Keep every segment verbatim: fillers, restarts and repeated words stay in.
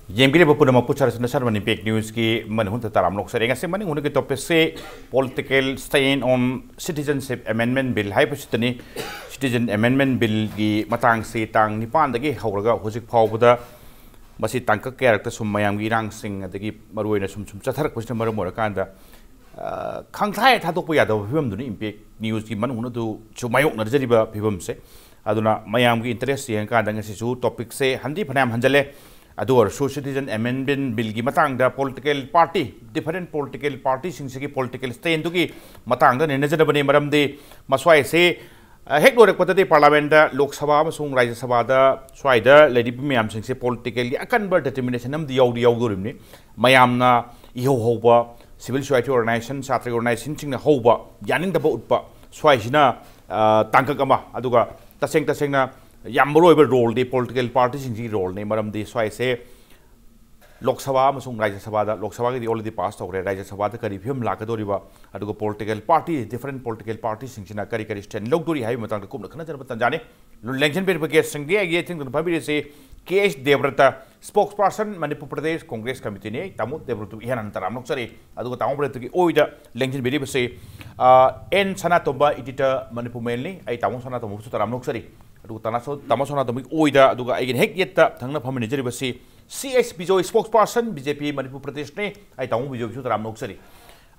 ꯌꯦꯡꯕꯤꯔꯤꯕ ꯄꯨꯝꯅꯃꯛꯄꯨ ꯁꯔꯁꯅ ꯁꯔꯃꯅꯤ ꯄꯦꯛ ꯅ꯭ꯌꯨꯁꯀꯤ ꯃꯅꯨꯡꯗ ꯇꯔꯥꯝ ꯂꯧꯖꯔꯦ꯫ ꯉꯁꯤ ꯃꯅꯤꯡ ꯍꯨꯟꯅꯒꯤ ꯇꯣꯄꯤꯛꯁꯦ political stand on citizenship amendment bill ꯍꯥꯏꯕꯁꯤꯗꯅꯤ꯫ Citizen Amendment Billꯒꯤ ꯃꯇꯥꯡꯁꯤ ꯇꯥꯡ ꯅꯤꯄꯥꯟꯗꯒꯤ ꯍꯧꯔꯒ ꯍꯧꯖꯤꯛ ꯐꯥꯎꯕꯗ ꯃꯁꯤ ꯇꯥꯡꯀꯛ ꯀꯌꯥꯔꯛꯇ ꯁꯨꯝ ꯃꯌꯥꯝꯒꯤ ꯏꯔꯥꯡꯁꯤꯡ ꯑꯗꯒꯤ ꯃꯔꯨꯑꯣꯏꯅ ꯁꯨꯝ ꯁꯨꯝ ꯆꯠꯊꯔꯛꯄꯁꯤꯅ ꯃꯔꯝ ꯑꯣꯏꯔꯀꯥꯟꯗ, ꯑ, ꯈꯪꯊꯥꯏ ꯊꯥꯗꯣꯛꯄ ꯌꯥꯗꯕ ꯐꯤꯕꯝꯗꯨꯅꯤ ꯏꯝꯄꯦꯛ ꯅ꯭ꯌꯨꯁꯀꯤ ꯃꯅꯨꯡ ꯑꯗꯨꯁꯨ ꯃꯥꯌꯣꯛꯅꯖꯔꯤꯕ ꯐꯤꯕꯝꯁꯦ꯫ ꯑꯗꯨꯅ ꯃꯌꯥꯝꯒꯤ interest ꯌꯦꯡꯉꯀꯥꯟꯗ ꯉꯁꯤꯁꯨ ꯇꯣꯄꯤꯛꯁꯦ ꯍꯟꯗꯤ ꯐꯅꯌꯥꯝ ꯍꯟꯖꯜꯂꯦ꯫ ꯑꯗꯨ ꯑꯣꯏꯔꯁꯨ Citizen Amendment Billꯒꯤ ꯃꯇꯥꯡꯗ political party, different political partyꯁꯤꯡꯁꯤꯒꯤ political standꯗꯨꯒꯤ ꯃꯇꯥꯡꯗ ꯅꯩꯅꯖꯅꯕꯅꯤ꯫ ꯃꯔꯝꯗꯤ ꯃꯁ꯭ꯋꯥꯏꯁꯦ, ꯑ, ꯍꯦꯛ ꯂꯣꯏꯔꯛꯄꯗꯗꯤ ꯄꯥꯔꯂꯥꯃꯦꯟꯗ, ꯂꯣꯛ ꯁꯚꯥ ꯑꯃꯁꯨꯡ ꯔꯥꯖ꯭ꯌ ꯁꯚꯥꯗ ꯁ꯭ꯋꯥꯏꯗ ꯂꯩꯔꯤꯕ ꯃꯌꯥꯝꯁꯤꯡꯁꯦ politicalꯒꯤ ꯑꯀꯟꯕ determination ꯑꯃꯗꯤ ꯌꯥꯎꯗꯤ ꯌꯥꯎꯗꯣꯔꯤꯕꯅꯤ꯫ ꯃꯌꯥꯝꯅ ꯏꯍꯧ ꯍꯧꯕ civil society organization, ꯁꯥꯇ꯭ꯔꯒꯤ organizationꯁꯤꯡꯅ ꯍꯧꯕ ꯌꯥꯅꯤꯡꯗꯕ ꯎꯠꯄ ꯁ꯭ꯋꯥꯏꯁꯤꯅ, ꯑ, ꯇꯥꯡꯀꯛ ꯑꯃ, ꯑꯗꯨꯒ ꯇꯁꯦꯡ ꯇꯁꯦꯡꯅ ꯌꯥꯝ ꯃꯔꯨ ꯑꯣꯏꯕ roleꯗꯤ political partyꯁꯤꯡꯁꯤꯒꯤ roleꯅꯤ꯫ ꯃꯔꯝꯗꯤ ꯁ꯭ꯋꯥꯏꯁꯦ ꯂꯣꯛ ꯁꯚꯥ ꯑꯃꯁꯨꯡ ꯔꯥꯖ꯭ꯌ ꯁꯚꯥꯗ, ꯂꯣꯛ ꯁꯚꯥꯒꯤꯗꯤ already pass ꯇꯧꯈ꯭ꯔꯦ, ꯔꯥꯖ꯭ꯌ ꯁꯚꯥꯗ ꯀꯔꯤ ꯐꯤꯕꯝ ꯂꯥꯛꯀꯗꯧꯔꯤꯕ, ꯑꯗꯨꯒ political party, different political partyꯁꯤꯡꯁꯤꯅ ꯀꯔꯤ ꯀꯔꯤ stand ꯂꯧꯗꯣꯔꯤ ꯍꯥꯏꯕꯒꯤ ꯃꯇꯥꯡꯗ ꯀꯨꯞꯅ ꯈꯟꯅꯖꯅꯕ ꯇꯥꯟꯖꯥꯅꯤ꯫ ꯂꯦꯡꯁꯤꯟꯕꯤꯔꯤꯕ guestꯁꯤꯡꯗꯤ ꯑꯩꯒꯤ ꯏꯊꯤꯡꯗꯨꯅ ꯐꯝꯕꯤꯔꯤꯁꯤ ꯀꯦ ꯑꯩꯆ ꯗꯦꯕ꯭ꯔꯇ, spokesperson ꯃꯅꯤꯄꯨꯔ ꯄ꯭ꯔꯗꯦꯁ ꯀꯣꯡꯒ꯭ꯔꯦꯁ ꯀꯃꯤꯇꯤꯅꯤ꯫ ꯑꯩ ꯇꯥꯃꯣ ꯗꯦꯕ꯭ꯔꯇꯕꯨ ꯏꯍꯥꯟ ꯍꯥꯟꯅ ꯇꯔꯥꯝ ꯅꯣꯛꯆꯔꯤ꯫ ꯑꯗꯨꯒ ꯇꯥꯃꯣ ꯗꯦꯕ꯭ꯔꯇꯒꯤ ꯑꯣꯏꯗ ꯂꯦꯡꯁꯤꯟꯕꯤꯔꯤꯕꯁꯤ, ꯑ, ꯑꯦꯟ ꯁꯅꯥꯇꯣꯝꯕ, editor ꯃꯅꯤꯄꯨꯔ ꯃꯦꯜꯅꯤ꯫ ꯑꯩ ꯇꯥꯃꯣ ꯁꯅꯥꯇꯣꯝꯕꯕꯨꯁꯨ ꯇꯔꯥꯝ ꯅꯣꯛꯆꯔꯤ꯫ ꯑꯗꯨꯒ ꯇꯥꯃꯣ ꯁꯅꯥꯇꯣꯝꯕꯒꯤ ꯑꯣꯏꯗ, ꯑꯗꯨꯒ ꯑꯩꯒꯤ ꯍꯦꯛ ꯌꯦꯠꯇ ꯊꯪꯅ ꯐꯝꯃꯤꯟꯅꯖꯔꯤꯕꯁꯤ C S Bijoy, spokesperson B J P Manipur ꯄ꯭ꯔꯗꯦꯁꯅꯤ꯫ ꯑꯩ ꯇꯥꯃꯣ ꯕꯤꯖꯣꯏꯕꯨꯁꯨ ꯇꯔꯥꯝ ꯅꯣꯛꯆꯔꯤ꯫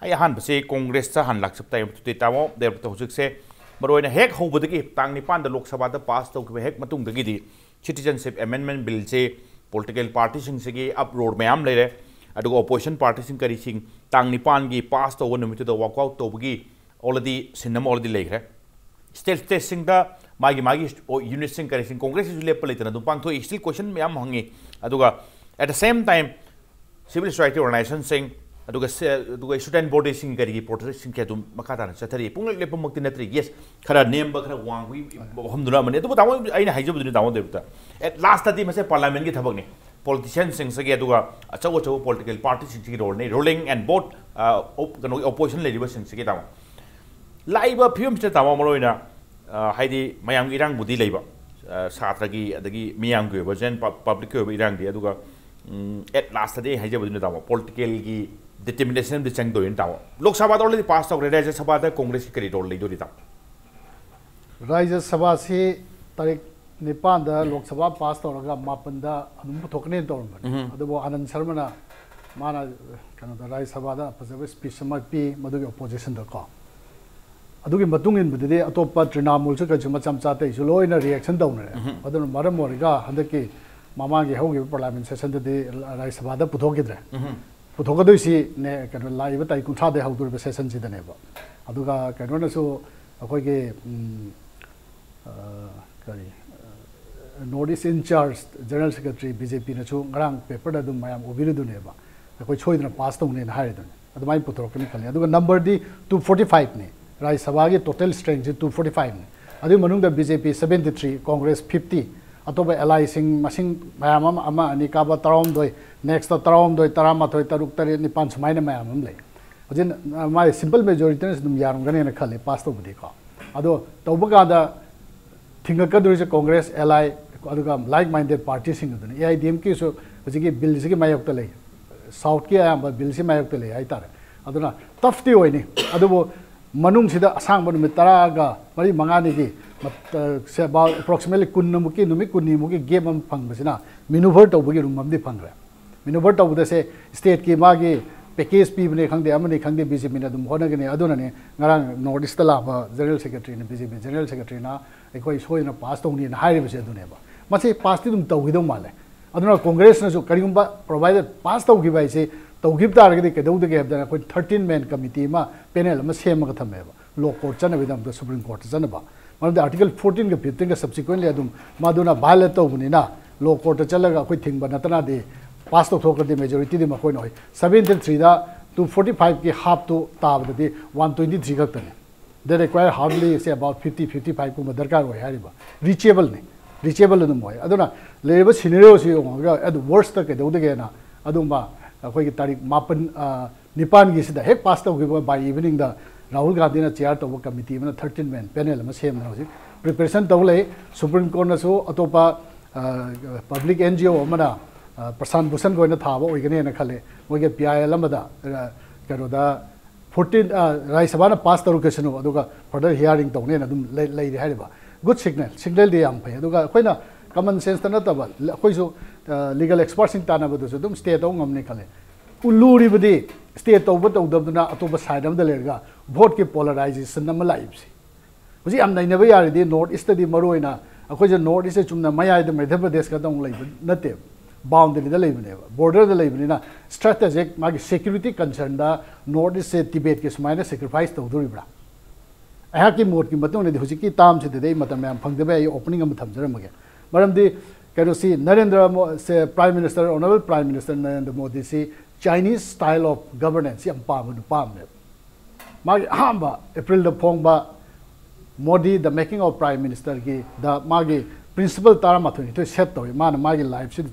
ꯑꯩ ꯑꯍꯥꯟꯕꯁꯤ ꯀꯣꯡꯒ꯭ꯔꯦꯁꯇ ꯍꯥꯟꯅ ꯂꯥꯛꯆꯕ ꯇꯥꯏ꯫ ꯃꯗꯨꯗꯤ ꯇꯥꯃꯣ ꯗꯦꯕ꯭ꯔꯇ ꯍꯧꯖꯤꯛꯁꯦ ꯃꯔꯨꯑꯣꯏꯅ ꯍꯦꯛ ꯍꯧꯕꯗꯒꯤ ꯇꯥꯡ ꯅꯤꯄꯥꯟꯗ ꯂꯣꯛ ꯁꯚꯥꯗ pass ꯇꯧꯈꯤꯕ ꯍꯦꯛ ꯃꯇꯨꯡꯗꯒꯤꯗꯤ Citizenship Amendment Billꯁꯦ political partyꯁꯤꯡꯁꯤꯒꯤ uproar ꯃꯌꯥꯝ ꯂꯩꯔꯦ꯫ ꯑꯗꯨꯒ opposition partyꯁꯤꯡ ꯀꯔꯤꯁꯤꯡ ꯇꯥꯡ ꯅꯤꯄꯥꯟꯒꯤ pass ꯇꯧꯕ ꯅꯨꯃꯤꯠꯇꯨꯗ walk out ꯇꯧꯕꯒꯤ already scene ꯑꯃ already ꯂꯩꯈ꯭ꯔꯦ꯫ State stateꯁꯤꯡꯗ ꯃꯥꯒꯤ ꯃꯥꯒꯤ unitꯁꯤꯡ ꯀꯔꯤꯁꯤꯡ ꯀꯣꯡꯒ꯭ꯔꯦꯁꯁꯤꯁꯨ ꯂꯦꯞꯄ ꯂꯩꯇꯅ ꯑꯗꯨꯝ ꯄꯥꯡꯊꯣꯛꯏ꯫ Still question ꯃꯌꯥꯝ ꯍꯪꯉꯤ꯫ ꯑꯗꯨꯒ at the same time civil society organizationꯁꯤꯡ, ꯑꯗꯨꯒ ꯁꯦ-, ꯑꯗꯨꯒ student bodyꯁꯤꯡ ꯀꯔꯤꯒꯤ protestꯁꯤꯡ ꯀꯌꯥ ꯑꯗꯨꯝ ꯃꯈꯥ ꯇꯥꯅ ꯆꯠꯊꯔꯤ꯫ ꯄꯨꯡꯂꯦꯞ ꯂꯦꯞꯄꯃꯛꯇꯤ ꯅꯠꯇ꯭ꯔꯤ꯫ Yes, ꯈꯔ ꯅꯦꯝꯕ, ꯈꯔ ꯋꯥꯡꯕꯒꯤ ꯋꯥꯐꯝꯗꯨꯅ ꯑꯃꯅꯤ꯫ ꯑꯗꯨꯕꯨ ꯇꯥꯃꯣ, ꯑꯩꯅ ꯍꯥꯏꯖꯕꯗꯨꯅꯤ ꯇꯥꯃꯣ ꯗꯦꯕ꯭ꯔꯇ, at lastꯇꯗꯤ ꯃꯁꯦ ꯄꯥꯔꯂꯥꯃꯦꯟꯒꯤ ꯊꯕꯛꯅꯤ꯫ Politicianꯁꯤꯡꯁꯤꯒꯤ, ꯑꯗꯨꯒ ꯑꯆꯧ ꯑꯆꯧꯕ political partyꯁꯤꯡꯁꯤꯒꯤ roleꯅꯤ꯫ Ruling and both, ꯑ, op-, ꯀꯩꯅꯣꯒꯤ opposition ꯂꯩꯔꯤꯕꯁꯤꯡꯁꯤꯒꯤ ꯇꯥꯃꯣ꯫ ꯂꯥꯛꯏꯕ ꯐꯤꯕꯝꯁꯤꯗ ꯇꯥꯃꯣ ꯃꯔꯨꯑꯣꯏꯅ, ꯑ, ꯍꯥꯏꯗꯤ ꯃꯌꯥꯝꯒꯤ ꯏꯔꯥꯡꯕꯨꯗꯤ ꯂꯩꯕ, ꯑ, ꯁꯥꯇ꯭ꯔꯒꯤ ꯑꯗꯒꯤ ꯃꯤꯌꯥꯝꯒꯤ ꯑꯣꯏꯕ, general ꯄꯕ꯭ꯂꯤꯛꯀꯤ ꯑꯣꯏꯕ ꯏꯔꯥꯡꯗꯤ, ꯑꯗꯨꯒ ꯑꯦꯠ ꯂꯥꯁꯇꯗꯤ ꯑꯩ ꯍꯥꯏꯖꯕꯗꯨꯅ ꯇꯥꯃꯣ, ꯄꯣꯂꯤꯇꯤꯀꯦꯜꯒꯤ ꯗꯤꯇꯔꯃꯤꯅꯦꯁꯟ ꯑꯃꯗꯤ ꯆꯪꯗꯣꯏꯅꯤ ꯇꯥꯃꯣ꯫ ꯂꯣꯛ ꯁꯚꯥꯗ ꯑꯣꯜꯔꯦꯗꯤ ꯄꯥꯁ ꯇꯧꯈ꯭ꯔꯦ, ꯔꯥꯖ꯭ꯌ ꯁꯚꯥꯗ ꯀꯣꯡꯒ꯭ꯔꯦꯁꯀꯤ ꯀꯔꯤ ꯔꯣꯜ ꯂꯩꯗꯣꯔꯤ ꯇꯥꯃꯣ? ꯔꯥꯖ꯭ꯌ ꯁꯚꯥꯁꯤ ꯇꯥꯔꯤꯛ ꯅꯤꯄꯥꯟꯗ ꯂꯣꯛ ꯁꯚꯥ ꯄꯥꯁ ꯇꯧꯔꯒ ꯃꯥꯄꯟꯗ ꯑꯗꯨꯝ ꯄꯨꯊꯣꯛꯀꯅꯦꯅ ꯇꯧꯔꯝꯕꯅꯤ꯫ ꯑꯗꯨꯕꯨ ꯑꯥꯅꯟꯗ ꯁꯔꯃꯅ ꯃꯥꯅ ꯀꯩꯅꯣꯗ ꯔꯥꯖ꯭ꯌ ꯁꯚꯥꯗ ꯐꯖꯕ ꯁ꯭ꯄꯤꯆ ꯑꯃ ꯄꯤ ꯃꯗꯨꯒꯤ ꯑꯣꯄꯣꯖꯤꯁꯟꯗꯀꯣ꯫ ꯑꯗꯨꯒꯤ ꯃꯇꯨꯡ ꯏꯟꯕꯗꯗꯤ ꯑꯇꯣꯞꯄ ꯇ꯭ꯔꯤꯅꯥꯃꯨꯜꯁꯨ ꯀꯩꯁꯨ ꯃꯆꯥ ꯃꯆꯥ ꯑꯇꯩꯁꯨ ꯂꯣꯏꯅ ꯔꯤꯌꯦꯛꯁꯟ ꯇꯧꯅꯔꯦ꯫ ꯑꯗꯨꯅ ꯃꯔꯝ ꯑꯣꯏꯔꯒ ꯍꯟꯗꯛꯀꯤ ꯃꯃꯥꯡꯒꯤ ꯍꯧꯈꯤꯕ ꯄꯥꯔꯂꯤꯌꯥꯃꯦꯟ ꯁꯦꯁꯟꯗꯗꯤ ꯔꯥꯖ꯭ꯌ ꯁꯚꯥꯗ ꯄꯨꯊꯣꯛꯈꯤꯗ꯭ꯔꯦ꯫ ꯄꯨꯊꯣꯛꯀꯗꯣꯏꯁꯤ ꯅꯦ ꯀꯩꯅꯣ ꯂꯥꯛꯏꯕ ꯇꯥꯔꯤꯛ ꯀꯨꯟꯊ꯭ꯔꯥꯗꯒꯤ ꯍꯧꯗꯣꯔꯤꯕ ꯁꯦꯁꯟꯁꯤꯗꯅꯦꯕ꯫ ꯑꯗꯨꯒ ꯀꯩꯅꯣꯅꯁꯨ ꯑꯩꯈꯣꯏꯒꯤ ꯎꯝ, ꯑ, ꯀꯔꯤ north east in charge general secretary B J ꯄꯤꯅꯁꯨ ꯉꯔꯥꯡ ꯄꯦꯄꯔꯗ ꯑꯗꯨꯝ ꯃꯌꯥꯝ ꯎꯕꯤꯔꯤꯗꯨꯅꯦꯕ, ꯑꯩꯈꯣꯏ ꯁꯣꯏꯗꯅ ꯄꯥꯁ ꯇꯧꯅꯦꯅ ꯍꯥꯏꯔꯤꯗꯨꯅꯤ꯫ ꯑꯗꯨꯃꯥꯏꯅ ꯄꯨꯊꯣꯔꯛꯀꯅꯤ ꯈꯜꯂꯤ꯫ ꯑꯗꯨꯒ ꯅꯝꯕꯔꯗꯤ ꯇꯨ ꯐꯣꯔꯇꯤ ꯐꯥꯏꯚꯅꯤ꯫ ꯔꯥꯖ꯭ꯌ ꯁꯚꯥꯒꯤ ꯇꯣꯇꯦꯜ ꯁ꯭ꯇ꯭ꯔꯦꯡꯁꯤ ꯇꯨ ꯐꯣꯔꯇꯤ ꯐꯥꯏꯚꯅꯤ꯫ ꯑꯗꯨꯒꯤ ꯃꯅꯨꯡꯗ ꯕꯤ ꯖꯦ ꯄꯤ ꯁꯕꯦꯟꯇꯤ ꯊ꯭ꯔꯤ, ꯀꯣꯡꯒ꯭ꯔꯦꯁ ꯐꯤꯐꯇꯤ, ꯑꯇꯣꯞꯄ ꯑꯦꯂꯥꯏꯁꯤꯡ ꯃꯁꯤꯡ ꯃꯌꯥꯝ ꯑꯃ, ꯑꯃ ꯑꯅꯤ ꯀꯥꯕ ꯇꯔꯥꯍꯨꯝꯗꯣꯏ, ꯅꯦꯛꯁꯇ ꯇꯔꯥꯍꯨꯝꯗꯣꯏ, ꯇꯔꯥꯃꯥꯊꯣꯏ, ꯇꯔꯨꯛ, ꯇꯔꯦꯠ, ꯅꯤꯄꯥꯟ ꯁꯨꯃꯥꯏꯅ ꯃꯌꯥꯝ ꯑꯃ ꯂꯩ꯫ ꯍꯧꯖꯤꯛ ꯃꯥꯏ ꯁꯤꯝꯄꯜ ꯃꯦꯖꯣꯔꯤꯇꯤꯅꯁꯨ ꯑꯗꯨꯝ ꯌꯥꯔꯝꯒꯅꯦꯅ ꯈꯜꯂꯤ ꯄꯥꯁ ꯇꯧꯕꯗꯤꯀꯣ꯫ ꯑꯗꯣ ꯇꯧꯕ ꯀꯥꯟꯗ ꯊꯤꯡꯉꯛꯀꯗꯧꯔꯤꯁꯦ ꯀꯣꯡꯒ꯭ꯔꯦꯁ, ꯑꯦꯂꯥꯏ, ꯑꯗꯨꯒ ꯂꯥꯏꯛ ꯃꯥꯏꯟꯗꯦꯗ ꯄꯥꯔꯇꯤꯁꯤꯡ ꯑꯗꯨꯅꯤ꯫ ꯑꯦ ꯑꯥꯏ ꯗꯤ ꯑꯦꯝ ꯀꯦꯁꯨ ꯍꯧꯖꯤꯛꯀꯤ ꯕꯤꯜꯁꯤꯒꯤ ꯃꯥꯌꯣꯛꯇ ꯂꯩ, ꯁꯥꯎꯠꯀꯤ ꯑꯌꯥꯝꯕ ꯕꯤꯜꯁꯤ ꯃꯥꯌꯣꯛꯇ ꯂꯩ ꯍꯥꯏꯇꯥꯔꯦ꯫ ꯑꯗꯨꯅ ꯇꯐꯇꯤ ꯑꯣꯏꯅꯤ꯫ ꯑꯗꯨꯕꯨ ꯃꯅꯨꯡꯁꯤꯗ ꯑꯁꯥꯡꯕ ꯅꯨꯃꯤꯠ ꯇꯔꯥꯒ ꯃꯔꯤ ꯃꯉꯥꯅꯤꯒꯤ ꯃꯠ-, ꯑ, ꯁꯦ about approximately ꯀꯨꯟꯃꯨꯛꯀꯤ, ꯅꯨꯃꯤꯠ ꯀꯨꯟꯅꯤꯃꯨꯛꯀꯤ ꯒꯦꯞ ꯑꯃ ꯐꯪꯕꯁꯤꯅ ꯃꯤꯅꯨꯚꯔ ꯇꯧꯕꯒꯤ ꯔꯨꯝ ꯑꯃꯗꯤ ꯐꯪꯈ꯭ꯔꯦ꯫ ꯃꯤꯅꯨꯚꯔ ꯇꯧꯕꯗ ꯁꯦ ꯁ꯭ꯇꯦꯠꯀꯤ ꯃꯥꯒꯤ ꯄꯦꯀꯦꯖ ꯄꯤꯕꯅꯦ ꯈꯪꯗꯦ, ꯑꯃꯅꯤ ꯈꯪꯗꯦ, ꯕꯤ ꯖꯦ ꯄꯤꯅ ꯑꯗꯨꯝ ꯍꯣꯠꯅꯒꯅꯤ꯫ ꯑꯗꯨꯅꯅꯦ ꯉꯔꯥꯡ ꯅꯣꯔꯠ ꯏꯁꯇ ꯂꯥꯛꯄ ꯖꯦꯅꯔꯦꯜ ꯁꯦꯀ꯭ꯔꯦꯇꯔꯤꯅ, ꯕꯤ ꯖꯦ ꯄꯤ ꯖꯦꯅꯔꯦꯜ ꯁꯦꯀ꯭ꯔꯦꯇꯔꯤꯅ ꯑꯩꯈꯣꯏ ꯁꯣꯏꯗꯅ ꯄꯥꯁ ꯇꯧꯅꯤꯅ ꯍꯥꯏꯔꯤꯕꯁꯦ ꯑꯗꯨꯅꯦꯕ꯫ ꯃꯁꯤ ꯄꯥꯁꯇꯤ ꯑꯗꯨꯝ ꯇꯧꯈꯤꯗꯧ ꯃꯥꯜꯂꯦ꯫ ꯑꯗꯨꯅ ꯀꯣꯡꯒ꯭ꯔꯦꯁꯅꯁꯨ ꯀꯔꯤꯒꯨꯝꯕ ꯄ꯭ꯔꯣꯚꯥꯏꯗꯦꯗ ꯄꯥꯁ ꯇꯧꯈꯤꯕ ꯍꯥꯏꯁꯦ, ꯇꯧꯈꯤꯕ ꯇꯥꯔꯒꯗꯤ ꯀꯩꯗꯧꯗꯒꯦ ꯍꯥꯏꯕꯗ ꯑꯩꯈꯣꯏ ꯊꯥꯔꯇꯤꯟ ꯃꯦꯟ ꯀꯃꯤꯇꯤ ꯑꯃ, ꯄꯦꯅꯦꯜ ꯑꯃ ꯁꯦꯝꯃꯒ ꯊꯝꯃꯦꯕ, ꯂꯣ ꯀꯣꯔꯠ ꯆꯠꯅꯕꯒꯤꯗꯃꯛꯇ, ꯁꯨꯄ꯭ꯔꯤꯝ ꯀꯣꯔꯠꯇ ꯆꯠꯅꯕ꯫ ꯃꯔꯝꯗꯤ ꯑꯥꯔꯇꯤꯀꯜ ꯐꯣꯔꯇꯤꯟꯒ ꯐꯤꯐꯇꯤꯟꯒ ꯁꯕꯁꯤꯀ꯭ꯋꯦꯟꯂꯤ ꯑꯗꯨꯝ ꯃꯗꯨꯅ ꯚꯥꯏꯑꯣꯂꯦꯠ ꯇꯧꯕꯅꯤꯅ ꯂꯣ ꯀꯣꯔꯠꯇ ꯆꯠꯂꯒ ꯑꯩꯈꯣꯏ ꯊꯤꯡꯕ ꯅꯠꯇꯅꯗꯤ ꯄꯥꯁ ꯇꯧꯊꯣꯛꯈ꯭ꯔꯗꯤ ꯃꯦꯖꯣꯔꯤꯇꯤꯗꯤ ꯃꯈꯣꯏꯅ ꯑꯣꯏ꯫ ꯁꯕꯦꯟꯇꯤ ꯊ꯭ꯔꯤꯗ ꯇꯨ ꯐꯣꯔꯇꯤ ꯐꯥꯏꯚꯀꯤ ꯍꯥꯐꯇꯨ ꯇꯥꯕꯗꯗꯤ ꯋꯥꯟ ꯇ꯭ꯋꯦꯟꯇꯤ ꯊ꯭ꯔꯤ ꯈꯛꯇꯅꯤ꯫ They require hardly, say, about fifty, fifty five ꯀꯨꯝꯕ ꯗꯔꯀꯥꯔ ꯑꯣꯏ ꯍꯥꯏꯔꯤꯕ꯫ ꯔꯤꯆꯦꯕꯜꯅꯤ, ꯔꯤꯆꯦꯕꯜ ꯑꯗꯨꯝ ꯑꯣꯏ꯫ ꯑꯗꯨꯅ ꯂꯩꯔꯤꯕ ꯁꯤꯅꯦꯔꯤꯑꯣꯁꯤ ꯌꯦꯡꯉꯒ ꯑꯦꯠ ꯋꯔꯁꯇ ꯀꯩꯗꯧꯗꯒꯦꯅ ꯑꯗꯨꯝꯕ ꯑꯩꯈꯣꯏꯒꯤ ꯇꯥꯔꯤꯛ ꯃꯥꯄꯟ, ꯑ, ꯅꯤꯄꯥꯟꯒꯤꯁꯤꯗ ꯍꯦꯛ ꯄꯥꯁ ꯇꯧꯈꯤꯕ ꯕꯥꯏ ꯏꯚꯤꯅꯤꯡꯗ ꯔꯥꯍꯨꯜ ꯒꯥꯟꯙꯤꯅ ꯆꯤꯌꯥꯔ ꯇꯧꯕ ꯀꯃꯤꯇꯤ ꯑꯃꯅ ꯊꯥꯔꯇꯤꯟ ꯃꯦꯟ ꯄꯦꯅꯦꯜ ꯑꯃ ꯁꯦꯝꯗꯅ ꯍꯧꯖꯤꯛ ꯄ꯭ꯔꯤꯄꯦꯔꯦꯁꯟ ꯇꯧ ꯂꯩ꯫ ꯁꯨꯄ꯭ꯔꯤꯝ ꯀꯣꯔꯠꯅꯁꯨ ꯑꯇꯣꯞꯄ, ꯑ, ꯄꯕ꯭ꯂꯤꯛ ꯑꯦꯟ ꯖꯤ ꯑꯣ ꯑꯃꯅ, ꯄ꯭ꯔꯁꯥꯟ ꯚꯨꯁꯟꯒ ꯑꯣꯏꯅ ꯊꯥꯕ ꯑꯣꯏꯒꯅꯦꯅ ꯈꯜꯂꯦ꯫ ꯃꯣꯏꯒꯤ ꯄꯤ ꯑꯥꯏ ꯑꯦꯜ ꯑꯃꯗ ꯀꯩꯅꯣꯗ ꯐꯣꯔꯇꯤꯟ, ꯔꯥꯖ꯭ꯌ ꯁꯚꯥꯅ ꯄꯥꯁ ꯇꯧꯔꯛꯀꯁꯅꯨ, ꯑꯗꯨꯒ ꯐꯔꯗꯔ ꯍꯤꯌꯥꯔꯤꯡ ꯇꯧꯅꯦꯅ ꯑꯗꯨꯝ ꯂꯩꯔꯤ ꯍꯥꯏꯔꯤꯕ꯫ ꯒꯨꯗ ꯁꯤꯒꯅꯦꯜ, ꯁꯤꯒꯅꯦꯜꯗꯤ ꯌꯥꯝ ꯐꯩ꯫ ꯑꯗꯨꯒ ꯑꯩꯈꯣꯏꯅ ꯀꯃꯟ ꯁꯦꯟꯁꯇ ꯅꯠꯇꯕ ꯑꯩꯈꯣꯏꯁꯨ ꯂꯤꯒꯦꯜ ꯑꯦꯛꯁꯄꯔꯠꯁꯤꯡ ꯇꯥꯟꯅꯕꯗꯁꯨ ꯑꯗꯨꯝ ꯁ꯭ꯇꯦ ꯇꯧꯕ ꯉꯝꯅꯤ ꯈꯜꯂꯦ꯫ ꯂꯨꯔꯤꯕꯗꯤ ꯁ꯭ꯇꯦ ꯇꯧꯕ ꯇꯧꯗꯕꯗꯨꯅ ꯑꯇꯣꯞꯄ ꯁꯥꯏꯠ ꯑꯃꯗ ꯂꯩꯔꯒ ꯚꯣꯠꯀꯤ ꯄꯣꯂꯔꯥꯏꯖꯦꯁꯟ ꯑꯃ ꯂꯥꯛꯏꯕꯁꯦ꯫ ꯍꯧꯖꯤꯛ ꯌꯥꯝ ꯅꯩꯅꯕ ꯌꯥꯔꯤꯗꯤ ꯅꯣꯔꯠ ꯏꯁꯇꯗꯤ ꯃꯔꯨ ꯑꯣꯏꯅ ꯑꯩꯈꯣꯏꯁꯦ ꯅꯣꯔꯠ ꯏꯁꯁꯦ ꯆꯨꯝꯅ ꯃꯌꯥꯏꯗ ꯃꯙ꯭ꯌ ꯄ꯭ꯔꯗꯦꯁ ꯈꯛꯇ ꯑꯃꯨꯛ ꯂꯩꯕ ꯅꯠꯇꯦꯕ, ꯕꯥꯎꯟꯗꯔꯤꯗ ꯂꯩꯕꯅꯦꯕ, ꯕꯣꯔꯗꯔꯗ ꯂꯩꯕꯅꯤꯅ ꯁ꯭ꯇ꯭ꯔꯦꯇꯦꯖꯤꯛ ꯃꯥꯒꯤ ꯁꯦꯀ꯭ꯌꯨꯔꯤꯇꯤ ꯀꯟꯁꯔꯟꯗ ꯅꯣꯔꯠ ꯏꯁꯁꯦ ꯇꯤꯕꯦꯠꯀꯤ ꯁꯨꯃꯥꯏꯅ ꯁꯦꯀ꯭ꯔꯤꯐꯥꯏꯁ ꯇꯧꯗꯣꯔꯤꯕ꯭ꯔꯥ? ꯑꯩꯍꯥꯛꯀꯤ ꯃꯣꯠꯀꯤ ꯃꯇꯨꯡ ꯏꯟꯅꯗꯤ ꯍꯧꯖꯤꯛꯀꯤ ꯇꯥꯝꯁꯤꯗꯗꯤ ꯑꯩ ꯃꯇꯝ ꯌꯥꯝ ꯐꯪꯗꯕ, ꯑꯩ ꯑꯣꯄꯅꯤꯡ ꯑꯃ ꯊꯝꯖꯔꯝꯃꯒꯦ꯫ ꯃꯔꯝꯗꯤ ꯀꯩꯅꯣꯁꯤ ꯅꯔꯦꯟꯗ꯭ꯔ ꯃꯣ-, ꯁꯦ, prime minister, honourable prime minister Narendra ꯃꯣꯗꯤꯁꯤ ꯆꯥꯏꯅꯤꯁ ꯁ꯭ꯇꯥꯏꯜ ꯑꯣꯐ ꯒꯕꯔꯅꯦꯟꯁ ꯌꯥꯝ ꯄꯥꯝꯕ ꯅꯨꯄꯥ ꯑꯃꯅꯦꯕ꯫ ꯃꯥꯒꯤ ꯑꯍꯥꯟꯕ ꯑꯦꯄ꯭ꯔꯤꯜꯗ ꯐꯣꯡꯕ Modi the making of prime ꯃꯤꯅꯤꯁꯇꯔꯒꯤꯗ ꯃꯥꯒꯤ ꯄ꯭ꯔꯤꯟꯁꯤꯄꯜ ꯇꯔꯥꯃꯥꯊꯣꯏꯅꯤꯊꯣꯏ ꯁꯦꯠ ꯇꯧꯏ꯫ ꯃꯥꯅ ꯃꯥꯒꯤ ꯂꯥꯏꯐꯁꯤꯗ,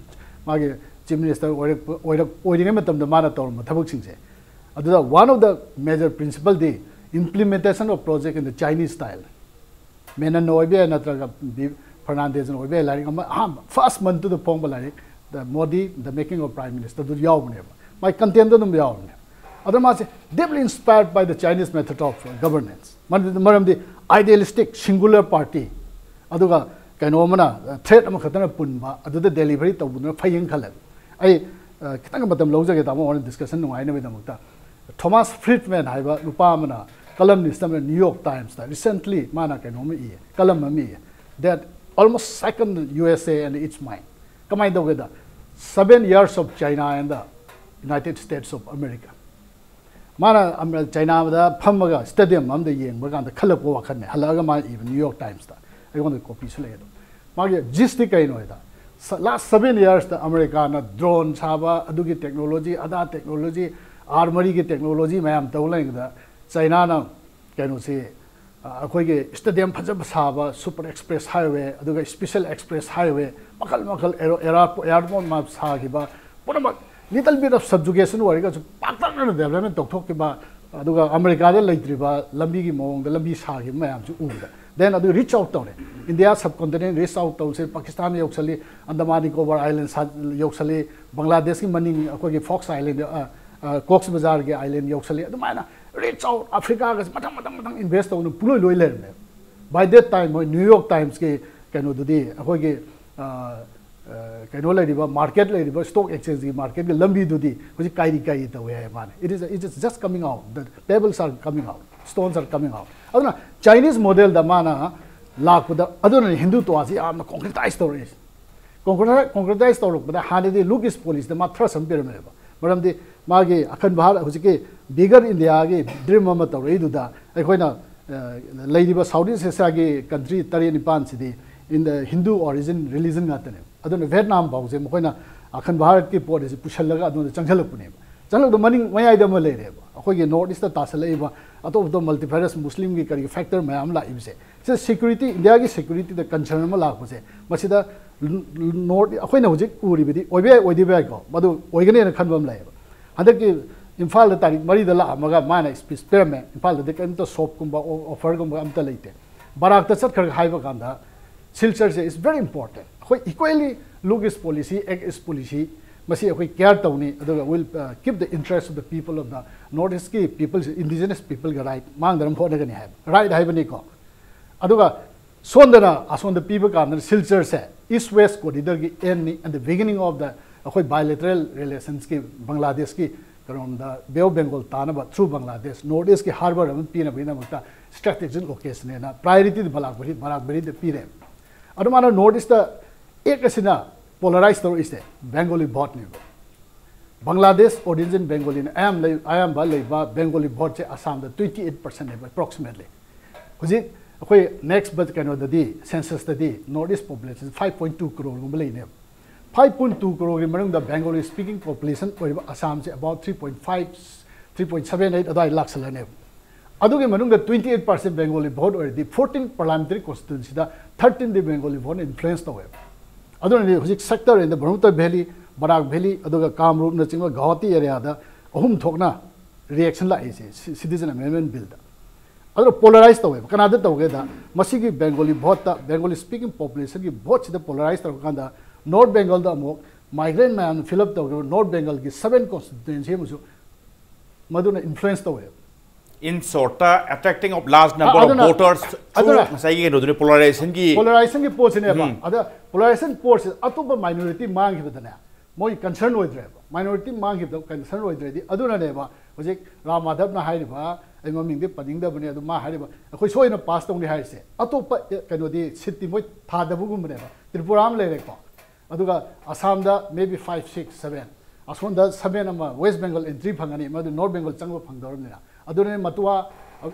ꯃꯥꯒꯤ ꯆꯤꯐ ꯃꯤꯅꯤꯁꯇꯔ ꯑꯣꯏꯔꯛꯄ, ꯑꯣꯏꯔꯛ-, ꯑꯣꯏꯔꯤꯉꯩ ꯃꯇꯝꯗ ꯃꯥꯅ ꯇꯧꯔꯝꯕ ꯊꯕꯛꯁꯤꯡꯁꯦ꯫ ꯑꯗꯨꯗ one of the major principle D implementation of project in the Chinese style꯫ ꯃꯦꯅꯟꯅ ꯑꯣꯏꯕ ꯌꯥꯏ, ꯅꯠꯇ꯭ꯔꯒ ꯕꯤ ꯐꯔꯅꯥꯟꯗꯦꯖꯅ ꯑꯣꯏꯕ ꯌꯥꯏ, ꯂꯥꯏꯔꯤꯛ ꯑꯃ ꯑꯍꯥꯟꯕ ꯐꯥꯔꯁ ꯃꯟꯇꯨꯗ ꯐꯣꯡꯕ ꯂꯥꯏꯔꯤꯛ ꯗ Modi the making of prime ꯃꯤꯅꯤꯁꯇꯔꯗꯨ ꯌꯥꯎꯕꯅꯦꯕ꯫ ꯃꯥꯏ ꯀꯟꯇꯦꯟꯗꯣ ꯑꯗꯨꯝ ꯌꯥꯎꯕꯅꯦ꯫ ꯑꯗꯣ ꯃꯥꯁꯦ deeply inspired by the Chinese method of governance꯫ ꯃꯔꯝꯗꯤ, ꯃꯔꯝꯗꯤ idealistic singular party, ꯑꯗꯨꯒ ꯀꯩꯅꯣ ꯑꯃꯅ, ꯊ꯭ꯔꯦꯠ ꯑꯃꯈꯛꯇꯅ ꯄꯨꯟꯕ, ꯑꯗꯨꯗ ꯗꯦꯂꯤꯚꯔꯤ ꯇꯧꯕꯗꯨꯅ ꯐꯩꯌꯦꯅ ꯈꯜꯂꯦ꯫ ꯑꯩ, ꯑ, ꯈꯤꯇꯪ ꯃꯇꯝ ꯂꯧꯖꯒꯦ, ꯇꯥꯃꯣ, ꯍꯣꯔꯦꯟ ꯗꯤꯁꯀꯁꯟ ꯅꯨꯡꯉꯥꯏꯅꯕꯒꯤꯗꯃꯛꯇ꯫ ꯊꯣꯃꯥꯁ ꯐ꯭ꯔꯤꯗꯃꯦꯟ ꯍꯥꯏꯕ ꯅꯨꯄꯥ ꯑꯃꯅ ꯀꯂꯝꯅꯤꯁ ꯑꯃꯅ ꯅ꯭ꯌꯨ ꯌꯣꯔꯛ ꯇꯥꯏꯝꯁꯇ ꯔꯤꯁꯦꯟꯠꯂꯤ ꯃꯥꯅ ꯀꯩꯅꯣꯝꯃ ꯏꯌꯦ, ꯀꯂꯝ ꯑꯃ ꯏꯌꯦ, that almost second U S A and its mind꯫ ꯀꯃꯥꯏꯅ ꯇꯧꯒꯦꯗ, Seven Years of China and the United States of America꯫ ꯃꯥꯅ ꯑꯃ-, ꯆꯥꯏꯅꯥꯗ ꯐꯝꯃꯒ ꯁ꯭ꯇꯦꯗꯤꯌꯝ ꯑꯃꯗ ꯌꯦꯡꯕ ꯀꯥꯟꯗ ꯈꯜꯂꯛꯄ ꯋꯥꯈꯜꯅꯦ, ꯍꯜꯂꯛꯑꯒ ꯃꯥꯅ ꯏꯕ ꯅ꯭ꯌꯨ ꯌꯣꯔꯛ ꯇꯥꯏꯝꯁꯇ꯫ ꯑꯩꯉꯣꯟꯗ ꯀꯣꯄꯤꯁꯨ ꯂꯩ꯫ ꯑꯗꯣ ꯃꯥꯒꯤ ꯖꯤꯁꯇꯤ ꯀꯩꯅꯣ ꯍꯥꯏꯗ, ꯁ-, ꯂꯥꯁ ꯁꯚꯦꯟ ꯌꯔꯁꯇ ꯑꯃꯦꯔꯤꯀꯥꯅ ꯗ꯭ꯔꯣꯟ ꯁꯥꯕ, ꯑꯗꯨꯒꯤ ꯇꯦꯛꯅꯣꯂꯣꯖꯤ, ꯑꯗꯥ ꯇꯦꯛꯅꯣꯂꯣꯖꯤ, ꯑꯥꯔꯃꯔꯤꯒꯤ ꯇꯦꯛꯅꯣꯂꯣꯖꯤ ꯃꯌꯥꯝ ꯇꯧ ꯂꯩꯕꯗ ꯆꯥꯏꯅꯥꯅ ꯀꯩꯅꯣꯁꯤ, ꯑ, ꯑꯩꯈꯣꯏꯒꯤ ꯁ꯭ꯇꯦꯗꯤꯌꯝ ꯐꯖꯕ ꯁꯥꯕ, ꯁꯨꯄꯔ ꯑꯦꯛꯁꯄ꯭ꯔꯦꯁ ꯍꯥꯏꯋꯦ, ꯑꯗꯨꯒ ꯁ꯭ꯄꯦꯁꯦꯜ ꯑꯦꯛꯁꯄ꯭ꯔꯦꯁ ꯍꯥꯏꯋꯦ, ꯃꯈꯜ ꯃꯈꯜ ꯑꯦꯔꯣ-, ꯑꯦꯌꯥꯔꯄꯣꯔꯠ, ꯑꯦꯌꯥꯔꯄꯣꯔꯠ ꯃꯥ ꯁꯥꯈꯤꯕ ꯄꯨꯝꯅꯃꯛ, little bit of subjugation ꯑꯣꯏꯔꯒꯁꯨ ꯄꯥꯛꯇꯛꯅꯅ ꯗꯦꯕꯂꯞꯃꯦꯟ ꯇꯧꯊꯣꯛꯈꯤꯕ, ꯑꯗꯨꯒ ꯑꯃꯦꯔꯤꯀꯥꯗ ꯂꯩꯇ꯭ꯔꯤꯕ ꯂꯝꯕꯤꯒꯤ ꯃꯑꯣꯡꯗ ꯂꯝꯕꯤ ꯁꯥꯈꯤꯕ ꯃꯌꯥꯝꯁꯤ ꯎꯕꯗ Then ꯑꯗꯨ reach out ꯇꯧꯔꯦ, India subcontinent reach out ꯇꯧꯁꯦ, Pakistan ꯌꯧꯁꯜꯂꯤ, Andaman Nicobar Island ꯁꯥ-, ꯌꯧꯁꯜꯂꯤ, ꯕꯪꯒ꯭ꯂꯥꯗꯦꯁꯀꯤ ꯃꯅꯤꯡ ꯑꯩꯈꯣꯏꯒꯤ Fox Island, ꯑ, ꯑ, Cox's Bazarꯒꯤ island ꯌꯧꯁꯜꯂꯤ, ꯑꯗꯨꯃꯥꯏꯅ reach out, Africaꯒꯁꯦ ꯃꯊꯪ ꯃꯊꯪ ꯃꯊꯪ invest ꯇꯧꯗꯅ ꯄꯨꯂꯣꯏ ꯂꯣꯏ ꯂꯩꯔꯝꯃꯦ꯫ By that time ꯃꯣꯏ New York Timesꯀꯤ ꯀꯩꯅꯣꯗꯨꯗꯤ ꯑꯩꯈꯣꯏꯒꯤ, ꯑ, ꯑ, ꯀꯩꯅꯣ ꯂꯩꯔꯤꯕ market, ꯂꯩꯔꯤꯕ stock exchangeꯀꯤ marketꯀꯤ ꯂꯝꯕꯤꯗꯨꯗꯤ ꯍꯧꯖꯤꯛ ꯀꯥꯏꯔꯤ ꯀꯥꯏꯔꯤ ꯇꯧꯋꯦ ꯍꯥꯏ ꯃꯥꯅ꯫ It is, it is just coming out, the pebbles are coming out, stones are coming out. ꯑꯗꯨꯅ Chinese modelꯗ ꯃꯥꯅ ꯂꯥꯛꯄꯗ, ꯑꯗꯨꯅꯅꯤ ꯍꯤꯟꯗꯨꯇ꯭ꯋꯥꯁꯤ ꯌꯥꯝꯅ concretize ꯇꯧꯔꯛꯏꯁꯦ꯫ Concretize, concretize ꯇꯧꯔꯛꯄꯗ ꯍꯥꯟꯅꯗꯤ look east policyꯗ ꯃꯥ thrust ꯑꯃ ꯄꯤꯔꯝꯃꯦꯕ꯫ ꯃꯔꯝꯗꯤ ꯃꯥꯒꯤ ꯑꯈꯟ ꯚꯥꯔꯠ, ꯍꯧꯖꯤꯛꯀꯤ bigger Indiaꯒꯤ dream ꯑꯃ ꯇꯧꯔꯛꯏꯗꯨꯗ ꯑꯩꯈꯣꯏꯅ, ꯑ, ꯂꯩꯔꯤꯕ South East Asiaꯒꯤ country ꯇꯔꯦꯠ ꯅꯤꯄꯥꯟꯁꯤꯗꯤ in the Hindu origin religion ꯉꯥꯛꯇꯅꯦꯕ꯫ ꯑꯗꯨꯅ Vietnam ꯐꯥꯎꯁꯦ ꯃꯈꯣꯏꯅ ꯑꯈꯟ ꯚꯥꯔꯠꯀꯤ ꯄꯣꯠ ꯑꯁꯤ ꯄꯨꯁꯜꯂꯒ ꯑꯗꯨꯗ ꯆꯪꯁꯤꯜꯂꯛꯄꯅꯦꯕ꯫ ꯆꯪꯁꯤꯜꯂꯛꯄꯗ ꯃꯅꯤꯡ ꯃꯌꯥꯏꯗ ꯑꯃ ꯂꯩꯔꯦꯕ, ꯑꯩꯈꯣꯏꯒꯤ North Eastꯇ ꯇꯥꯁꯜꯂꯛꯏꯕ ꯑꯇꯣꯞ ꯑꯇꯣꯞꯄ multifarous Muslimꯒꯤ ꯀꯔꯤꯒꯤ factor ꯃꯌꯥꯝ ꯑꯃ ꯂꯥꯛꯏꯕꯁꯦ꯫ ꯁꯤꯗ security, Indiaꯒꯤ securityꯗ concern ꯑꯃ ꯂꯥꯛꯄꯁꯦ, ꯃꯁꯤꯗ North, ꯑꯩꯈꯣꯏꯅ ꯍꯧꯖꯤꯛ ꯎꯔꯤꯕꯗꯤ ꯑꯣꯏꯕ ꯌꯥꯏ, ꯑꯣꯏꯗꯕ ꯌꯥꯏꯀꯣ, ꯃꯗꯨ ꯑꯣꯏꯒꯅꯦꯅ ꯈꯟꯕ ꯑꯃ ꯂꯩꯌꯦꯕ꯫ ꯍꯟꯗꯛꯀꯤ ꯏꯝꯐꯥꯜꯗ ꯇꯥꯔꯤꯛ ꯃꯔꯤꯗ ꯂꯥꯛꯑꯝꯃꯒ ꯃꯥꯅ speech ꯄꯤꯔꯝꯃꯦ꯫ ꯏꯝꯐꯥꯜꯗꯗꯤ ꯀꯔꯤꯝꯇ shopꯀꯨꯝꯕ, offerꯒꯨꯝꯕ ꯑꯝꯇ ꯂꯩꯇꯦ꯫ ꯕꯔꯥꯛꯇ ꯆꯠꯈ꯭ꯔꯒ ꯍꯥꯏꯕ ꯀꯥꯟꯗ Silchar say is very important꯫ ꯑꯩꯈꯣꯏ equally look east policy, act east policy, ꯃꯁꯤ ꯑꯩꯈꯣꯏ care ꯇꯧꯅꯤ, ꯑꯗꯨꯒ will, uh, keep the interest of the people of the North Eastꯀꯤ people, indigenous peopleꯒꯤ right ꯃꯥꯡꯗꯅꯕ ꯍꯣꯠꯅꯒꯅꯤ ꯍꯥꯏꯕ, right ꯍꯥꯏꯕꯅꯤꯀꯣ꯫ ꯑꯗꯨꯒ ꯁꯣꯝꯗꯅ, ꯑꯁꯣꯝꯗ ꯄꯤꯕ ꯀꯥꯟꯗꯅ Silchar say east west corridorꯒꯤ endꯅꯤ and the beginning of the ꯑꯩꯈꯣꯏ bilateral relationsꯀꯤ, ꯕꯪꯒ꯭ꯂꯥꯗꯦꯁꯀꯤ ꯀꯩꯅꯣꯝꯗ Bay of Bengal ꯇꯥꯅꯕ through Bangladesh North Eastꯀꯤ harbour ꯑꯃ ꯄꯤꯅꯕꯒꯤꯗꯃꯛꯇ strategic locationꯅꯦꯅ priorityꯗ ꯕꯔꯥꯛ ꯚꯦꯂꯤ, ꯕꯔꯥꯛ ꯚꯦꯂꯤꯗ ꯄꯤꯔꯦ꯫ ꯑꯗꯨꯃꯥꯏꯅ North Eastꯇ act ꯑꯁꯤꯅ polarize ꯇꯧꯔꯛꯏꯁꯦ Bengali voteꯅꯦꯕ꯫ ꯕꯪꯒ꯭ꯂꯥꯗꯦꯁ origin Bengaliꯅ ꯑꯌꯥꯝꯕ ꯂꯩ-, ꯑꯌꯥꯝꯕ ꯂꯩꯕ Bengali voteꯁꯦ ꯑꯁꯥꯝꯗ twenty eight percentꯅꯦꯕ approximately꯫ ꯍꯧꯖꯤꯛ ꯑꯩꯈꯣꯏ next ꯕꯠ ꯀꯩꯅꯣꯗꯗꯤ, censusꯇꯗꯤ North East population five point two crore ꯒꯨꯝꯕ ꯂꯩꯅꯦꯕ꯫ Five point two crore ꯒꯤ ꯃꯅꯨꯡꯗ Bengali speaking population ꯑꯣꯏꯔꯤꯕ ꯑꯁꯥꯝꯁꯦ about three point five, three point seven eight ꯑꯗꯨꯋꯥꯏ ꯂꯥꯛꯁꯜꯂꯅꯦꯕ꯫ ꯑꯗꯨꯒꯤ ꯃꯅꯨꯡꯗ twenty eight percent Bengali vote ꯑꯣꯏꯔꯗꯤ fourteen parliamentary constituencyꯗ thirteenꯗꯤ Bengali vote influence ꯇꯧꯋꯦꯕ꯫ ꯑꯗꯨꯅꯗꯤ ꯍꯧꯖꯤꯛ sector in the Brahmaputra Valley, Barak Valley, ꯑꯗꯨꯒ ꯀꯥꯝꯔꯨꯞꯅꯆꯤꯡꯕ ꯒꯧꯍꯥꯇꯤ areaꯗ ꯑꯍꯨꯝ ꯊꯣꯛꯅ reaction ꯂꯥꯛꯏꯁꯦ ꯁꯤ-, Citizen Amendment Billꯗ꯫ ꯑꯗꯨꯅ ꯄꯣꯂꯔꯥꯏꯁ ꯇꯧꯋꯦꯕ꯫ ꯀꯅꯥꯗ ꯇꯧꯒꯦꯗ, ꯃꯁꯤꯒꯤ ꯕꯦꯡꯒꯣꯂꯤ ꯚꯣꯠꯇ, ꯕꯦꯡꯒꯣꯂꯤ ꯁ꯭ꯄꯤꯀꯤꯡ ꯄꯣꯄꯨꯂꯦꯁꯟꯒꯤ ꯚꯣꯠꯁꯤꯗ ꯄꯣꯂꯔꯥꯏꯁ ꯇꯧꯔꯀꯥꯟꯗ ꯅꯣꯔꯠ ꯕꯦꯡꯒꯜꯗ ꯑꯃꯨꯛ ꯃꯥꯏꯒ꯭ꯔꯦꯟ ꯃꯌꯥꯝꯅ ꯐꯤꯜ ꯑꯞ ꯇꯧꯈꯤꯕ ꯅꯣꯔꯠ ꯕꯦꯡꯒꯜꯒꯤ ꯁꯕꯦꯟ ꯀꯣꯟꯁꯇꯤꯇ꯭ꯋꯦꯟꯁꯤ ꯑꯃꯁꯨ ꯃꯗꯨꯅ ꯏꯟꯐ꯭ꯂꯨꯌꯦꯟꯁ ꯇꯧꯋꯦꯕ꯫ In short, attracting of large number ꯑ, of ꯑꯗꯨꯅ- voters through ꯑꯗꯨꯅ- ꯉꯁꯥꯏꯒꯤ ꯀꯩꯅꯣꯗꯨꯅꯤ, ꯄꯣꯂꯔꯥꯏꯖꯦꯁꯟꯒꯤ. ꯄꯣꯂꯔꯥꯏꯖꯦꯁꯟꯒꯤ ꯄꯣꯠꯁꯤꯅꯦꯕ꯫ ꯑꯗ ꯄꯣꯂꯔꯥꯏꯖꯦꯁꯟ ꯄꯣꯠꯁꯤ ꯑꯇꯣꯞꯄ ꯃꯥꯏꯅꯣꯔꯤꯇꯤ ꯃꯥꯡꯈꯤꯕꯗꯅꯦ ꯃꯣꯏ ꯀꯟꯁꯔꯟ ꯑꯣꯏꯗ꯭ꯔꯦꯕ꯫ ꯃꯥꯏꯅꯣꯔꯤꯇꯤ ꯃꯥꯡꯈꯤꯕꯗ ꯀꯟꯁꯔꯟ ꯑꯣꯏꯗ꯭ꯔꯗꯤ, ꯑꯗꯨꯅꯅꯦꯕ ꯍꯧꯖꯤꯛ ꯔꯥꯝ ꯃꯥꯙꯕꯅ ꯍꯥꯏꯔꯤꯕ, ꯑꯩ ꯃꯃꯤꯡꯗꯤ ꯄꯟꯅꯤꯡꯗꯕꯅꯦ, ꯑꯗꯨ ꯃꯥ ꯍꯥꯏꯔꯤꯕ ꯑꯩꯈꯣꯏ ꯁꯣꯏꯅ ꯄꯥꯁ ꯇꯧꯅꯤ ꯍꯥꯏꯔꯤꯁꯦ꯫ ꯑꯇꯣꯞꯄ ꯑꯦ, ꯀꯩꯅꯣꯗꯤ ꯁꯤꯠꯇꯤ ꯃꯣꯏ ꯊꯥꯗꯕꯒꯨꯝꯕꯅꯦꯕ꯫ ꯇ꯭ꯔꯤꯄꯨꯔꯥ ꯑꯃ ꯂꯩꯔꯦꯀꯣ, ꯑꯗꯨꯒ ꯑꯁꯥꯝꯗ maybe five, six, seven, ꯑꯁꯣꯝꯗ seven ꯑꯃ ꯋꯦꯁ ꯕꯦꯡꯒꯜ ꯑꯦꯟꯇ꯭ꯔꯤ ꯐꯪꯒꯅꯤ, ꯃꯗꯨ ꯅꯣꯔꯠ ꯕꯦꯡꯒꯜ ꯆꯪꯕ ꯐꯪꯗꯧꯔꯕꯅꯤꯅ꯫ ꯑꯗꯨꯅ ꯃꯇꯨꯋꯥ,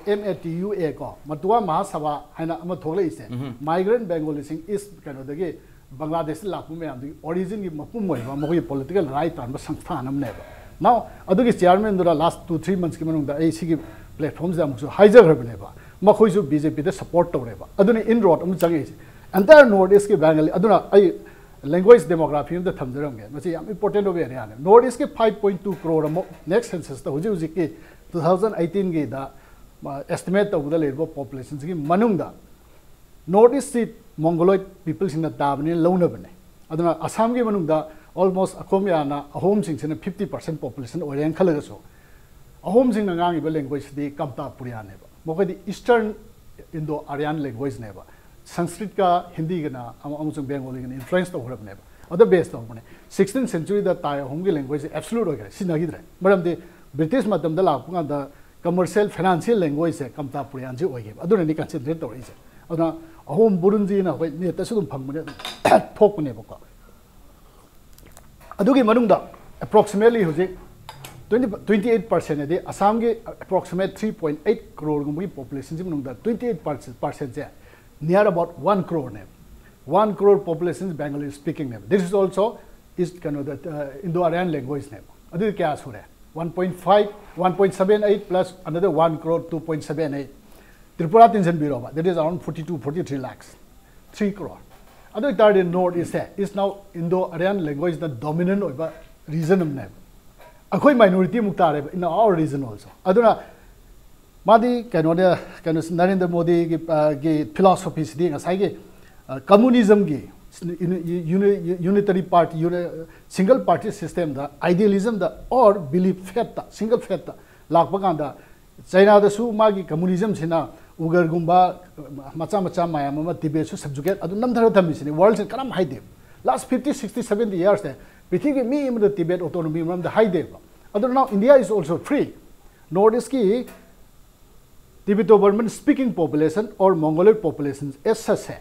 M A T U A ꯀꯣ, ꯃꯇꯨꯋꯥ ꯃꯍꯥꯁꯚꯥ ꯍꯥꯏꯅ ꯑꯃ ꯊꯣꯛꯂꯛꯏꯁꯦ, ꯃꯥꯏꯒ꯭ꯔꯦꯟ ꯕꯦꯡꯒꯣꯂꯤꯁꯤꯡ ꯏꯁ ꯀꯩꯅꯣꯗꯒꯤ, ꯕꯪꯒ꯭ꯂꯥꯗꯦꯁꯇ ꯂꯥꯛꯄ ꯃꯌꯥꯝꯗꯨꯒꯤ ꯑꯣꯔꯤꯖꯤꯟꯒꯤ ꯃꯄꯨꯝ ꯑꯣꯏꯕ ꯃꯈꯣꯏꯒꯤ ꯄꯣꯂꯤꯇꯤꯀꯦꯜ ꯔꯥꯏꯠ ꯇꯥꯟꯕ ꯁꯪꯁꯊꯥꯟ ꯑꯃꯅꯦꯕ꯫ Now ꯑꯗꯨꯒꯤ ꯆꯤꯌꯥꯔꯃꯦꯟꯗꯨꯅ ꯂꯥꯁ ꯇꯨ ꯊ꯭ꯔꯤ ꯃꯟꯁꯀꯤ ꯃꯅꯨꯡꯗ ꯑꯩ ꯁꯤꯒꯤ ꯄ꯭ꯂꯦꯠꯐꯣꯝꯁꯤꯗ ꯑꯃꯨꯛꯁꯨ ꯍꯥꯏꯖꯈ꯭ꯔꯕꯅꯦꯕ, ꯃꯈꯣꯏꯁꯨ B J P ꯗ ꯁꯄꯣꯔꯠ ꯇꯧꯔꯦꯕ꯫ ꯑꯗꯨꯅ ꯏꯟ ꯔꯣꯗ ꯑꯃ ꯆꯪꯉꯛꯏꯁꯦ꯫ Entire North East ꯀꯤ ꯕꯦꯡꯒꯂꯤ, ꯑꯗꯨꯅ ꯑꯩ ꯂꯦꯡꯒ꯭ꯋꯦꯖ ꯗꯦꯃꯣꯒ꯭ꯔꯥꯐꯤ ꯑꯃꯗ ꯊꯝꯖꯔꯝꯒꯦ, ꯃꯁꯤ ꯌꯥꯝ ꯏꯝꯄꯣꯔꯇꯦꯟ ꯑꯣꯏꯕ ꯑꯦꯔꯤꯌꯥꯅꯦ꯫ ꯅꯣꯔꯠ ꯏꯁꯀꯤ five point two crore ꯑꯃꯨꯛ ꯅꯦꯛꯁ ꯁꯦꯟꯁꯁꯇ ꯍꯧꯖꯤꯛ ꯍꯧꯖꯤꯛꯀꯤ two thousand eighteenꯒꯤꯗ ꯑꯦꯁꯇꯤꯃꯦꯠ ꯇꯧꯕꯗ ꯂꯩꯔꯤꯕ ꯄꯣꯄꯨꯂꯦꯁꯟꯁꯤꯒꯤ ꯃꯅꯨꯡꯗ ꯅꯣꯔꯠ ꯏꯁꯁꯤ ꯃꯣꯡꯒꯣꯂꯣꯏꯠ ꯄꯤꯄꯜꯁꯤꯡꯅ ꯇꯥꯕꯅꯤꯅ ꯂꯧꯅꯕꯅꯦ꯫ ꯑꯗꯨꯅ ꯑꯁꯥꯝꯒꯤ ꯃꯅꯨꯡꯗ ꯑꯣꯜꯃꯣꯁ ꯑꯈꯣꯝꯌꯥꯅ ꯑꯍꯣꯝꯁꯤꯡꯁꯤꯅ fifty percent population ꯑꯣꯏꯔꯦꯅ ꯈꯜꯂꯒꯁꯨ, ꯑꯍꯣꯝꯁꯤꯡꯅ ꯉꯥꯡꯉꯤꯕ ꯂꯦꯡꯒ꯭ꯋꯦꯖꯁꯤꯗꯤ ꯀꯝꯇꯥꯄꯨꯔꯤꯌꯥꯅꯦꯕ꯫ ꯃꯈꯣꯏꯗꯤ ꯏꯁꯇꯔꯟ ꯏꯟꯗꯣ ꯑꯥꯔꯤꯌꯥꯟ ꯂꯦꯡꯒ꯭ꯋꯦꯖꯅꯦꯕ꯫ ꯁꯪꯁꯀ꯭ꯔꯤꯠꯀ ꯍꯤꯟꯗꯤꯒꯅ ꯑꯃ-, ꯑꯃꯁꯨꯡ ꯕꯦꯡꯒꯣꯂꯤꯒꯅ ꯏꯟꯐ꯭ꯂꯨꯌꯦꯟꯁ ꯇꯧꯈ꯭ꯔꯕꯅꯦꯕ꯫ ꯑꯗ ꯕꯦꯁ ꯇꯧꯕꯅꯦ꯫ Sixteenth centuryꯗ ꯇꯥꯏ ꯑꯍꯣꯝꯒꯤ ꯂꯦꯡꯒ꯭ꯋꯦꯖꯁꯦ ꯑꯦꯕꯁꯣꯂꯨꯠ ꯑꯣꯏꯈ꯭ꯔꯦ, ꯁꯤꯖꯤꯟꯅꯈꯤꯗ꯭ꯔꯦ꯫ ꯃꯔꯝꯗꯤ ꯕ꯭ꯔꯤꯇꯤꯁ ꯃꯇꯝꯗ ꯂꯥꯛꯄ ꯀꯥꯟꯗ ꯀꯃꯔꯁꯤꯌꯦꯜ ꯐꯥꯏꯅꯥꯟꯁꯤꯌꯦꯜ ꯂꯦꯡꯒ꯭ꯋꯦꯖꯁꯦ ꯀꯝꯇꯥꯄꯨꯔꯤꯌꯥꯟꯁꯤ ꯑꯣꯏꯈꯤꯕ, ꯑꯗꯨꯅꯅꯤ ꯀꯟꯁꯦꯟꯇ꯭ꯔꯦꯠ ꯇꯧꯔꯛꯏꯁꯦ꯫ ꯑꯗꯨꯅ ꯑꯍꯣꯝ ꯕꯨꯔꯨꯟꯖꯤꯅ ꯑꯩꯈꯣꯏ ꯅꯦꯠꯇꯁꯨ ꯑꯗꯨꯝ ꯐꯪꯕꯅꯦ, ꯑꯗꯨꯝ ꯊꯣꯛꯄꯅꯦꯕꯀꯣ꯫ ꯑꯗꯨꯒꯤ ꯃꯅꯨꯡꯗ ꯑꯦꯄ꯭ꯔꯣꯛꯁꯤꯃꯦꯠꯂꯤ ꯍꯧꯖꯤꯛ twenty, twenty eight percent ꯍꯥꯏꯗꯤ ꯑꯁꯥꯝꯒꯤ ꯑꯦꯄ꯭ꯔꯣꯛꯁꯤꯃꯦꯠ three point eight ꯀ꯭ꯔꯣꯔꯒꯨꯝꯕꯒꯤ ꯄꯣꯄꯨꯂꯦꯁꯟꯁꯤ ꯃꯅꯨꯡꯗ twenty eight percent say near about one crore ꯅꯦꯕ꯫ One crore population Bengali speaking ꯅꯦꯕ꯫ This is also is ꯀꯩꯅꯣꯗ, Indo Aryan language ꯅꯦꯕ꯫ ꯑꯗꯨꯗꯤ ꯀꯌꯥ ꯁꯨꯔꯦ? One point five, one point seven eight plus another one crore, two point seven eight꯫ Tripura ꯇꯤꯟꯁꯤꯟꯕꯤꯔꯣꯕ, that is around forty two, forty three lakhs, three crore꯫ ꯑꯗꯨ ꯑꯣꯏꯇꯥꯔꯗꯤ north ꯏꯁꯁꯦ is now Indo Aryan language ꯅ dominant ꯑꯣꯏꯕ region ꯑꯃꯅꯦꯕ꯫ ꯑꯩꯈꯣꯏ minority ꯑꯃꯨꯛ ꯇꯥꯔꯦꯕ in our region also꯫ ꯑꯗꯨꯅ ꯃꯥꯗꯤ ꯀꯩꯅꯣꯅꯦ, ꯀꯩꯅꯣ, ꯅꯔꯦꯟꯗ꯭ꯔ ꯃꯣꯗꯤꯒꯤ, ꯑ, ꯒꯤ philosophy ꯁꯤꯗꯤ ꯉꯁꯥꯏꯒꯤ, ꯑ, communism ꯒꯤ unitary party, single party system the, idealism the, or belief faith ꯇ, single faith ꯇ ꯂꯥꯛꯄ ꯀꯥꯟꯗ, ꯆꯩꯅꯥꯗꯁꯨ ꯃꯥꯒꯤ communism ꯁꯤꯅ ꯎꯒꯔꯒꯨꯝꯕ ꯃꯆꯥ ꯃꯆꯥ ꯃꯌꯥꯝ ꯑꯃ, ꯇꯤꯕꯦꯠꯁꯨ subjugate ꯑꯗꯨ ꯅꯝꯊꯔ ꯊꯝꯃꯤꯁꯤꯅꯤ꯫ World ꯁꯤꯅ ꯀꯅꯥꯝ ꯍꯥꯏꯗꯦ꯫ Last fifty, sixty, seventy years ꯁꯦ ꯄ꯭ꯔꯤꯊꯤꯕꯤꯒꯤ ꯃꯤ ꯑꯃꯗ ꯇꯤꯕꯦꯠ autonomy ꯃꯔꯝꯗ ꯍꯥꯏꯗꯦꯕ꯫ ꯑꯗꯨꯅ now India is also free. North East ꯀꯤ Tibeto-Burman speaking population or Mongoloid population as such ꯁꯦ,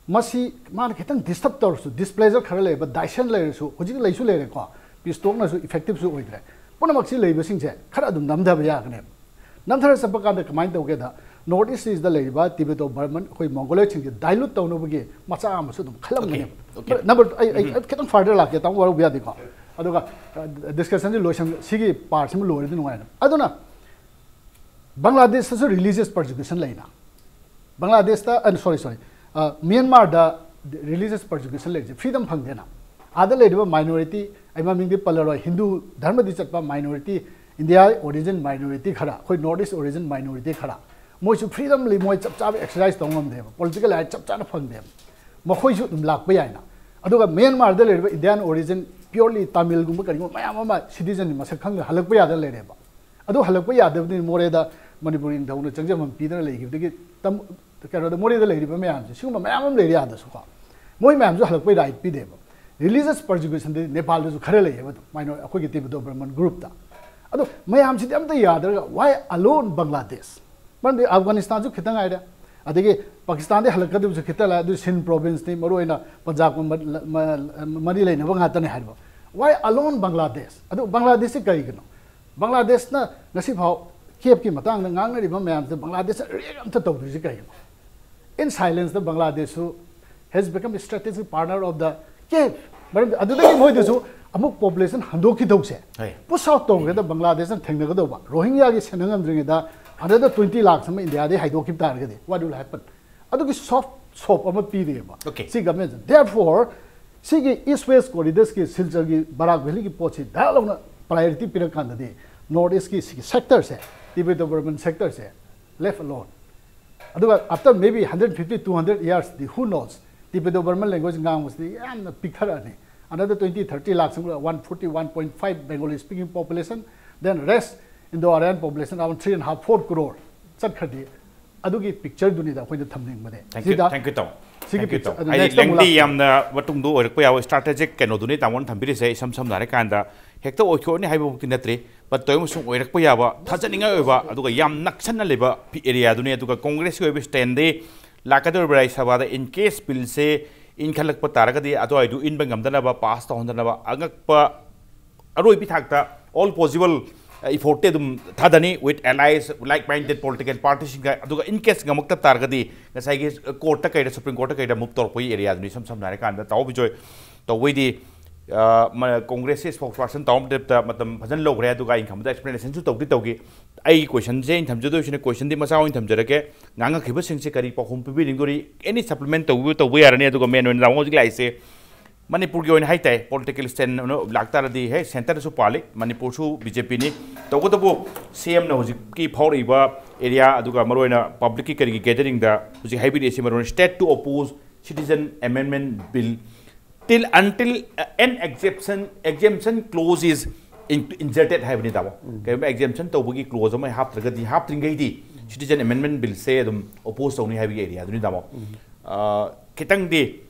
ꯃꯁꯤ ꯃꯥꯅ ꯈꯤꯇꯪ disturb ꯇꯧꯔꯁꯨ, displeasure ꯈꯔ ꯂꯩꯕ, dissension ꯂꯩꯔꯁꯨ, ꯍꯧꯖꯤꯛ ꯂꯩꯁꯨ ꯂꯩꯔꯦꯀꯣ, peace talk ꯅꯁꯨ effective ꯁꯨ ꯑꯣꯏꯗ꯭ꯔꯦ꯫ ꯄꯨꯝꯅꯃꯛꯁꯤ ꯂꯩꯕꯁꯤꯡꯁꯦ ꯈꯔ ꯑꯗꯨꯝ ꯅꯝꯊꯕ ꯌꯥꯒꯅꯦꯕ꯫ ꯅꯝꯊꯔ ꯆꯠꯄ ꯀꯥꯟꯗ ꯀꯃꯥꯏꯅ ꯇꯧꯒꯦꯗ, North East ꯁꯤꯗ ꯂꯩꯔꯤꯕ Tibeto-Burman ꯑꯩꯈꯣꯏ Mongoloid ꯁꯤꯡꯁꯦ dilute ꯇꯧꯅꯕꯒꯤ ꯃꯆꯥ ꯑꯃꯁꯨ ꯑꯗꯨꯝ ꯈꯜꯂꯝꯒꯅꯦꯕ꯫ Okay, okay. Number, ꯑꯩ, ꯑꯩ ꯈꯤꯇꯪ further ꯂꯥꯛꯀꯦ, ꯇꯥꯃꯣ ꯋꯥꯔꯧꯕ ꯌꯥꯗꯦꯀꯣ꯫ ꯑꯗꯨꯒ, ꯑ, discussion ꯁꯤ ꯂꯣꯏꯁꯟ, ꯁꯤꯒꯤ part ꯁꯤꯃ ꯂꯣꯏꯔꯗꯤ ꯅꯨꯡꯉꯥꯏꯔꯅꯤ꯫ ꯑꯗꯨꯅ ꯕꯪꯒ꯭ꯂꯥꯗꯦꯁꯇꯁꯨ religious persecution ꯂꯩꯅ꯫ ꯕꯪꯒ꯭ꯂꯥꯗꯦꯁꯇ, ꯑ, sorry, sorry, ꯑ, ꯃ꯭ꯌꯥꯟꯃꯥꯔꯗ religious persecution ꯂꯩꯔꯤꯁꯦ freedom ꯐꯪꯗꯦꯅ꯫ ꯑꯥꯗ ꯂꯩꯔꯤꯕ minority, ꯑꯩ ꯃꯃꯤꯡꯗꯤ ꯄꯜꯂꯔꯣꯏ, ꯍꯤꯟꯗꯨ ꯙꯔꯃꯗꯤ ꯆꯠꯄ minority, India origin minority ꯈꯔ, ꯑꯩꯈꯣꯏ North East origin minority ꯈꯔ, ꯃꯣꯏꯁꯨ freedom ꯂꯩ, ꯃꯣꯏ ꯆꯞ ꯆꯥꯕ exercise ꯇꯧ ꯉꯝꯗꯦꯕ, political right ꯆꯞ ꯆꯥꯅ ꯐꯪꯗꯦꯕ꯫ ꯃꯈꯣꯏꯁꯨ ꯑꯗꯨꯝ ꯂꯥꯛꯄ ꯌꯥꯏꯅ꯫ ꯑꯗꯨꯒ ꯃ꯭ꯌꯥꯟꯃꯥꯔꯗ ꯂꯩꯔꯤꯕ Indian origin, purely ꯇꯥꯃꯤꯜꯒꯨꯝꯕ ꯀꯔꯤꯒꯨꯝꯕ ꯃꯌꯥꯝ ꯑꯃ citizen ꯅꯤ, ꯃꯁꯛ ꯈꯪꯗꯅ ꯍꯜꯂꯛꯄ ꯌꯥꯗꯅ ꯂꯩꯔꯦꯕ꯫ ꯑꯗꯨ ꯍꯜꯂꯛꯄ ꯌꯥꯗꯕꯅꯤ, ꯃꯣꯔꯦꯗ ꯃꯅꯤꯄꯨꯔ ꯅꯤꯡꯊꯧꯅ ꯆꯪꯖꯐꯝ ꯄꯤꯗꯅ ꯂꯩꯈꯤꯕꯗꯒꯤ ꯇꯝ-, ꯀꯩꯅꯣꯗ ꯃꯣꯔꯦꯗ ꯂꯩꯔꯤꯕ ꯃꯌꯥꯝꯁꯦ, ꯁꯤꯒꯨꯝꯕ ꯃꯌꯥꯝ ꯑꯃ ꯂꯩꯔꯦ ꯑꯥꯗꯁꯨꯀꯣ꯫ ꯃꯣꯏ ꯃꯌꯥꯝꯁꯨ ꯍꯜꯂꯛꯄꯩ right ꯄꯤꯗꯦꯕ꯫ Religious persecution ꯗꯤ ꯅꯦꯄꯥꯜꯗꯁꯨ ꯈꯔ ꯂꯩꯌꯦꯕ ꯑꯗꯨꯝ, minor-, ꯑꯩꯈꯣꯏꯒꯤ Tibeto-Burman group ꯇ꯫ ꯑꯗꯣ ꯃꯌꯥꯝꯁꯤꯗꯤ ꯑꯝꯇ ꯌꯥꯗ꯭ꯔꯒ why alone Bangladesh? ꯃꯔꯝꯗꯤ ꯑꯐꯒꯥꯅꯤꯁꯇꯥꯟꯁꯨ ꯈꯤꯇꯪ ꯉꯥꯏꯔꯦ, ꯑꯗꯒꯤ ꯄꯥꯀꯤꯁꯇꯥꯟꯗꯤ ꯍꯜꯂꯛꯀꯗꯕꯁꯨ ꯈꯤꯇꯪ ꯂꯩ, ꯑꯗꯨ ꯁꯤꯟ province ꯅꯤ, ꯃꯔꯨꯑꯣꯏꯅ ꯄꯟꯖꯥꯕꯀ ꯃ-, ꯃ-, ꯃꯔꯤ ꯂꯩꯅꯕ ꯉꯥꯛꯇꯅꯤ ꯍꯥꯏꯔꯤꯕ꯫ Why alone Bangladesh? ꯑꯗꯨ ꯕꯪꯒ꯭ꯂꯥꯗꯦꯁꯁꯤ ꯀꯔꯤꯒꯤꯅꯣ? ꯕꯪꯒ꯭ꯂꯥꯗꯦꯁꯅ ꯉꯁꯤꯐꯥꯎ ꯀꯦꯞꯀꯤ ꯃꯇꯥꯡꯗ ꯉꯥꯡꯅꯔꯤꯕ ꯃꯌꯥꯝꯁꯦ ꯕꯪꯒ꯭ꯂꯥꯗꯦꯁꯅ react ꯑꯝꯇ ꯇꯧꯗ꯭ꯔꯤꯁꯤ ꯀꯔꯤꯒꯤꯅꯣ? In silence the ꯕꯪꯒ꯭ꯂꯥꯗꯦꯁꯁꯨ has become a strategic partner of the ꯀꯦꯞ꯫ ꯃꯔꯝꯗꯤ ꯑꯗꯨꯗꯒꯤ ꯃꯣꯏꯗꯁꯨ ꯑꯃꯨꯛ population ꯍꯟꯗꯣꯛꯈꯤꯗꯧꯁꯦ, ꯍꯣꯏ꯫ Push out ꯇꯧꯔꯒꯗ ꯕꯪꯒ꯭ꯂꯥꯗꯦꯁꯅ ꯊꯦꯡꯅꯒꯗꯧꯕ, ꯔꯣꯍꯤꯡꯒ꯭ꯌꯥꯒꯤ ꯁꯦꯟꯅ ꯉꯝꯗ꯭ꯔꯤꯉꯩꯗ another twenty lakhs ꯑꯃ ꯏꯟꯗꯤꯌꯥꯗꯒꯤ ꯍꯥꯏꯗꯣꯛꯈꯤꯕ ꯇꯥꯔꯒꯗꯤ what will happen? ꯑꯗꯨꯒꯤ soft soap ꯑꯃ ꯄꯤꯔꯤꯑꯕ Okay. ꯁꯤ government ꯅ꯫ Therefore ꯁꯤꯒꯤ East West Corridors ꯀꯤ, ꯁꯤꯜꯆꯔꯒꯤ ꯕꯔꯥꯛ ꯚꯦꯂꯤꯒꯤ ꯄꯣꯠꯁꯤ ꯗꯥꯏꯔꯦꯛ ꯂꯧꯅ priority ꯄꯤꯔꯀꯥꯟꯗꯗꯤ North East ꯀꯤ ꯁꯤꯒꯤ sector ꯁꯦ Tibeto-Burman sector ꯁꯦ left alone. ꯑꯗꯨꯒ after maybe hundred fifty, two hundred years D, who knows, Tibeto-Burman language ꯉꯥꯡꯕꯁꯤꯗꯤ ꯌꯥꯝꯅ ꯄꯤꯛꯊꯔꯛꯑꯅꯤ. Another twenty, thirty lakhs, one forty, one point five Bengali speaking population, then rest Indo-Aryan population around three and a half, four crore ꯆꯠꯈ꯭ꯔꯗꯤ, ꯑꯗꯨꯒꯤ picture ꯗꯨꯅꯤꯗ ꯑꯩꯈꯣꯏꯅ ꯊꯝꯅꯤꯡꯕꯗꯤ꯫ Thank you, ꯁꯤꯗ thank you, ꯇꯥꯃꯣ꯫ ꯁꯤꯒꯤ Thank you, picture ꯇꯥꯃꯣ꯫ ꯑꯗꯨ ꯍꯥꯏꯗꯤ next ꯑꯃꯨꯛ lengthy ꯂꯥꯛꯀꯦ꯫ ꯌꯥꯝꯅ ꯃꯇꯨꯡꯗ ꯑꯣꯏꯔꯛꯄ ꯌꯥꯕ strategic ꯀꯩꯅꯣꯗꯨꯅꯤ ꯇꯥꯃꯣꯅ ꯊꯝꯕꯤꯔꯤꯁꯦ꯫ ꯏꯁꯝ ꯁꯝꯅ ꯍꯥꯏꯔꯀꯥꯟꯗ ꯍꯦꯛꯇ ꯑꯣꯏꯊꯣꯛꯑꯅꯤ ꯍꯥꯏꯕꯃꯛꯇꯤ ꯅꯠꯇ꯭ꯔꯤ, but ꯇꯧꯔꯤꯕ ꯁꯨꯝ ꯑꯣꯏꯔꯛꯄ ꯌꯥꯕ ꯊꯥꯖꯅꯤꯡꯉꯥꯏ ꯑꯣꯏꯕ, ꯑꯗꯨꯒ ꯌꯥꯝ ꯅꯛꯁꯟꯅ ꯂꯩꯕ ꯐꯤ-, area ꯗꯨꯅꯤ꯫ ꯑꯗꯨꯒ Congress ꯀꯤ ꯑꯣꯏꯕ stand ꯗꯤ ꯂꯥꯛꯀꯗꯧꯔꯤꯕ ꯔꯥꯖ꯭ꯌ ꯁꯚꯥꯗ in case bill ꯁꯦ ꯏꯟꯈꯠꯂꯛꯄ ꯇꯥꯔꯒꯗꯤ ꯑꯗꯨꯋꯥꯏꯗꯨ ꯏꯟꯕ ꯉꯝꯗꯅꯕ, pass ꯇꯧꯍꯟꯗꯅꯕ ꯑꯉꯛꯄ ꯑꯔꯣꯏꯕꯤ ꯊꯥꯛꯇ all possible effort ꯇꯤ ꯑꯗꯨꯝ ꯊꯥꯗꯅꯤ with allies, like minded political party ꯁꯤꯡꯒ꯫ ꯑꯗꯨꯒ in case ꯉꯝꯃꯛꯇ ꯇꯥꯔꯒꯗꯤ ꯉꯁꯥꯏꯒꯤ court ꯇ ꯀꯩꯗ, Supreme Court ꯇ ꯀꯩꯗ move ꯇꯧꯔꯛꯄꯒꯤ area ꯗꯨꯅꯤ꯫ ꯏꯁꯝ ꯁꯝꯅ ꯍꯥꯏꯔꯀꯥꯟꯗ ꯇꯥꯃꯣ ꯕꯤꯖꯣꯏ ꯇꯧꯕꯩꯗꯤ, ꯑ, ꯃ-, Congress ꯀꯤ spokesperson ꯇꯥꯃꯣ ꯃꯇꯝ ꯐꯖꯅ ꯂꯧꯈ꯭ꯔꯦ, ꯑꯗꯨꯒ ꯑꯩꯅ ꯈꯟꯕꯗ explanation ꯁꯨ ꯇꯧꯗꯤ ꯇꯧꯈꯤ꯫ ꯑꯩꯒꯤ question ꯁꯦ ꯑꯩꯅ ꯊꯝꯖꯗꯣꯏꯁꯤꯅ, question ꯗꯤ ꯃꯆꯥ ꯑꯣꯏꯅ ꯊꯝꯖꯔꯛꯀꯦ꯫ ꯉꯥꯡꯉꯛꯈꯤꯕꯁꯤꯡꯁꯦ ꯀꯔꯤ ꯄꯥꯎꯈꯨꯝ ꯄꯤꯕꯤꯅꯤꯡꯗꯣꯔꯤ? Any supplement ꯇꯧꯕꯤꯕ ꯇꯧꯕ ꯌꯥꯔꯅꯤ꯫ ꯑꯗꯨꯒ main ꯑꯣꯏꯅ ꯇꯥꯃꯣ ꯍꯧꯖꯤꯛ ꯂꯥꯛꯏꯁꯦ ꯃꯅꯤꯄꯨꯔꯒꯤ ꯑꯣꯏꯅ ꯍꯥꯏꯇꯥꯏ, political stand ꯑꯣꯏꯅ ꯂꯥꯛꯇꯥꯔꯗꯤ, ꯍꯦ, centre ꯗꯁꯨ ꯄꯥꯜꯂꯤ, ꯃꯅꯤꯄꯨꯔꯁꯨ B J P ꯅꯤ꯫ ꯇꯧꯕꯇꯕꯨ C M ꯅ ꯍꯧꯖꯤꯛꯀꯤ ꯐꯥꯎꯔꯛꯏꯕ area, ꯑꯗꯨꯒ ꯃꯔꯨꯑꯣꯏꯅ public ꯀꯤ ꯀꯔꯤꯒꯤ gathering ꯗ ꯍꯧꯖꯤꯛ ꯍꯥꯏꯕꯤꯔꯛꯏꯁꯤ, ꯃꯔꯨꯑꯣꯏꯅ state to oppose Citizen Amendment Bill till until, uh, an exemption, exemption clause is in-, inserted ꯍꯥꯏꯕꯅꯤ ꯇꯥꯃꯣ꯫ ꯀꯔꯤꯒꯨꯝꯕ exemption ꯇꯧꯕꯒꯤ clause ꯑꯃ ꯍꯥꯞꯇ꯭ꯔꯒꯗꯤ, ꯍꯥꯞꯇ꯭ꯔꯤꯉꯩꯗꯤ Citizen Amendment Bill ꯁꯦ ꯑꯗꯨꯝ oppose ꯇꯧꯅꯤ ꯍꯥꯏꯕꯒꯤ area ꯗꯨꯅꯤ ꯇꯥꯃꯣ꯫ ꯑ, ꯈꯤꯇꯪꯗꯤ,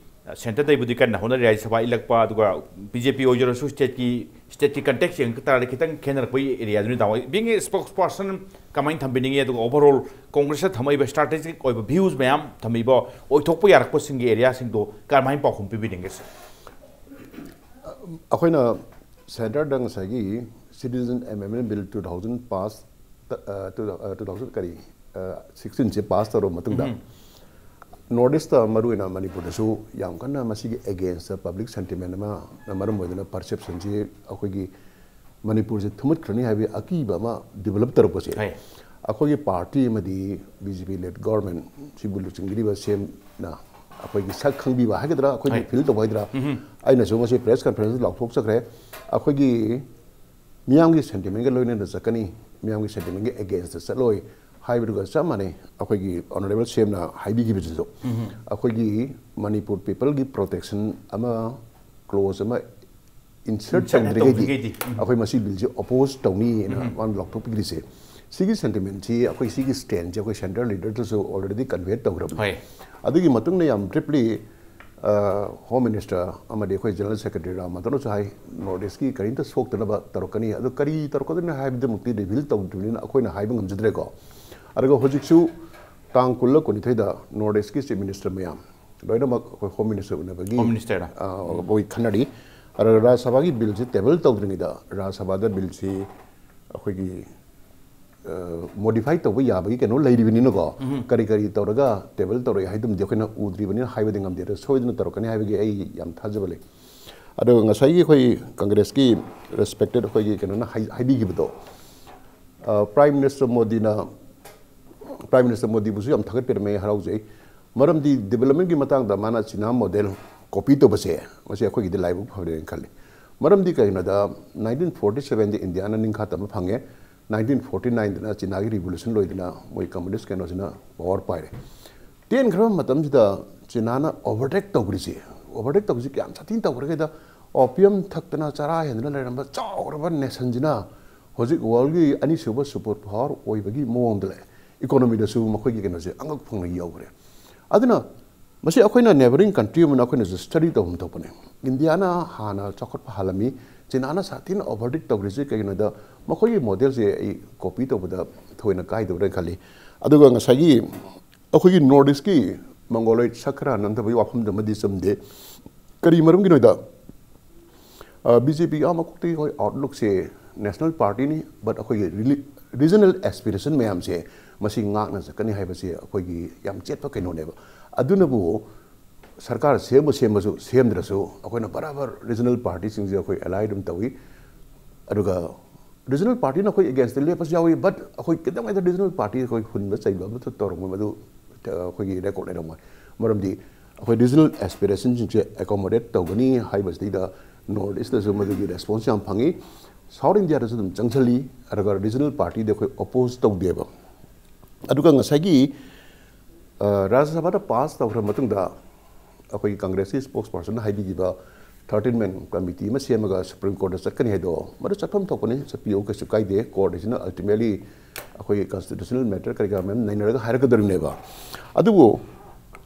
ꯑ, centre ꯗꯩꯕꯨꯗꯤ ꯀꯟꯅ ꯍꯣꯠꯅꯔꯤ, ꯔꯥꯖ꯭ꯌ ꯁꯚꯥ ꯏꯜꯂꯛꯄ, ꯑꯗꯨꯒ B J P ꯑꯣꯏꯖꯔꯁꯨ state ꯀꯤ, state ꯀꯤ context ꯌꯦꯡꯉꯛ ꯇꯥꯔꯗꯤ ꯈꯤꯇꯪ ꯈꯦꯠꯅꯔꯛꯄꯒꯤ area ꯗꯨꯅꯤ ꯇꯥꯃꯣ꯫ Being a spokesperson ꯀꯃꯥꯏꯅ ꯊꯝꯕꯤꯅꯤꯡꯉꯤ, ꯑꯗꯨꯒ overall Congress ꯇ ꯊꯝꯃꯛꯏꯕ strategic ꯑꯣꯏꯕ views ꯃꯌꯥꯝ ꯊꯝꯃꯤꯕ ꯑꯣꯏꯊꯣꯛꯄ ꯌꯥꯔꯛꯄꯁꯤꯡꯒꯤ area ꯁꯤꯡꯗꯣ ꯀꯔꯝꯍꯥꯏꯅ ꯄꯥꯎꯈꯨꯝ ꯄꯤꯕꯤꯅꯤꯡꯒꯦ, sir? ꯑꯩꯈꯣꯏꯅ centre ꯗ ꯉꯁꯥꯏꯒꯤ Citizen Amendment Bill two thousand pass, ꯑ, two thousand, ꯀꯔꯤ, ꯑ, sixteen ꯁꯦ pass ꯇꯧꯔꯕ ꯃꯇꯨꯡꯗ, North East ꯇ, ꯃꯔꯨꯑꯣꯏꯅ ꯃꯅꯤꯄꯨꯔꯗꯁꯨ ꯌꯥꯝ ꯀꯟꯅ ꯃꯁꯤꯒꯤ against ꯇ public sentiment ꯑꯃꯅ ꯃꯔꯝ ꯑꯣꯏꯗꯨꯅ perception ꯁꯤ ꯑꯩꯈꯣꯏꯒꯤ ꯃꯅꯤꯄꯨꯔꯁꯦ ꯊꯨꯝꯃꯠꯈ꯭ꯔꯅꯤ ꯍꯥꯏꯕꯒꯤ ꯑꯀꯤꯕ ꯑꯃ develop ꯇꯧꯔꯛꯄꯁꯦ, ꯍꯣꯏ꯫ ꯑꯩꯈꯣꯏꯒꯤ party ꯑꯃꯗꯤ B J P led government ꯁꯤꯕꯨ ꯂꯨꯆꯤꯡꯕꯤꯔꯤꯕ C M ꯅ ꯑꯩꯈꯣꯏꯒꯤ ꯁꯛ ꯈꯪꯕꯤꯕ ꯍꯥꯏꯒꯗ꯭ꯔꯥ, ꯑꯩꯈꯣꯏꯒꯤ ꯍꯣꯏ꯫ Feel ꯇꯧꯕ ꯍꯥꯏꯒꯗ꯭ꯔꯥ, ꯑꯩꯅꯁꯨ ꯉꯁꯤ press conference ꯂꯥꯎꯊꯣꯛꯆꯈ꯭ꯔꯦ꯫ ꯑꯩꯈꯣꯏꯒꯤ ꯃꯤꯌꯥꯝꯒꯤ sentiment ꯀ ꯂꯣꯏꯅꯅ ꯆꯠꯀꯅꯤ꯫ ꯃꯤꯌꯥꯝꯒꯤ ꯁꯦꯟꯇꯤꯃꯦꯟꯒꯤ ꯑꯦꯒꯦꯟꯁꯇ ꯆꯠꯂꯣꯏ ꯍꯥꯏꯕꯗꯨꯒ ꯆꯞ ꯃꯥꯟꯅꯩ꯫ ꯑꯩꯈꯣꯏꯒꯤ ꯑꯣꯅꯔꯦꯕꯜ ꯁꯤ ꯑꯦꯝꯅ ꯍꯥꯏꯕꯤꯈꯤꯕꯁꯤꯁꯨ ꯑꯩꯈꯣꯏꯒꯤ ꯃꯅꯤꯄꯨꯔ ꯄꯤꯄꯜꯒꯤ ꯄ꯭ꯔꯣꯇꯦꯛꯁꯟ ꯑꯃ, ꯀ꯭ꯂꯣꯖ ꯑꯃ ꯏꯟꯁꯔꯠ ꯇꯧꯗ꯭ꯔꯤꯉꯩꯗꯤ ꯑꯩꯈꯣꯏ ꯃꯁꯤ ꯕꯤꯜꯁꯤ ꯑꯣꯄꯣꯖ ꯇꯧꯅꯤꯅ ꯃꯥꯅ ꯂꯥꯎꯊꯣꯛꯄꯤꯈ꯭ꯔꯤꯁꯦ꯫ ꯁꯤꯒꯤ ꯁꯦꯟꯇꯤꯃꯦꯟꯁꯤ ꯑꯩꯈꯣꯏ ꯁꯤꯒꯤ ꯁ꯭ꯇꯦꯟꯁꯤ ꯑꯩꯈꯣꯏ ꯁꯦꯟꯇ꯭ꯔꯦꯜ ꯂꯤꯗꯔꯗꯁꯨ ꯑꯣꯜꯔꯦꯗꯤ ꯀꯟꯚꯦ ꯇꯧꯈ꯭ꯔꯕꯅꯤ꯫ ꯑꯗꯨꯒꯤ ꯃꯇꯨꯡꯗ ꯌꯥꯝ ꯕ꯭ꯔꯤꯞꯂꯤ ꯍꯣꯝ ꯃꯤꯅꯤꯁꯇꯔ ꯑꯃꯗꯤ ꯑꯩꯈꯣꯏ ꯖꯦꯅꯔꯦꯜ ꯁꯦꯀ꯭ꯔꯦꯇꯔꯤ ꯔꯥꯝ ꯃꯥꯙꯕꯅꯁꯨ ꯍꯥꯏ, ꯅꯣꯔꯠ ꯏꯁꯀꯤ ꯀꯔꯤꯝꯇ ꯁꯣꯛꯇꯅꯕ ꯇꯧꯔꯛꯀꯅꯤ꯫ ꯑꯗꯨ ꯀꯔꯤ ꯇꯧꯔꯛꯀꯗꯣꯏꯅꯣ ꯍꯥꯏꯕꯗꯨꯃꯛꯇꯤ ꯔꯤꯚꯤꯜ ꯇꯧꯗ꯭ꯔꯤꯕꯅꯤꯅ ꯑꯩꯈꯣꯏꯅ ꯍꯥꯏꯕ ꯉꯝꯖꯗ꯭ꯔꯦꯀꯣ꯫ ꯑꯗꯨꯒ ꯍꯧꯖꯤꯛꯁꯨ ꯇꯥꯡ ꯀꯨꯟꯂ ꯀꯨꯟꯅꯤꯊꯣꯏꯗ ꯅꯣꯔꯠ ꯏꯁꯀꯤ ꯆꯤꯐ ꯃꯤꯅꯤꯁꯇꯔ ꯃꯌꯥꯝ ꯂꯣꯏꯅꯃꯛ ꯑꯩꯈꯣꯏ ꯍꯣꯝ ꯃꯤꯅꯤꯁꯇꯔ ꯎꯅꯕꯒꯤ ꯍꯣꯝ ꯃꯤꯅꯤꯁꯇꯔꯗ ꯑ, ꯃꯣꯏ ꯈꯟꯅꯔꯤ꯫ ꯑꯗꯨꯒ ꯔꯥꯖ꯭ꯌ ꯁꯚꯥꯒꯤ ꯕꯤꯜꯁꯤ ꯇꯦꯕꯜ ꯇꯧꯗ꯭ꯔꯤꯉꯩꯗ ꯔꯥꯖ꯭ꯌ ꯁꯚꯥꯗ ꯕꯤꯜꯁꯤ ꯑꯩꯈꯣꯏꯒꯤ ꯃꯣꯗꯤꯐꯥꯏ ꯇꯧꯕ ꯌꯥꯕꯒꯤ ꯀꯩꯅꯣ ꯂꯩꯔꯤꯕꯅꯤꯅꯀꯣ꯫ ꯀꯔꯤ ꯀꯔꯤ ꯇꯧꯔꯒ ꯇꯦꯕꯜ ꯇꯧꯔꯛꯏ ꯍꯥꯏꯗꯨꯃꯗꯤ ꯑꯩꯈꯣꯏꯅ ꯎꯗ꯭ꯔꯤꯕꯅꯤꯅ ꯍꯥꯏꯕꯗꯤ ꯉꯝꯗꯦ꯫ ꯑꯗꯣ ꯁꯣꯏꯗꯅ ꯇꯧꯔꯛꯀꯅꯤ ꯍꯥꯏꯕꯒꯤ ꯑꯩ ꯌꯥꯝ ꯊꯥꯖꯕ ꯂꯩ꯫ ꯑꯗꯨꯒ ꯉꯁꯥꯏꯒꯤ ꯑꯩꯈꯣꯏ ꯀꯪꯒ꯭ꯔꯦꯁꯀꯤ ꯔꯦꯁꯄꯦꯛꯇꯦꯠ ꯑꯩꯈꯣꯏꯒꯤ ꯀꯩꯅꯣꯅ ꯍꯥꯏ-, ꯍꯥꯏꯕꯤꯈꯤꯕꯗꯣ, ꯄ꯭ꯔꯥꯏꯝ ꯃꯤꯅꯤꯁꯇꯔ ꯃꯣꯗꯤꯅ, ꯄ꯭ꯔꯥꯏꯝ ꯃꯤꯅꯤꯁꯇꯔ ꯃꯣꯗꯤꯕꯨꯁꯨ ꯌꯥꯝ ꯊꯥꯒꯠꯄꯤꯔꯝꯃꯦ, ꯑꯩ ꯍꯔꯥꯎꯖꯩ꯫ ꯃꯔꯝꯗꯤ ꯗꯤꯕꯂꯞꯃꯦꯟꯒꯤ ꯃꯇꯥꯡꯗ ꯃꯥꯅ ꯆꯤꯅꯥ ꯃꯣꯗꯦꯜ ꯀꯣꯄꯤ ꯇꯧꯕꯁꯦ, ꯃꯁꯤ ꯑꯩꯈꯣꯏꯒꯤꯗꯤ ꯂꯥꯏꯕꯛ ꯐꯔꯦꯅ ꯈꯜꯂꯤ꯫ ꯃꯔꯝꯗꯤ ꯀꯩꯒꯤꯅꯣꯗ, ꯅꯥꯏꯟꯇꯤꯟ ꯐꯣꯔꯇꯤ ꯁꯕꯦꯟꯗ ꯏꯟꯗꯤꯌꯥꯅ ꯅꯤꯡꯈꯥ ꯇꯝꯕ ꯐꯪꯉꯦ, ꯅꯥꯏꯟꯇꯤꯟ ꯐꯣꯔꯇꯤ ꯅꯥꯏꯟꯗꯅ ꯆꯤꯅꯥꯒꯤ ꯔꯤꯚꯣꯂꯨꯁꯟ ꯂꯣꯏꯗꯅ ꯃꯣꯏ ꯀꯝꯃꯨꯅꯤꯁ ꯀꯩꯅꯣꯁꯤꯅ ꯄꯋꯥꯔ ꯄꯥꯏꯔꯦ꯫ ꯇꯦꯟꯈ꯭ꯔꯕ ꯃꯇꯝꯁꯤꯗ ꯆꯤꯅꯥꯅ ꯑꯣꯚꯔꯇꯦꯛ ꯇꯧꯈ꯭ꯔꯤꯁꯤ, ꯑꯣꯚꯔꯇꯦꯛ ꯇꯧꯈ꯭ꯔꯤꯁꯤ ꯀꯌꯥꯝ ꯁꯥꯊꯤꯅ ꯇꯧꯈ꯭ꯔꯒꯦꯗ, ꯑꯣꯄꯤꯌꯝ ꯊꯛꯇꯅ ꯆꯔꯥ ꯍꯦꯟꯗꯅ ꯂꯩꯔꯝꯕ ꯆꯥꯎꯈ꯭ꯔꯕ ꯅꯦꯁꯟꯁꯤꯅ ꯍꯧꯖꯤꯛ ꯋꯥꯔꯜꯒꯤ ꯑꯅꯤꯁꯨꯕ ꯁꯨꯄꯔ ꯄꯥꯋꯔ ꯑꯣꯏꯕꯒꯤ ꯃꯑꯣꯡꯗ ꯂꯩ꯫ ꯏꯀꯣꯅꯣꯃꯤꯗꯁꯨ ꯃꯈꯣꯏꯒꯤ ꯀꯩꯅꯣꯁꯦ ꯑꯉꯛ ꯐꯪꯅ ꯌꯧꯈ꯭ꯔꯦ꯫ ꯑꯗꯨꯅ ꯃꯁꯤ ꯑꯩꯈꯣꯏꯅ ꯅꯦꯕꯔꯤꯡ ꯀꯟꯇ꯭ꯔꯤ ꯑꯃꯅ ꯑꯩꯈꯣꯏꯅꯁꯨ ꯁ꯭ꯇꯗꯤ ꯇꯧꯐꯝ ꯊꯣꯛꯄꯅꯦ꯫ ꯏꯟꯗꯤꯌꯥꯅ ꯍꯥꯟꯅ ꯆꯥꯎꯈꯠꯄ ꯍꯥꯜꯂꯝꯃꯤ, ꯆꯤꯅꯥꯅ ꯁꯥꯊꯤꯅ ꯑꯣꯚꯔꯇꯦꯛ ꯇꯧꯈ꯭ꯔꯤꯁꯦ ꯀꯩꯒꯤꯅꯣꯗ ꯃꯈꯣꯏꯒꯤ ꯃꯣꯗꯦꯜꯁꯦ ꯑꯩ ꯀꯣꯄꯤ ꯇꯧꯕꯗ ꯊꯣꯏꯅ ꯀꯥꯏꯗꯕ꯭ꯔꯥ ꯈꯜꯂꯤ꯫ ꯑꯗꯨꯒ ꯉꯁꯥꯏꯒꯤ ꯑꯩꯈꯣꯏꯒꯤ ꯅꯣꯔꯠ ꯏꯁꯀꯤ ꯃꯪꯒꯣꯂꯣꯏꯗ ꯁꯛ ꯈꯔ ꯅꯝꯊꯕꯒꯤ ꯋꯥꯐꯝꯗꯨꯃꯗꯤ ꯆꯨꯝꯗꯦ꯫ ꯀꯔꯤ ꯃꯔꯝꯒꯤꯅꯣꯗ, ꯕꯤ ꯖꯦ ꯄꯤ ꯑꯥ ꯃꯀꯣꯛꯇꯒꯤ ꯑꯩꯈꯣꯏ ꯑꯥꯎꯠꯂꯨꯛꯁꯦ ꯅꯦꯁꯅꯦꯜ ꯄꯥꯔꯇꯤꯅꯤ, ꯕꯠ ꯑꯩꯈꯣꯏꯒꯤ ꯔꯤꯖꯅꯦꯜ ꯑꯦꯁꯄꯤꯔꯦꯁꯟ ꯃꯌꯥꯝꯁꯦ ꯃꯁꯤ ꯉꯥꯛꯅ ꯆꯠꯀꯅꯤ ꯍꯥꯏꯕꯁꯤ ꯑꯩꯈꯣꯏꯒꯤ ꯌꯥꯝ ꯆꯦꯠꯄ ꯀꯩꯅꯣꯅꯦꯕ꯫ ꯑꯗꯨꯅꯕꯨ ꯁꯔꯀꯥꯔ ꯁꯦꯝꯕ ꯁꯦꯝꯕꯁꯨ ꯁꯦꯝꯗ꯭ꯔꯁꯨ ꯑꯩꯈꯣꯏꯅ ꯕꯔꯥꯕꯔ ꯔꯤꯖꯅꯦꯜ ꯄꯥꯔꯇꯤꯁꯤꯡꯁꯦ ꯑꯩꯈꯣꯏ ꯑꯦꯂꯥꯏ ꯑꯗꯨꯝ ꯇꯧꯏ꯫ ꯑꯗꯨꯒ ꯔꯤꯖꯅꯦꯜ ꯄꯥꯔꯇꯤꯅ ꯑꯩꯈꯣꯏ ꯑꯦꯒꯦꯟꯁꯇ ꯂꯦꯞꯄꯁꯨ ꯌꯥꯎꯏ, ꯕꯠ ꯑꯩꯈꯣꯏ ꯈꯤꯇꯪ ꯍꯦꯛꯇ ꯔꯤꯖꯅꯦꯜ ꯄꯥꯔꯇꯤ ꯑꯩꯈꯣꯏ ꯍꯨꯟꯕ ꯆꯩꯕ ꯑꯃꯠꯇ ꯇꯧꯔꯝꯃꯣꯏ, ꯃꯗꯨ ꯑꯩꯈꯣꯏꯒꯤ ꯔꯦꯀꯣꯔꯗ ꯂꯩꯔꯝꯃꯣꯏ꯫ ꯃꯔꯝꯗꯤ ꯑꯩꯈꯣꯏ ꯔꯤꯖꯅꯦꯜ ꯑꯦꯁꯄꯤꯔꯦꯁꯟꯁꯤꯡꯁꯦ ꯑꯦꯀꯣꯃꯣꯗꯦꯠ ꯇꯧꯒꯅꯤ ꯍꯥꯏꯕꯁꯤꯗꯩꯗ ꯅꯣꯔꯠ ꯏꯁꯇꯁꯨ ꯃꯗꯨꯒꯤ ꯔꯦꯁꯄꯣꯟꯁ ꯌꯥꯝ ꯐꯪꯉꯤ꯫ ꯁꯥꯎꯠ ꯏꯟꯗꯤꯌꯥꯗꯁꯨ ꯑꯗꯨꯝ ꯆꯪꯁꯤꯜꯂꯤ꯫ ꯑꯗꯨꯒ ꯔꯤꯖꯅꯦꯜ ꯄꯥꯔꯇꯤꯗꯤ ꯑꯩꯈꯣꯏ ꯑꯣꯄꯣꯖ ꯇꯧꯗꯦꯕ꯫ ꯑꯗꯨꯒ ꯉꯁꯥꯏꯒꯤ ꯔꯥꯖ꯭ꯌ ꯁꯚꯥꯗ ꯄꯥꯁ ꯇꯧꯈ꯭ꯔ ꯃꯇꯨꯡꯗ ꯑꯩꯈꯣꯏꯒꯤ ꯀꯪꯒ꯭ꯔꯦꯁꯀꯤ ꯁ꯭ꯄꯣꯛꯁ ꯄꯥꯔꯁꯟꯅ ꯍꯥꯏꯕꯤꯈꯤꯕ ꯊꯥꯔꯇꯤꯟ ꯃꯦꯟ ꯀꯃꯤꯇꯤ ꯑꯃ ꯁꯦꯝꯃꯒ ꯁꯨꯄ꯭ꯔꯤꯝ ꯀꯣꯔꯠꯇ ꯆꯠꯀꯅꯤ ꯍꯥꯏꯗꯣ, ꯃꯗꯨ ꯆꯠꯐꯝ ꯊꯣꯛꯄꯅꯤ, ꯆꯠꯄꯤꯌꯨ, ꯀꯩꯁꯨ ꯀꯥꯏꯗꯦ꯫ ꯀꯣꯔꯠ ꯍꯥꯏꯁꯤꯅ ꯑꯜꯇꯤꯃꯦꯠꯂꯤ ꯑꯩꯈꯣꯏꯒꯤ ꯀꯟꯁꯇꯤꯇ꯭ꯌꯨꯁꯅꯦꯜ ꯃꯦꯇꯔ ꯀꯔꯤ ꯀꯔꯥ ꯃꯌꯥꯝ ꯅꯩꯅꯔꯒ ꯍꯥꯏꯔꯛꯀꯗꯧꯔꯤꯕꯅꯦꯕ꯫ ꯑꯗꯨꯕꯨ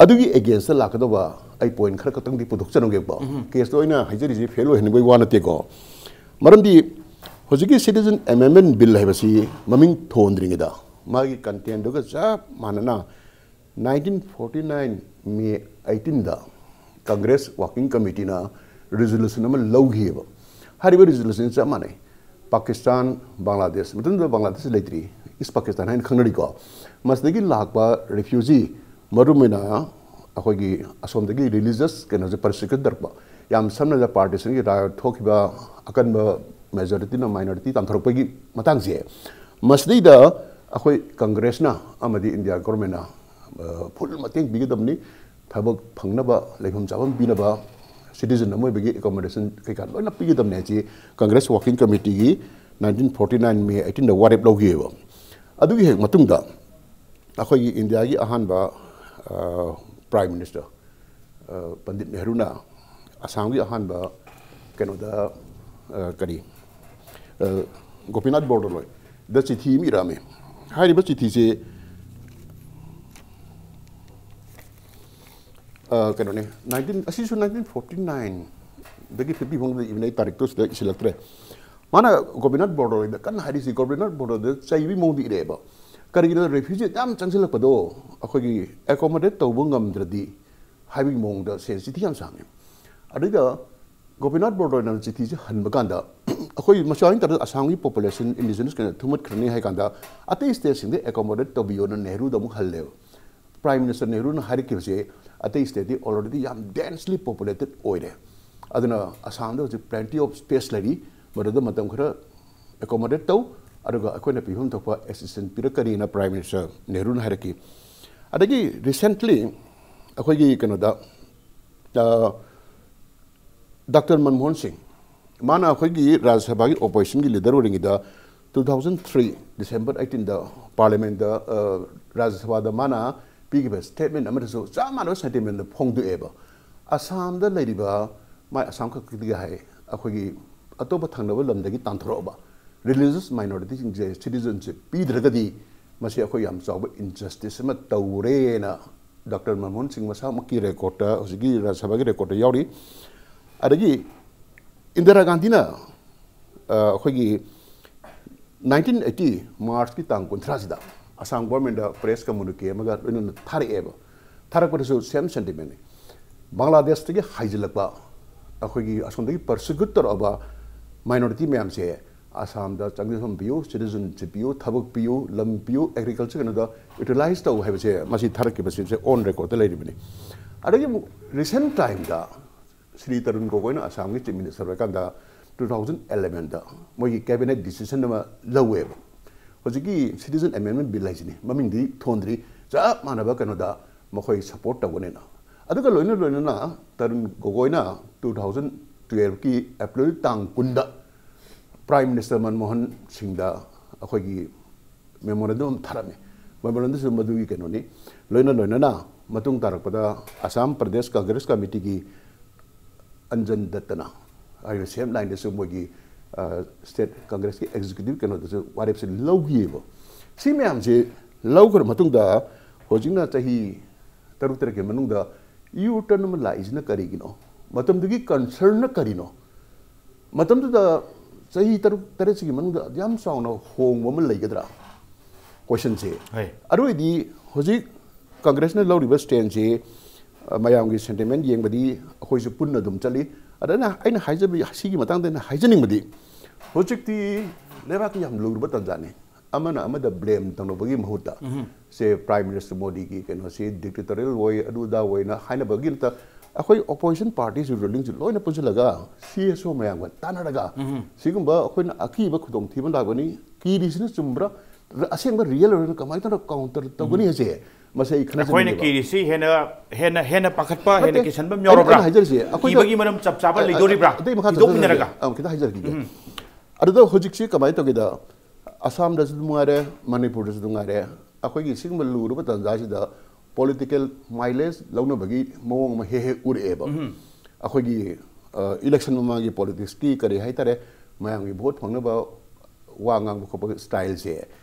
ꯑꯗꯨꯒꯤ ꯑꯦꯒꯦꯟꯁꯇ ꯂꯥꯛꯀꯗꯧꯕ ꯑꯩ ꯄꯣꯏꯟꯠ ꯈꯔ ꯈꯛꯇꯪꯗꯤ ꯄꯨꯊꯣꯛꯆꯔꯝꯒꯦꯀꯣ꯫ ꯀꯦꯁꯇ ꯑꯣꯏꯅ ꯍꯥꯏꯖꯔꯤꯁꯤ ꯐꯦꯜ ꯑꯣꯏꯍꯟꯅꯤꯡꯕꯒꯤ ꯋꯥ ꯅꯠꯇꯦꯀꯣ꯫ ꯃꯔꯝꯗꯤ ꯍꯧꯖꯤꯛꯀꯤ ꯁꯤꯇꯤꯖꯟ ꯑꯦꯃꯦꯟꯃꯦꯟ ꯕꯤꯜ ꯍꯥꯏꯕꯁꯤ ꯃꯃꯤꯡ ꯊꯣꯟꯗ꯭ꯔꯤꯉꯩꯗ ꯃꯥꯒꯤ ꯀꯟꯇꯦꯟꯗꯨꯒ ꯆꯞ ꯃꯥꯟꯅꯅ nineteen forty nine May ꯑꯩꯠꯇꯤꯟꯗ Congress working ꯀꯃꯤꯇꯤꯅ resolution ꯑꯃ ꯂꯧꯈꯤꯑꯕ꯫ ꯍꯥꯏꯔꯤꯕ ꯔꯤꯖꯣꯂꯨꯁꯟ ꯆꯞ ꯃꯥꯟꯅꯩ꯫ ꯄꯥꯀꯤꯁꯇꯥꯟ, ꯕꯪꯒ꯭ꯂꯥꯗꯦꯁ, ꯃꯇꯝꯗꯨꯗ ꯕꯪꯒ꯭ꯂꯥꯗꯦꯁ ꯂꯩꯇ꯭ꯔꯤ, ꯏꯁ ꯄꯥꯀꯤꯁꯇꯥꯟ ꯍꯥꯏꯅ ꯈꯪꯅꯔꯤꯀꯣ꯫ ꯃꯁꯤꯗꯒꯤ ꯂꯥꯛꯄ ꯔꯤꯐ꯭ꯌꯨꯖꯤ, ꯃꯔꯨꯑꯣꯏꯅ ꯑꯩꯈꯣꯏꯒꯤ ꯑꯁꯣꯝꯗꯒꯤ ꯔꯤꯂꯤꯖꯁ ꯀꯩꯅꯣꯁꯦ ꯄꯔꯁꯤꯀ꯭ꯌꯨꯠ ꯇꯧꯔꯛꯄ, ꯌꯥꯝ ꯁꯝꯅ ꯍꯥꯏꯔꯕꯗ ꯄꯥꯔꯇꯤꯁꯟꯒꯤ ꯔꯥꯏꯠ ꯊꯣꯛꯈꯤꯕ, ꯑꯀꯟꯕ ꯃꯦꯖꯣꯔꯤꯇꯤꯅ ꯃꯥꯏꯅꯣꯔꯤꯇꯤ ꯇꯥꯟꯊꯣꯔꯛꯄꯒꯤ ꯃꯇꯥꯡꯁꯦ, ꯃꯁꯤꯗꯩꯗ ꯑꯩꯈꯣꯏ ꯀꯪꯒ꯭ꯔꯦꯁꯅ ꯑꯃꯗꯤ ꯏꯟꯗꯤꯌꯥ ꯒꯣꯔꯃꯦꯟꯅ ꯐꯨꯜ ꯃꯇꯦꯡ ꯄꯤꯒꯗꯕꯅꯤ꯫ ꯊꯕꯛ ꯐꯪꯅꯕ, ꯂꯩꯐꯝ ꯆꯥꯐꯝ ꯄꯤꯅꯕ, ꯁꯤꯇꯤꯖꯟ ꯑꯃ ꯑꯣꯏꯕꯒꯤ ꯑꯦꯀꯣꯃꯣꯗꯦꯁꯟ ꯀꯩꯀꯥ ꯂꯣꯏꯅ ꯄꯤꯒꯗꯕꯅꯦ ꯍꯥꯏꯁꯤ ꯀꯪꯒ꯭ꯔꯦꯁ ꯋꯥꯔꯀꯤꯡ ꯀꯃꯤꯇꯤꯒꯤ ꯅꯥꯏꯟꯇꯤꯟ ꯐꯣꯔꯇꯤ ꯅꯥꯏꯟ ꯃꯦ ꯑꯩꯠꯇꯤꯟꯗ ꯋꯥꯔꯦꯞ ꯂꯧꯈꯤꯑꯕ꯫ ꯑꯗꯨꯒꯤ ꯍꯦꯛ ꯃꯇꯨꯡꯗ ꯑꯩꯈꯣꯏꯒꯤ ꯏꯟꯗꯤꯌꯥꯒꯤ ꯑꯍꯥꯟꯕ ꯄ꯭ꯔꯥꯏꯝ ꯃꯤꯅꯤꯁꯇꯔ ꯄꯟꯗꯤꯠ ꯅꯦꯍꯔꯨꯅ ꯑꯁꯥꯝꯒꯤ ꯑꯍꯥꯟꯕ ꯀꯩꯅꯣꯗ, ꯀꯔꯤ, ꯒꯣꯄꯤꯅꯥꯊ ꯕꯣꯔꯗꯣꯂꯣꯏꯗ ꯆꯤꯊꯤ ꯑꯃ ꯏꯔꯛꯑꯝꯃꯤ꯫ ꯍꯥꯏꯔꯤꯕ ꯆꯤꯊꯤꯁꯦ ꯀꯩꯅꯣꯅꯦ, ꯅꯥꯏꯟꯇꯤꯟ, ꯑꯁꯤꯁꯨ ꯅꯥꯏꯟꯇꯤꯟ ꯐꯣꯔꯇꯤ ꯅꯥꯏꯟꯗꯒꯤ ꯐꯤꯐꯇꯤ ꯐꯥꯎꯗ ꯏꯕꯅꯦ, ꯑꯩ ꯇꯥꯔꯤꯛꯇꯣ ꯁꯤꯗ ꯏꯁꯤꯜꯂꯛꯇ꯭ꯔꯦ꯫ ꯃꯥꯅ ꯒꯣꯄꯤꯅꯥꯊ ꯕꯣꯔꯗꯣꯂꯣꯏꯗ ꯀꯟꯅ ꯍꯥꯏꯔꯤꯁꯤ, ꯒꯣꯄꯤꯅꯥꯊ ꯕꯣꯔꯗꯣꯂꯣꯏꯗ ꯆꯩꯕꯒꯤ ꯃꯑꯣꯡꯗ ꯏꯔꯛꯑꯦꯕ꯫ ꯀꯔꯤꯒꯤꯅꯣꯗ, ꯔꯤꯐ꯭ꯌꯨꯖꯤ ꯌꯥꯝ ꯆꯪꯁꯤꯜꯂꯛꯄꯗꯣ ꯑꯩꯈꯣꯏꯒꯤ ꯑꯦꯀꯣꯃꯣꯗꯦꯠ ꯇꯧꯕ ꯉꯝꯗ꯭ꯔꯗꯤ ꯍꯥꯏꯕꯒꯤ ꯃꯑꯣꯡꯗ ꯁꯦ ꯆꯤꯊꯤ ꯌꯥꯝ ꯁꯥꯡꯉꯦ꯫ ꯑꯗꯨꯗ ꯒꯣꯄꯤꯅꯥꯊ ꯕꯣꯔꯗꯣꯂꯣꯏꯅ ꯆꯤꯊꯤꯁꯦ ꯍꯟꯕ ꯀꯥꯟꯗ, ꯑꯩꯈꯣꯏ ꯃꯁꯥ ꯇꯥꯔꯗꯤ ꯑꯁꯥꯝꯒꯤ ꯄꯣꯄꯨꯂꯦꯁꯟ ꯏꯟꯗꯤꯖꯤꯅꯁ ꯀꯩꯅꯣ ꯊꯨꯝꯍꯠꯈ꯭ꯔꯅꯤ ꯍꯥꯏ ꯀꯥꯟꯗ, ꯑꯇꯩ ꯁ꯭ꯇꯦꯠꯁꯤꯡꯗ ꯑꯦꯀꯣꯃꯣꯗꯦꯠ ꯇꯧꯕꯤꯌꯣꯅ ꯅꯦꯍꯔꯨꯗ ꯑꯃꯨꯛ ꯍꯜꯂꯦꯕ꯫ ꯄ꯭ꯔꯥꯏꯝ ꯃꯤꯅꯤꯁꯇꯔ ꯅꯦꯍꯔꯨꯅ ꯍꯥꯏꯔꯛꯈꯤꯕꯁꯦ, ꯑꯇꯩ ꯁ꯭ꯇꯦꯠꯇꯤ ꯑꯣꯜꯔꯦꯗꯤ ꯌꯥꯝ ꯗꯦꯟꯁꯂꯤ ꯄꯣꯄꯨꯂꯦꯇꯦꯠ ꯑꯣꯏꯔꯦ, ꯑꯗꯨꯅ ꯑꯁꯥꯝꯗ ꯍꯧꯖꯤꯛ ꯄ꯭ꯂꯦꯟꯇꯤ ꯑꯣꯐ ꯁ꯭ꯄꯦꯁ ꯂꯩꯔꯤ, ꯃꯗꯨꯗ ꯃꯇꯝ ꯈꯔ ꯑꯦꯀꯣꯃꯣꯗꯦꯠ ꯇꯧ, ꯑꯗꯨꯒ ꯑꯩꯈꯣꯏꯅ ꯄꯤꯐꯝ ꯊꯣꯛꯄ ꯑꯦꯁꯤꯁꯇꯦꯟꯁ ꯄꯤꯔꯛꯀꯅꯤꯅ ꯄ꯭ꯔꯥꯏꯝ ꯃꯤꯅꯤꯁꯇꯔ ꯅꯦꯍꯔꯨꯅ ꯍꯥꯏꯔꯛꯈꯤ꯫ ꯑꯗꯒꯤ ꯔꯤꯁꯦꯟꯠꯂꯤ ꯑꯩꯈꯣꯏꯒꯤ ꯀꯩꯅꯣꯗ, ꯗꯥꯛꯇꯔ ꯃꯟꯃꯣꯍꯟ ꯁꯤꯡ, ꯃꯥꯅ ꯑꯩꯈꯣꯏꯒꯤ ꯔꯥꯖ꯭ꯌ ꯁꯚꯥꯒꯤ ꯑꯣꯄꯣꯖꯤꯁꯟꯒꯤ ꯂꯤꯗꯔ ꯑꯣꯏꯔꯤꯉꯩꯗ two thousand three December eighteenꯗ ꯄꯥꯔꯂꯤꯌꯥꯃꯦꯟꯗ, ꯔꯥꯖ꯭ꯌ ꯁꯚꯥꯗ ꯃꯥꯅ ꯄꯤꯈꯤꯕ ꯁ꯭ꯇꯦꯠꯃꯦꯟ ꯑꯃꯗꯁꯨ ꯆꯞ ꯃꯥꯟꯅꯕ ꯁꯦꯟꯇꯤꯃꯦꯟꯗ ꯐꯣꯡꯗꯣꯛꯑꯦꯕ꯫ ꯑꯁꯥꯝꯗ ꯂꯩꯔꯤꯕ, ꯃꯥꯏ ꯑꯁꯥꯝ ꯈꯛꯇꯒꯤ ꯍꯥꯏ, ꯑꯩꯈꯣꯏꯒꯤ ꯑꯇꯣꯞꯄ ꯊꯪꯅꯕ ꯂꯝꯗꯒꯤ ꯇꯥꯟꯊꯣꯔꯛꯑꯕ ꯔꯤꯂꯤꯖꯁ ꯃꯥꯏꯅꯣꯔꯤꯇꯤꯁꯤꯡꯁꯦ ꯁꯤꯇꯤꯖꯟꯁꯤꯞ ꯄꯤꯗ꯭ꯔꯒꯗꯤ ꯃꯁꯤ ꯑꯩꯈꯣꯏ ꯌꯥꯝ ꯆꯥꯎꯕ ꯏꯟꯖꯁꯇꯤꯁ ꯑꯃ ꯇꯧꯔꯦꯅ ꯗꯣꯛꯇꯔ ꯃꯟꯃꯣꯍꯟ ꯁꯤꯡ ꯃꯁꯥꯃꯛꯀꯤ ꯔꯦꯀꯣꯔꯠꯇ, ꯍꯧꯖꯤꯛꯀꯤ ꯔꯥꯖ꯭ꯌ ꯁꯚꯥꯒꯤ ꯔꯦꯀꯣꯔꯠꯇ ꯌꯥꯎꯔꯤ꯫ ꯑꯗꯒꯤ ꯏꯟꯗꯤꯔꯥ ꯒꯥꯟꯙꯤꯅ, ꯑ, ꯑꯩꯈꯣꯏꯒꯤ nineteen eighty Marchꯀꯤ ꯇꯥꯡ ꯀꯨꯟꯊ꯭ꯔꯥꯁꯤꯗ ꯑꯁꯥꯝ ꯒꯣꯔꯃꯦꯟꯗ ꯄ꯭ꯔꯦꯁ ꯀꯝꯃꯨꯅꯤꯀꯦ ꯑꯃꯒ ꯂꯣꯏꯅꯅ ꯊꯥꯔꯛꯑꯦꯕ꯫ ꯊꯥꯔꯛꯄꯗꯁꯨ ꯁꯦꯝ ꯁꯦꯟꯇꯤꯃꯦꯟꯅꯤ꯫ ꯕꯪꯒ꯭ꯂꯥꯗꯦꯁꯇꯒꯤ ꯍꯥꯏꯖꯤꯜꯂꯛꯄ, ꯑꯩꯈꯣꯏꯒꯤ ꯑꯁꯣꯝꯗꯒꯤ ꯄꯔꯁꯤꯀ꯭ꯌꯨꯠ ꯇꯧꯔꯛꯑꯕ ꯃꯥꯏꯅꯣꯔꯤꯇꯤ ꯃꯌꯥꯝꯁꯦ ꯑꯁꯥꯝꯗ ꯆꯪꯖꯐꯝ ꯄꯤꯌꯨ, ꯁꯤꯇꯤꯖꯟꯁꯤꯞ ꯄꯤꯌꯨ, ꯊꯕꯛ ꯄꯤꯌꯨ, ꯂꯝ ꯄꯤꯌꯨ, ꯑꯦꯒ꯭ꯔꯤꯀꯜꯆꯔ ꯀꯩꯅꯣꯗ ꯌꯨꯇꯤꯂꯥꯏꯁ ꯇꯧ ꯍꯥꯏꯕꯁꯦ, ꯃꯁꯤ ꯊꯥꯔꯛꯈꯤꯕꯁꯦ ꯑꯣꯟ ꯔꯦꯀꯣꯔꯠꯇ ꯂꯩꯔꯤꯕꯅꯤ꯫ ꯑꯗꯒꯤ ꯑꯃꯨꯛ ꯔꯤꯁꯦꯟ ꯇꯥꯏꯝꯗ ꯁ꯭ꯔꯤ ꯇꯔꯨꯟ ꯒꯣꯒꯣꯏꯅ ꯑꯁꯥꯝꯒꯤ ꯆꯤꯐ ꯃꯤꯅꯤꯁꯇꯔ ꯑꯣꯏꯔꯀꯥꯟꯗ two thousand elevenꯗ ꯃꯣꯏꯒꯤ ꯀꯦꯕꯤꯅꯦꯠ ꯗꯤꯁꯤꯖꯟ ꯑꯃ ꯂꯧꯋꯦꯕ꯫ ꯍꯧꯖꯤꯛꯀꯤ ꯁꯤꯇꯤꯖꯟ ꯑꯦꯃꯦꯟꯃꯦꯟ ꯕꯤꯜ ꯍꯥꯏꯁꯤꯅꯤ, ꯃꯃꯤꯡꯗꯤ ꯊꯣꯟꯗ꯭ꯔꯤ, ꯆꯞ ꯃꯥꯟꯅꯕ ꯀꯩꯅꯣꯗ ꯃꯈꯣꯏ ꯁꯄꯣꯔꯠ ꯇꯧꯒꯅꯦꯅ꯫ ꯑꯗꯨꯒ ꯂꯣꯏꯅ ꯂꯣꯏꯅꯅ ꯇꯔꯨꯟ ꯒꯣꯒꯣꯏꯅ two thousand twelveꯀꯤ April ꯇꯥꯡ ꯀꯨꯟꯗ ꯄ꯭ꯔꯥꯏꯝ ꯃꯤꯅꯤꯁꯇꯔ ꯃꯟꯃꯣꯍꯟ ꯁꯤꯡꯗ ꯑꯩꯈꯣꯏꯒꯤ ꯃꯦꯃꯣꯔꯦꯟꯗꯝ ꯑꯃ ꯊꯥꯔꯝꯃꯤ꯫ ꯃꯦꯃꯣꯔꯦꯟꯗꯝꯁꯨ ꯃꯗꯨꯒꯤ ꯀꯩꯅꯣꯅꯤ꯫ ꯂꯣꯏꯅ ꯂꯣꯏꯅꯅ ꯃꯇꯨꯡ ꯇꯥꯔꯛꯄꯗ ꯑꯁꯥꯝ ꯄ꯭ꯔꯗꯦꯁ ꯀꯪꯒ꯭ꯔꯦꯁ ꯀꯃꯤꯇꯤꯒꯤ ꯑꯟꯖꯟ ꯗꯠꯇꯅ ꯍꯥꯏꯔꯤꯕ ꯁꯦꯝ ꯂꯥꯏꯟꯗꯁꯨ ꯃꯣꯏꯒꯤ, ꯑ, ꯁ꯭ꯇꯦꯠ ꯀꯪꯒ꯭ꯔꯦꯁꯀꯤ ꯑꯦꯛꯖꯤꯀ꯭ꯌꯨꯇꯤꯚ ꯀꯩꯅꯣꯗꯁꯨ ꯋꯥꯔꯦꯞꯁꯦ ꯂꯧꯈꯤꯑꯕ꯫ ꯁꯤ ꯃꯌꯥꯝꯁꯦ ꯂꯧꯈ꯭ꯔ ꯃꯇꯨꯡꯗ ꯍꯧꯖꯤꯛꯅ ꯆꯍꯤ ꯇꯔꯨꯛ ꯇꯔꯦꯠꯀꯤ ꯃꯅꯨꯡꯗ ꯌꯨ ꯇꯔꯟ ꯑꯃ ꯂꯥꯛꯏꯁꯤꯅ ꯀꯔꯤꯒꯤꯅꯣ? ꯃꯇꯝꯗꯨꯒꯤ ꯀꯟꯁꯔꯟꯅ ꯀꯔꯤꯅꯣ? ꯃꯇꯝꯗꯨꯗ ꯆꯍꯤ ꯇꯔꯨꯛ ꯇꯔꯦꯠꯁꯤꯒꯤ ꯃꯅꯨꯡꯗ ꯌꯥꯝ ꯆꯥꯎꯅ ꯍꯣꯡꯕ ꯑꯃ ꯂꯩꯒꯗ꯭ꯔꯥ? ꯀꯣꯏꯁꯟꯁꯦ꯫ ꯍꯣꯏ꯫ ꯑꯔꯣꯏꯗꯤ ꯍꯧꯖꯤꯛ ꯀꯪꯒ꯭ꯔꯦꯁꯅ ꯂꯧꯔꯤꯕ ꯁ꯭ꯇꯦꯟꯁꯤ, ꯑ, ꯃꯌꯥꯝꯒꯤ ꯁꯦꯟꯇꯤꯃꯦꯟ ꯌꯦꯡꯕꯗꯤ ꯑꯩꯈꯣꯏꯁꯨ ꯄꯨꯟꯅ ꯑꯗꯨꯝ ꯆꯠꯂꯤ꯫ ꯑꯗ ꯑꯩꯅ, ꯑꯩꯅ ꯍꯥꯏꯖꯕ, ꯁꯤꯒꯤ ꯃꯇꯥꯡꯗ ꯑꯩꯅ ꯍꯥꯏꯖꯅꯤꯡꯕꯗꯤ, ꯍꯧꯖꯤꯛꯇꯤ ꯂꯩꯕꯥꯛꯀꯤ ꯌꯥꯝ ꯂꯨꯔꯕ ꯇꯥꯟꯖꯥꯅꯤ꯫ ꯑꯃꯅ ꯑꯃꯗ ꯕ꯭ꯂꯦꯝ ꯇꯧꯅꯕꯒꯤ ꯃꯍꯨꯠꯇ, ꯁꯦ ꯄ꯭ꯔꯥꯏꯝ ꯃꯤꯅꯤꯁꯇꯔ ꯃꯣꯗꯤꯒꯤ ꯀꯩꯅꯣꯁꯤ ꯗꯤꯛꯇꯦꯇꯣꯔꯤꯌꯦꯜ ꯑꯣꯏ, ꯑꯗꯨ ꯑꯗꯥ ꯑꯣꯏꯅ ꯍꯥꯏꯅꯕꯒꯤ ꯅꯠꯇ, ꯑꯩꯈꯣꯏ ꯑꯣꯄꯣꯖꯤꯁꯟ ꯄꯥꯔꯇꯤꯁꯨ, ꯔꯨꯂꯤꯡꯁꯨ ꯂꯣꯏꯅ ꯄꯨꯟꯁꯤꯜꯂꯒ ꯁꯤ ꯑꯦꯁ ꯑꯣ ꯃꯌꯥꯝꯒ ꯇꯥꯟꯅꯔꯒ ꯁꯤꯒꯨꯝꯕ ꯑꯩꯈꯣꯏꯅ ꯑꯀꯤꯕ ꯈꯨꯗꯣꯡꯊꯤꯕ ꯂꯥꯛꯄꯅꯤ, ꯀꯤꯔꯤꯁꯤꯅ ꯆꯨꯝꯕ꯭ꯔꯥ, ꯑꯁꯦꯡꯕ ꯔꯤꯌꯦꯜ ꯑꯣꯏꯔꯒ ꯀꯃꯥꯏꯅ ꯇꯧꯔꯒ ꯀꯥꯎꯟꯇꯔ ꯇꯧꯒꯅꯤ ꯍꯥꯏꯁꯦ ꯃꯁꯤ ꯑꯩ ꯑꯩꯈꯣꯏꯅ ꯈꯟꯅꯖꯅꯤꯡꯉꯦꯕ꯫ ꯀꯤꯔꯤꯁꯤ ꯍꯦꯟꯅ ꯍꯦꯟꯅ ꯍꯦꯟꯅ ꯄꯥꯈꯠꯄ ꯍꯦꯟꯅ ꯅꯠꯇꯦ, ꯀꯤꯁꯟꯕ ꯑꯃ ꯑꯩꯅ ꯌꯥꯎꯔꯕ꯭ꯔꯥ? ꯑꯩꯅ ꯍꯥꯏꯖꯔꯤꯁꯦ, ꯑꯩꯈꯣꯏꯗ ꯀꯤꯕꯒꯤ ꯃꯔꯝ ꯆꯞ ꯆꯥꯕ ꯑ, ꯑ, ꯂꯩꯗꯣꯔꯤꯕ꯭ꯔꯥ? ꯑꯇꯩ ꯃꯈꯥ ꯊꯤꯗꯣꯛꯃꯤꯟꯅꯔꯒ ꯆꯠꯊꯔꯒꯦ꯫ ꯑ, ꯈꯤꯇꯪ ꯍꯥꯏꯖꯔꯛꯈꯤꯒꯦ꯫ ꯑꯗꯨꯗ ꯍꯧꯖꯤꯛꯁꯤ ꯀꯃꯥꯏꯅ ꯇꯧꯒꯦꯗ, ꯑꯁꯥꯝꯗꯁꯨ ꯑꯗꯨꯝ ꯉꯥꯏꯔꯦ, ꯃꯅꯤꯄꯨꯔꯗꯁꯨ ꯑꯗꯨꯝ ꯉꯥꯏꯔꯦ, ꯑꯩꯈꯣꯏꯒꯤ ꯁꯤꯒꯨꯝꯕ ꯂꯨꯔꯕ ꯇꯥꯟꯖꯥꯁꯤꯗ political mileage ꯂꯧꯅꯕꯒꯤ ꯃꯑꯣꯡ ꯑꯃ ꯍꯦꯛ ꯍꯦꯛ ꯎꯔꯛꯑꯦꯕ꯫ ꯑꯩꯈꯣꯏꯒꯤ election ꯃꯃꯥꯡꯒꯤ politics ꯀꯤ ꯀꯔꯤ ꯍꯥꯏꯇꯥꯔꯦ, ꯃꯌꯥꯝꯒꯤ vote ꯐꯪꯅꯕ ꯋꯥ ꯉꯥꯡꯕ ꯈꯣꯠꯄ style ꯁꯦ꯫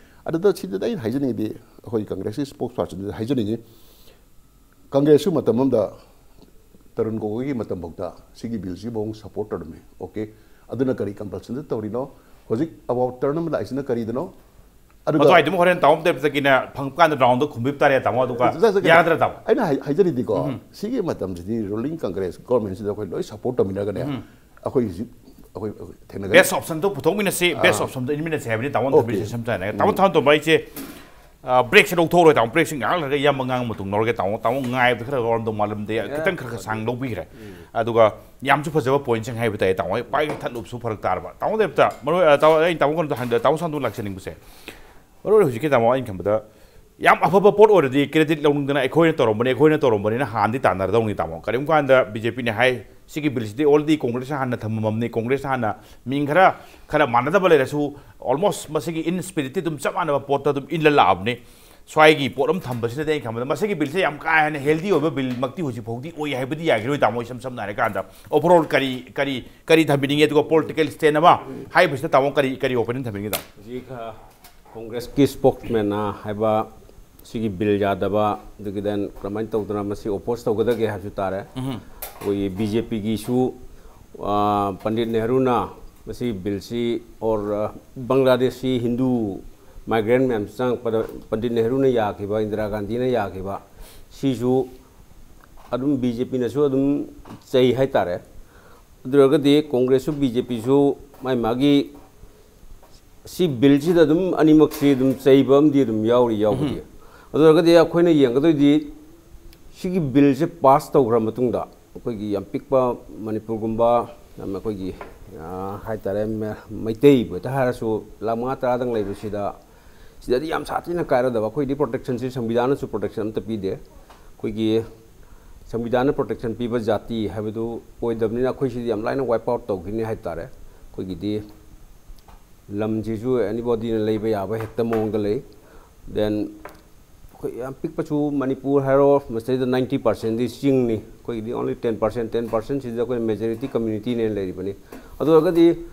ꯑꯗꯨꯗ ꯁꯤꯗ ꯑꯩꯅ ꯍꯥꯏꯖꯅꯤꯡꯉꯤꯗꯤ, ꯑꯩꯈꯣꯏ Congress ꯀꯤ spokes person ꯗ ꯍꯥꯏꯖꯅꯤꯡꯉꯤ, Congress ꯁꯨ ꯃꯇꯝ ꯑꯃꯗ ꯇꯔꯨꯟ ꯒꯣꯒꯣꯏꯒꯤ ꯃꯇꯝꯐꯥꯎꯗ ꯁꯤꯒꯤ bill ꯁꯤꯐꯥꯎ support ꯇꯧꯔꯝꯃꯤ꯫ Okay, ꯑꯗꯨꯅ ꯀꯔꯤ compulsion ꯗ ꯇꯧꯔꯤꯅꯣ? ꯍꯧꯖꯤꯛ about turn ꯑꯃ ꯂꯥꯛꯏꯁꯤꯅ ꯀꯔꯤꯗꯅꯣ? ꯑꯗꯨꯒ ꯃꯗꯨꯋꯥꯏꯗꯨꯃ ꯍꯣꯔꯦꯟ ꯇꯥꯃꯣ ꯇꯦꯞꯇꯒꯤꯅ ꯐꯪꯕ ꯀꯥꯟꯗ ꯔꯥꯎꯟꯗ ꯈꯨꯝꯕꯤꯕ ꯇꯥꯔꯦ ꯇꯥꯃꯣ꯫ ꯑꯗꯨꯒ ꯖ-, ꯖ-, ꯖ-, ꯌꯥꯔꯗ꯭ꯔꯥ ꯇꯥꯃꯣ? ꯑꯩꯅ ꯍꯥꯏ-, ꯍꯥꯏꯖꯔꯤꯗꯤꯀꯣ, ꯁꯤꯒꯤ ꯃꯇꯝꯁꯤꯗꯤ ruling Congress government ꯁꯤꯗ ꯑꯩꯈꯣꯏ ꯂꯣꯏ support ꯇꯧꯃꯤꯟꯅꯔꯒꯅꯦ, ꯑꯩꯈꯣꯏ ꯍꯧꯖꯤꯛ ꯑꯩꯈꯣꯏ, ꯑꯩꯈꯣꯏ ꯊꯦꯡꯅꯒꯅꯤ꯫ Best option ꯗꯣ ꯄꯨꯊꯣꯛꯃꯤꯟꯅꯁꯤ, best option ꯗꯣ ꯏꯟꯃꯤꯟꯅꯁꯤ ꯍꯥꯏꯕꯅꯤ ꯇꯥꯃꯣ꯫ Okay. ꯁꯝ ꯁꯝꯅ ꯍꯥꯏꯔꯒ ꯇꯥꯃꯣ ꯊꯥꯎ ꯇꯧꯕ ꯑꯩꯁꯦ break ꯁꯦ ꯂꯧꯊꯣꯛꯑꯔꯣꯏ ꯇꯥꯃꯣ꯫ Break ꯁꯦ ꯉꯥꯏꯍꯥꯛ ꯂꯩꯔꯒ ꯏꯌꯥꯝꯕ ꯉꯥꯡꯕ ꯃꯇꯨꯡ ꯂꯧꯔꯒꯦ ꯇꯥꯃꯣ꯫ ꯇꯥꯃꯣ ꯉꯥꯏꯕꯗ ꯈꯔ ꯋꯥꯔꯝꯗꯧ ꯃꯥꯜꯂꯝꯗꯦ, ꯈꯤꯇꯪ ꯈꯔ ꯈꯔ ꯁꯥꯡ ꯂꯧꯕꯤꯈ꯭ꯔꯦ꯫ ꯑꯗꯨꯒ ꯌꯥꯝꯁꯨ ꯐꯖꯕ point ꯁꯤꯡ ꯍꯥꯏꯕ ꯇꯥꯏ ꯇꯥꯃꯣ꯫ ꯑꯩ ꯄꯥꯏ ꯊꯠꯂꯨꯕꯁꯨ ꯐꯔꯛ ꯇꯥꯔꯕ ꯇꯥꯃꯣ꯫ ꯗꯦꯞꯇ ꯃꯔꯨ ꯑ, ꯇꯥꯃꯣ, ꯑꯩ ꯇꯥꯃꯣ ꯀꯩꯅꯣꯗ ꯍꯪꯗ ꯇꯥꯃꯣ ꯁꯥꯟꯗꯨ ꯂꯥꯛꯆꯅꯤꯡꯕꯁꯦ, ꯃꯔꯨ ꯑꯣꯏꯅ ꯍꯧꯖꯤꯛꯀꯤ ꯇꯥꯃꯣ ꯑꯩꯅ ꯈꯟꯕꯗ ꯌꯥꯝ ꯑꯐꯕ ꯄꯣꯠ ꯑꯣꯏꯔꯗꯤ credit ꯂꯧꯅꯤꯡꯗꯅ ꯑꯩꯈꯣꯏꯅ ꯇꯧꯔꯝꯕꯅꯤ, ꯑꯩꯈꯣꯏꯅ ꯇꯧꯔꯝꯕꯅꯤꯅ ꯍꯥꯟꯅꯗꯤ ꯇꯥꯟꯅꯔꯗꯧꯅꯤ ꯇꯥꯃꯣ꯫ ꯀꯔꯤꯒꯨꯝꯕ ꯀꯥꯟꯗ BJP ꯅ ꯍꯥꯏ, "ꯁꯤꯒꯤ bill ꯁꯤꯗꯤ already Congress ꯅ ꯍꯥꯟꯅ ꯊꯝꯃꯝꯃꯕꯅꯤ, Congress ꯅ ꯍꯥꯟꯅ ꯃꯤꯡ ꯈꯔ, ꯈꯔ ꯃꯥꯟꯅꯗꯕ ꯂꯩꯔꯁꯨ almost ꯃꯁꯤꯒꯤ in spirit ꯇꯤ ꯑꯗꯨꯝ ꯆꯞ ꯃꯥꯟꯅꯕ ꯄꯣꯠꯇ ꯑꯗꯨꯝ ꯏꯜꯂ ꯂꯥꯛꯑꯕꯅꯤ꯫ ꯁ꯭ꯋꯥꯏꯒꯤ ꯄꯣꯠ ꯑꯃ ꯊꯝꯕꯁꯤꯅꯗꯤ ꯑꯩꯅ ꯈꯟꯕꯗ ꯃꯁꯤꯒꯤ bill ꯁꯦ ꯌꯥꯝ ꯀꯥ ꯍꯦꯟꯅ healthy ꯑꯣꯏꯕ bill ꯃꯛꯇꯤ ꯍꯧꯖꯤꯛ ꯐꯥꯎꯗꯤ ꯑꯣꯏ ꯍꯥꯏꯕꯗꯤ ꯌꯥꯈꯤꯔꯣꯏ ꯇꯥꯃꯣ꯫ ꯏꯁꯝ ꯁꯝꯅ ꯍꯥꯏꯔꯀꯥꯟꯗ overall ꯀꯔꯤ, ꯀꯔꯤ, ꯀꯔꯤ ꯊꯝꯕꯤꯅꯤꯡꯉꯤ? ꯑꯗꯨꯒ political stand ꯑꯃ ꯍꯥꯏꯕꯁꯤꯗ ꯇꯥꯃꯣ ꯀꯔꯤ, ꯀꯔꯤ opinion ꯊꯝꯕꯤꯅꯤꯡꯉꯤ ꯇꯥꯃꯣ? ꯍꯧꯖꯤꯛ Congress ꯀꯤ spokesman ꯅ ꯍꯥꯏꯕ ꯁꯤꯒꯤ bill ꯌꯥꯗꯕ, ꯑꯗꯨꯒꯤꯗ ꯀꯔꯝꯍꯥꯏꯅ ꯇꯧꯗꯅ ꯃꯁꯤ oppose ꯇꯧꯒꯗꯒꯦ ꯍꯥꯏꯕꯁꯨ ꯇꯥꯔꯦ꯫ ꯑꯩꯈꯣꯏꯒꯤ BJP ꯒꯤꯁꯨ, ꯑ, ꯄꯟꯗꯤꯠ ꯅꯦꯍꯔꯨꯅ ꯃꯁꯤ bill ꯁꯤ, or, ꯑ, ꯕꯪꯒ꯭ꯂꯥꯗꯦꯁꯤ ꯍꯤꯟꯗꯨ migrant ꯃꯌꯥꯝ ꯆꯪꯉꯛꯄꯗ ꯄꯟꯗꯤꯠ ꯅꯦꯍꯔꯨꯅ ꯌꯥꯈꯤꯕ, ꯏꯟꯗꯤꯔꯥ ꯒꯥꯟꯙꯤꯅ ꯌꯥꯈꯤꯕ, ꯁꯤꯁꯨ ꯑꯗꯨꯝ BJP ꯅꯁꯨ ꯑꯗꯨꯝ ꯆꯩ ꯍꯥꯏꯇꯥꯔꯦ꯫ ꯑꯗꯨ ꯑꯣꯏꯔꯒꯗꯤ Congress ꯁꯨ BJP ꯁꯨ ꯃꯥꯏ ꯃꯥꯒꯤ ꯁꯤ bill ꯁꯤꯗ ꯑꯗꯨꯝ ꯑꯅꯤꯃꯛꯁꯤ ꯑꯗꯨꯝ ꯆꯩꯕ ꯑꯃꯗꯤ ꯑꯗꯨꯝ ꯌꯥꯎꯔꯤ, ꯌꯥꯎꯕꯗꯤ꯫ ꯑꯗꯨ ꯑꯣꯏꯔꯒꯗꯤ ꯑꯩꯈꯣꯏꯅ ꯌꯦꯡꯒꯗꯣꯏꯗꯤ ꯁꯤꯒꯤ bill ꯁꯦ pass ꯇꯧꯈ꯭ꯔ ꯃꯇꯨꯡꯗ ꯑꯩꯈꯣꯏꯒꯤ ꯌꯥꯝ ꯄꯤꯛꯄ ꯃꯅꯤꯄꯨꯔꯒꯨꯝꯕ, ꯌꯥꯝ ꯑꯩꯈꯣꯏꯒꯤ, ꯑ, ꯍꯥꯏꯇꯥꯔꯦ, ꯃ-, ꯃꯩꯇꯩꯕꯨ ꯍꯦꯛꯇ ꯍꯥꯏꯔꯁꯨ ꯂꯥꯈ ꯃꯉꯥ ꯇꯔꯥꯗꯪ ꯂꯩꯕꯁꯤꯗ ꯁꯤꯗꯗꯤ ꯌꯥꯝ ꯁꯥꯊꯤꯅ ꯀꯥꯏꯔꯗꯕ, ꯑꯩꯈꯣꯏꯗꯤ ꯄ꯭ꯔꯣꯇꯦꯛꯁꯟꯁꯤ ꯁꯪꯕꯤꯙꯥꯟꯅꯁꯨ ꯄ꯭ꯔꯣꯇꯦꯛꯁꯟ ꯑꯝꯇ ꯄꯤꯗꯦ꯫ ꯑꯩꯈꯣꯏꯒꯤ ꯁꯪꯕꯤꯙꯥꯟꯅ ꯄ꯭ꯔꯣꯇꯦꯛꯁꯟ ꯄꯤꯕ ꯖꯥꯇꯤ ꯍꯥꯏꯕꯗꯨ ꯑꯣꯏꯗꯕꯅꯤꯅ ꯑꯩꯈꯣꯏ ꯁꯤꯗꯤ ꯌꯥꯝ ꯂꯥꯏꯅ ꯋꯥꯏꯞ ꯑꯥꯎꯠ ꯇꯧꯈꯤꯅꯤ ꯍꯥꯏꯕ ꯇꯥꯔꯦ꯫ ꯑꯩꯈꯣꯏꯒꯤꯗꯤ ꯂꯝꯁꯤꯁꯨ ꯑꯦꯅꯤꯕꯣꯗꯤꯅ ꯂꯩꯕ ꯌꯥꯕ ꯍꯦꯛꯇ ꯃꯑꯣꯡꯗ ꯂꯩ꯫ ꯗꯦꯟ ꯑꯩꯈꯣꯏ ꯌꯥꯝ ꯄꯤꯛꯄꯁꯨ ꯃꯅꯤꯄꯨꯔ ꯍꯥꯏꯔꯣ, ꯃꯁꯤꯗꯩꯗ ꯅꯥꯏꯟꯇꯤ ꯄꯥꯔꯁꯦꯟꯗꯤ ꯆꯤꯡꯅꯤ, ꯑꯩꯈꯣꯏꯒꯤꯗꯤ ꯑꯣꯟꯂꯤ ꯇꯦꯟ ꯄꯥꯔꯁꯦꯟ, ꯇꯦꯟ ꯄꯥꯔꯁꯦꯟꯁꯤꯗ ꯑꯩꯈꯣꯏꯅ ꯃꯦꯖꯣꯔꯤꯇꯤ ꯀꯝꯃ꯭ꯌꯨꯅꯤꯇꯤꯅꯦꯅ ꯂꯩꯔꯤꯕꯅꯤ꯫ ꯑꯗꯨ ꯑꯣꯏꯔꯒꯗꯤ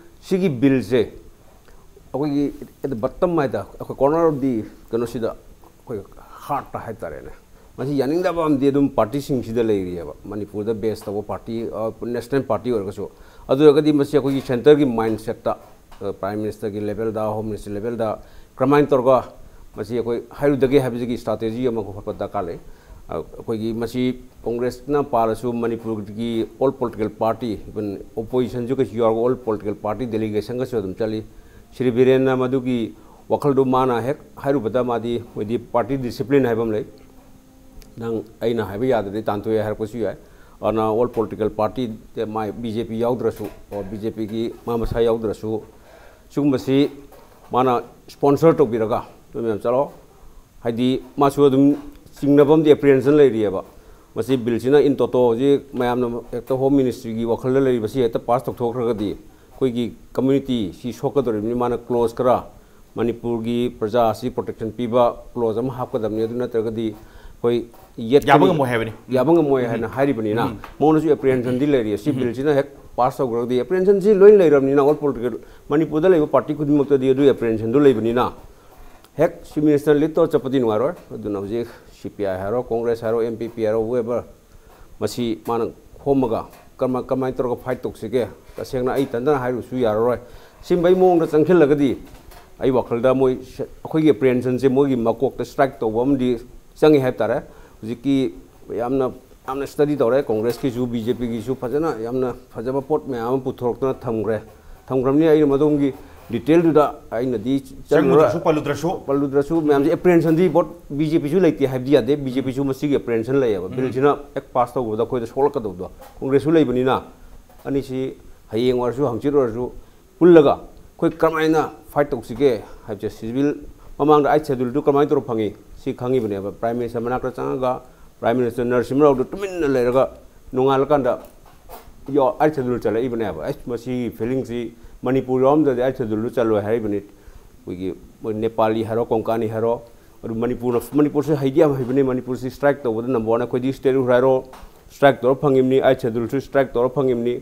ꯁꯤꯒꯤ ꯕꯤꯜꯁꯦ ꯑꯩꯈꯣꯏꯒꯤ at the bottom ꯍꯥꯏꯗ, ꯑꯩꯈꯣꯏ corner of the ꯀꯩꯅꯣꯁꯤꯗ, ꯑꯩꯈꯣꯏ ꯍꯥꯔꯠꯇ ꯍꯥꯏꯇꯥꯔꯦꯅꯦ, ꯃꯁꯤ ꯌꯥꯅꯤꯡꯗꯕ ꯑꯃꯗꯤ ꯑꯗꯨꯝ ꯄꯥꯔꯇꯤꯁꯤꯡꯁꯤꯗ ꯂꯩꯔꯤꯑꯕ, ꯃꯅꯤꯄꯨꯔꯗ ꯕꯦꯁ ꯇꯧꯕ ꯄꯥꯔꯇꯤ, ꯅꯦꯁꯅꯦꯜ ꯄꯥꯔꯇꯤ ꯑꯣꯏꯔꯒꯁꯨ꯫ ꯑꯗꯨ ꯑꯣꯏꯔꯒꯗꯤ ꯃꯁꯤ ꯑꯩꯈꯣꯏꯒꯤ ꯁꯦꯟꯇꯔꯒꯤ ꯃꯥꯏꯟꯁꯦꯠꯇ, ꯄ꯭ꯔꯥꯏꯝ ꯃꯤꯅꯤꯁꯇꯔꯒꯤ ꯂꯦꯚꯦꯜꯗ, ꯍꯣꯝ ꯃꯤꯅꯤꯁꯇꯔ ꯂꯦꯚꯦꯜꯗ ꯀꯔꯝꯍꯥꯏꯅ ꯇꯧꯔꯒ ꯃꯁꯤ ꯑꯩꯈꯣꯏ ꯍꯥꯏꯔꯨꯗꯒꯦ ꯍꯥꯏꯕꯁꯤꯒꯤ ꯏꯁꯇ꯭ꯔꯥꯇꯦꯖꯤ ꯑꯃ ꯈꯣꯠꯄ ꯗꯔꯀꯥꯔ ꯂꯩ꯫ ꯑ, ꯑꯩꯈꯣꯏꯒꯤ ꯃꯁꯤ ꯀꯣꯡꯒ꯭ꯔꯦꯁꯅ ꯄꯥꯜꯂꯁꯨ, ꯃꯅꯤꯄꯨꯔꯒꯤ all political party, even oppositionꯁꯨ ꯀꯩꯁꯨ ꯌꯥꯎꯔꯒ all political party delegationꯒꯁꯨ ꯑꯗꯨꯝ ꯆꯠꯂꯤ꯫ ꯁ꯭ꯔꯤ ꯕꯤꯔꯦꯟꯅ ꯃꯗꯨꯒꯤ ꯋꯥꯈꯜꯗꯨ ꯃꯥꯅ ꯍꯦꯛ ꯍꯥꯏꯔꯨꯕꯗ, ꯃꯥꯗꯤ, ꯃꯣꯏꯗꯤ party discipline ꯍꯥꯏꯕ ꯑꯃ ꯂꯩ, ꯅꯪ ꯑꯩꯅ ꯍꯥꯏꯕ ꯌꯥꯗ꯭ꯔꯗꯤ ꯇꯥꯟꯊꯣꯛꯑꯦ ꯍꯥꯏꯔꯛꯄꯁꯨ ꯌꯥꯏ꯫ ꯑꯗꯨꯅ all political party, ꯃꯥꯏ ꯕꯤ ꯖꯦ ꯄꯤ ꯌꯥꯎꯗ꯭ꯔꯁꯨ, ꯑꯣ, ꯕꯤ ꯖꯦ ꯄꯤꯒꯤ ꯃꯥ ꯃꯁꯥ ꯌꯥꯎꯗ꯭ꯔꯁꯨ, ꯁꯤꯒꯨꯝꯕꯁꯤ ꯃꯥꯅ ꯁ꯭ꯄꯣꯟꯁꯔ ꯇꯧꯕꯤꯔꯒ, ꯅꯣꯏ ꯃꯌꯥꯝ ꯆꯠꯂꯣ, ꯍꯥꯏꯗꯤ ꯃꯥꯁꯨ ꯑꯗꯨꯝ ꯆꯤꯡꯅꯕ ꯑꯃꯗꯤ ꯑꯦꯄ꯭ꯔꯤꯍꯦꯟꯁꯟ ꯂꯩꯔꯤꯑꯕ꯫ ꯃꯁꯤ ꯕꯤꯜꯁꯤꯅ in toto ꯍꯧꯖꯤꯛ ꯃꯌꯥꯝꯅ ꯍꯦꯛꯇ ꯍꯣꯝ ꯃꯤꯅꯤꯁꯇ꯭ꯔꯤꯒꯤ ꯋꯥꯈꯜꯗ ꯂꯩꯔꯤꯕꯁꯤ ꯍꯦꯛꯇ ꯄꯥꯁ ꯇꯧꯊꯣꯛꯈ꯭ꯔꯒꯗꯤ ꯑꯩꯈꯣꯏꯒꯤ ꯀꯝꯃ꯭ꯌꯨꯅꯤꯇꯤ ꯁꯤ ꯁꯣꯛꯀꯗꯧꯔꯤꯕꯅꯤ꯫ ꯃꯥꯅ ꯀ꯭ꯂꯣꯖ ꯈꯔ, ꯃꯅꯤꯄꯨꯔꯒꯤ ꯄ꯭ꯔꯖꯥ ꯑꯁꯤ ꯄ꯭ꯔꯣꯇꯦꯛꯁꯟ ꯄꯤꯕ ꯀ꯭ꯂꯣꯖ ꯑꯃ ꯍꯥꯞꯀꯗꯕꯅꯤ꯫ ꯑꯗꯨ ꯅꯠꯇ꯭ꯔꯒꯗꯤ ꯑꯩꯈꯣꯏ ꯌꯦꯠꯀꯅꯤ, ꯌꯥꯕ ꯉꯝꯃꯣꯏ ꯍꯥꯏꯕꯅꯤ꯫ ꯌꯥꯕ ꯉꯝꯃꯣꯏ ꯍꯥꯏꯅ ꯍꯥꯏꯔꯤꯕꯅꯤꯅ, ꯃꯉꯣꯟꯗꯁꯨ ꯑꯦꯄ꯭ꯔꯤꯍꯦꯟꯁꯟꯗꯤ ꯂꯩꯔꯤ꯫ ꯁꯤ ꯕꯤꯜꯁꯤꯅ ꯍꯦꯛ ꯄꯥꯁ ꯇꯧꯈ꯭ꯔꯒꯗꯤ, ꯑꯦꯄ꯭ꯔꯤꯍꯦꯟꯁꯟꯁꯤ ꯂꯣꯏꯅ ꯂꯩꯔꯕꯅꯤꯅ, ꯑꯣꯜ ꯄꯣꯂꯤꯇꯤꯀꯦꯜ ꯃꯅꯤꯄꯨꯔꯗ ꯂꯩꯕ ꯄꯥꯔꯇꯤ ꯈꯨꯗꯤꯡꯃꯛꯇꯗꯤ ꯑꯗꯨꯒꯤ ꯑꯦꯄ꯭ꯔꯤꯍꯦꯟꯁꯟꯗꯨ ꯂꯩꯕꯅꯤꯅ, ꯍꯦꯛ ꯆꯤꯐ ꯃꯤꯅꯤꯁꯇꯔ ꯂꯤꯗ ꯇꯧꯔ ꯆꯠꯄꯗꯤ ꯅꯨꯡꯉꯥꯏꯔꯣꯏ꯫ ꯑꯗꯨꯅ ꯍꯧꯖꯤꯛ ꯁꯤ ꯄꯤ ꯑꯥꯏ ꯍꯥꯏꯔꯣ, ꯀꯣꯡꯒ꯭ꯔꯦꯁ ꯍꯥꯏꯔꯣ, ꯑꯦꯝ ꯄꯤ ꯄꯤ ꯍꯥꯏꯔꯣ, whoever, ꯃꯁꯤ ꯃꯥꯅ ꯈꯣꯝꯃꯒ ꯀꯔꯝ-, ꯀꯃꯥꯏꯅ ꯇꯧꯔꯒ ꯐꯥꯏꯠ ꯇꯧꯁꯤꯒꯦ? ꯇꯁꯦꯡꯅ ꯑꯩ ꯏꯊꯟꯇꯅ ꯍꯥꯏꯔꯨꯕꯁꯨ ꯌꯥꯔꯔꯣꯏ꯫ ꯁꯤꯒꯨꯝꯕꯩ ꯃꯑꯣꯡꯗ ꯆꯪꯁꯤꯜꯂꯒꯗꯤ ꯑꯩ ꯋꯥꯈꯜꯗ ꯃꯣꯏ ꯁ-, ꯑꯩꯈꯣꯏꯒꯤ ꯑꯦꯄ꯭ꯔꯤꯍꯦꯟꯁꯟꯁꯦ ꯃꯣꯏꯒꯤ ꯃꯀꯣꯛꯇ ꯁ꯭ꯇ꯭ꯔꯥꯏꯛ ꯇꯧꯕ ꯑꯃꯗꯤ ꯆꯪꯉꯤ ꯍꯥꯏꯕ ꯇꯥꯔꯦ꯫ ꯍꯧꯖꯤꯛꯀꯤ ꯌꯥꯝꯅ, ꯌꯥꯝꯅ ꯁ꯭ꯇꯗꯤ ꯇꯧꯔꯦ, ꯀꯣꯡꯒ꯭ꯔꯦꯁꯀꯤꯁꯨ ꯕꯤ ꯖꯦ ꯄꯤꯒꯤꯁꯨ ꯐꯖꯅ ꯌꯥꯝꯅ ꯐꯖꯕ ꯄꯣꯠ ꯃꯌꯥꯝ ꯑꯃ ꯄꯨꯊꯣꯔꯛꯇꯅ ꯊꯝꯈ꯭ꯔꯦ꯫ ꯊꯝꯈ꯭ꯔꯕꯅꯤ꯫ ꯑꯩꯅ ꯃꯗꯣꯝꯒꯤ ꯗꯤꯇꯦꯜꯗꯨꯗ ꯑꯩꯅꯗꯤ ꯆꯪꯉꯔꯣꯏ꯫ ꯆꯪꯉꯨꯗ꯭ꯔꯁꯨ, ꯄꯜꯂꯨꯗ꯭ꯔꯁꯨ꯫ ꯄꯜꯂꯨꯗ꯭ꯔꯁꯨ ꯃꯌꯥꯝꯁꯦ ꯑꯦꯄ꯭ꯔꯤꯍꯦꯟꯁꯟꯗꯤ ꯕꯣꯠ ꯕꯤ ꯖꯦ ꯄꯤꯁꯨ ꯂꯩꯇꯦ ꯍꯥꯏꯕꯗꯤ ꯌꯥꯗꯦ꯫ ꯕꯤ ꯖꯦ ꯄꯤꯁꯨ ꯃꯁꯤꯒꯤ ꯑꯦꯄ꯭ꯔꯤꯍꯦꯟꯁꯟ ꯂꯩꯌꯦꯕ꯫ ꯕꯤꯜꯁꯤꯅ ꯍꯦꯛ ꯄꯥꯁ ꯇꯧꯕꯗ ꯑꯩꯈꯣꯏꯗ ꯁꯣꯛꯂꯛꯀꯗꯧꯕꯗꯣ ꯀꯣꯡꯒ꯭ꯔꯦꯁꯁꯨ ꯂꯩꯕꯅꯤꯅ, ꯑꯅꯤꯁꯤ ꯍꯌꯦꯡ ꯑꯣꯏꯔꯁꯨ ꯍꯪꯆꯤꯠ ꯑꯣꯏꯔꯁꯨ ꯄꯨꯜꯂꯒ ꯑꯩꯈꯣꯏ ꯀꯔꯝꯍꯥꯏꯅ ꯐꯥꯏꯠ ꯇꯧꯁꯤꯒꯦ ꯍꯥꯏꯕꯁꯦ, ꯁꯤꯚꯤꯜ ꯃꯃꯥꯡꯗ ꯑꯩꯠ ꯁꯦꯗꯨꯜꯗꯨ ꯀꯃꯥꯏꯅ ꯇꯧꯔ ꯐꯪꯉꯤ? ꯁꯤ ꯈꯪꯉꯤꯕꯅꯦꯕ꯫ ꯄ꯭ꯔꯥꯏꯝ ꯃꯤꯅꯤꯁꯇꯔ ꯃꯅꯥꯛꯇ ꯆꯪꯉꯒ ꯄ꯭ꯔꯥꯏꯝ ꯃꯤꯅꯤꯁꯇꯔ ꯅꯔꯁꯤꯝꯍ ꯔꯥꯎꯗꯨ ꯇꯨꯃꯤꯟꯅ ꯂꯩꯔꯒ ꯅꯣꯡꯉꯥꯜꯂꯀꯥꯟꯗ ꯌꯣ ꯑꯩꯠ ꯁꯦꯗꯨꯜ ꯆꯠꯂꯛꯏꯕꯅꯦꯕ꯫ ꯑꯩꯁ, ꯃꯁꯤꯒꯤ ꯐꯤꯂꯤꯡꯁꯤ ꯃꯅꯤꯄꯨꯔ ꯌꯥꯎꯔꯝꯗ꯭ꯔꯗꯤ ꯑꯩꯠ ꯁꯦꯗꯨꯜꯗꯨ ꯆꯠꯂꯣꯏ ꯍꯥꯏꯔꯤꯕꯅꯤ꯫ ꯑꯩꯈꯣꯏꯒꯤ ꯃꯣꯏ ꯅꯦꯄꯥꯂꯤ ꯍꯥꯏꯔꯣ, ꯀꯣꯡꯀꯥꯅꯤ ꯍꯥꯏꯔꯣ, ꯑꯗꯨ ꯃꯅꯤꯄꯨꯔꯅ, ꯃꯅꯤꯄꯨꯔꯁꯤ ꯍꯩꯗꯤ ꯌꯥꯝ ꯍꯩꯕꯅꯤ꯫ ꯃꯅꯤꯄꯨꯔꯁꯤ ꯁ꯭ꯇ꯭ꯔꯥꯏꯛ ꯇꯧꯕꯗ ꯅꯝꯕꯔ ꯋꯥꯟ꯫ ꯑꯩꯈꯣꯏꯗꯤ ꯁ꯭ꯇꯦꯠꯍꯨꯗ ꯍꯥꯏꯔꯣ, ꯁ꯭ꯇ꯭ꯔꯥꯏꯛ ꯇꯧꯔ ꯐꯪꯉꯤꯕꯅꯤ꯫ ꯑꯩꯠ ꯁꯦꯗꯨꯜꯁꯨ ꯁ꯭ꯇ꯭ꯔꯥꯏꯛ ꯇꯧꯔ ꯐꯪꯉꯤꯕꯅꯤ꯫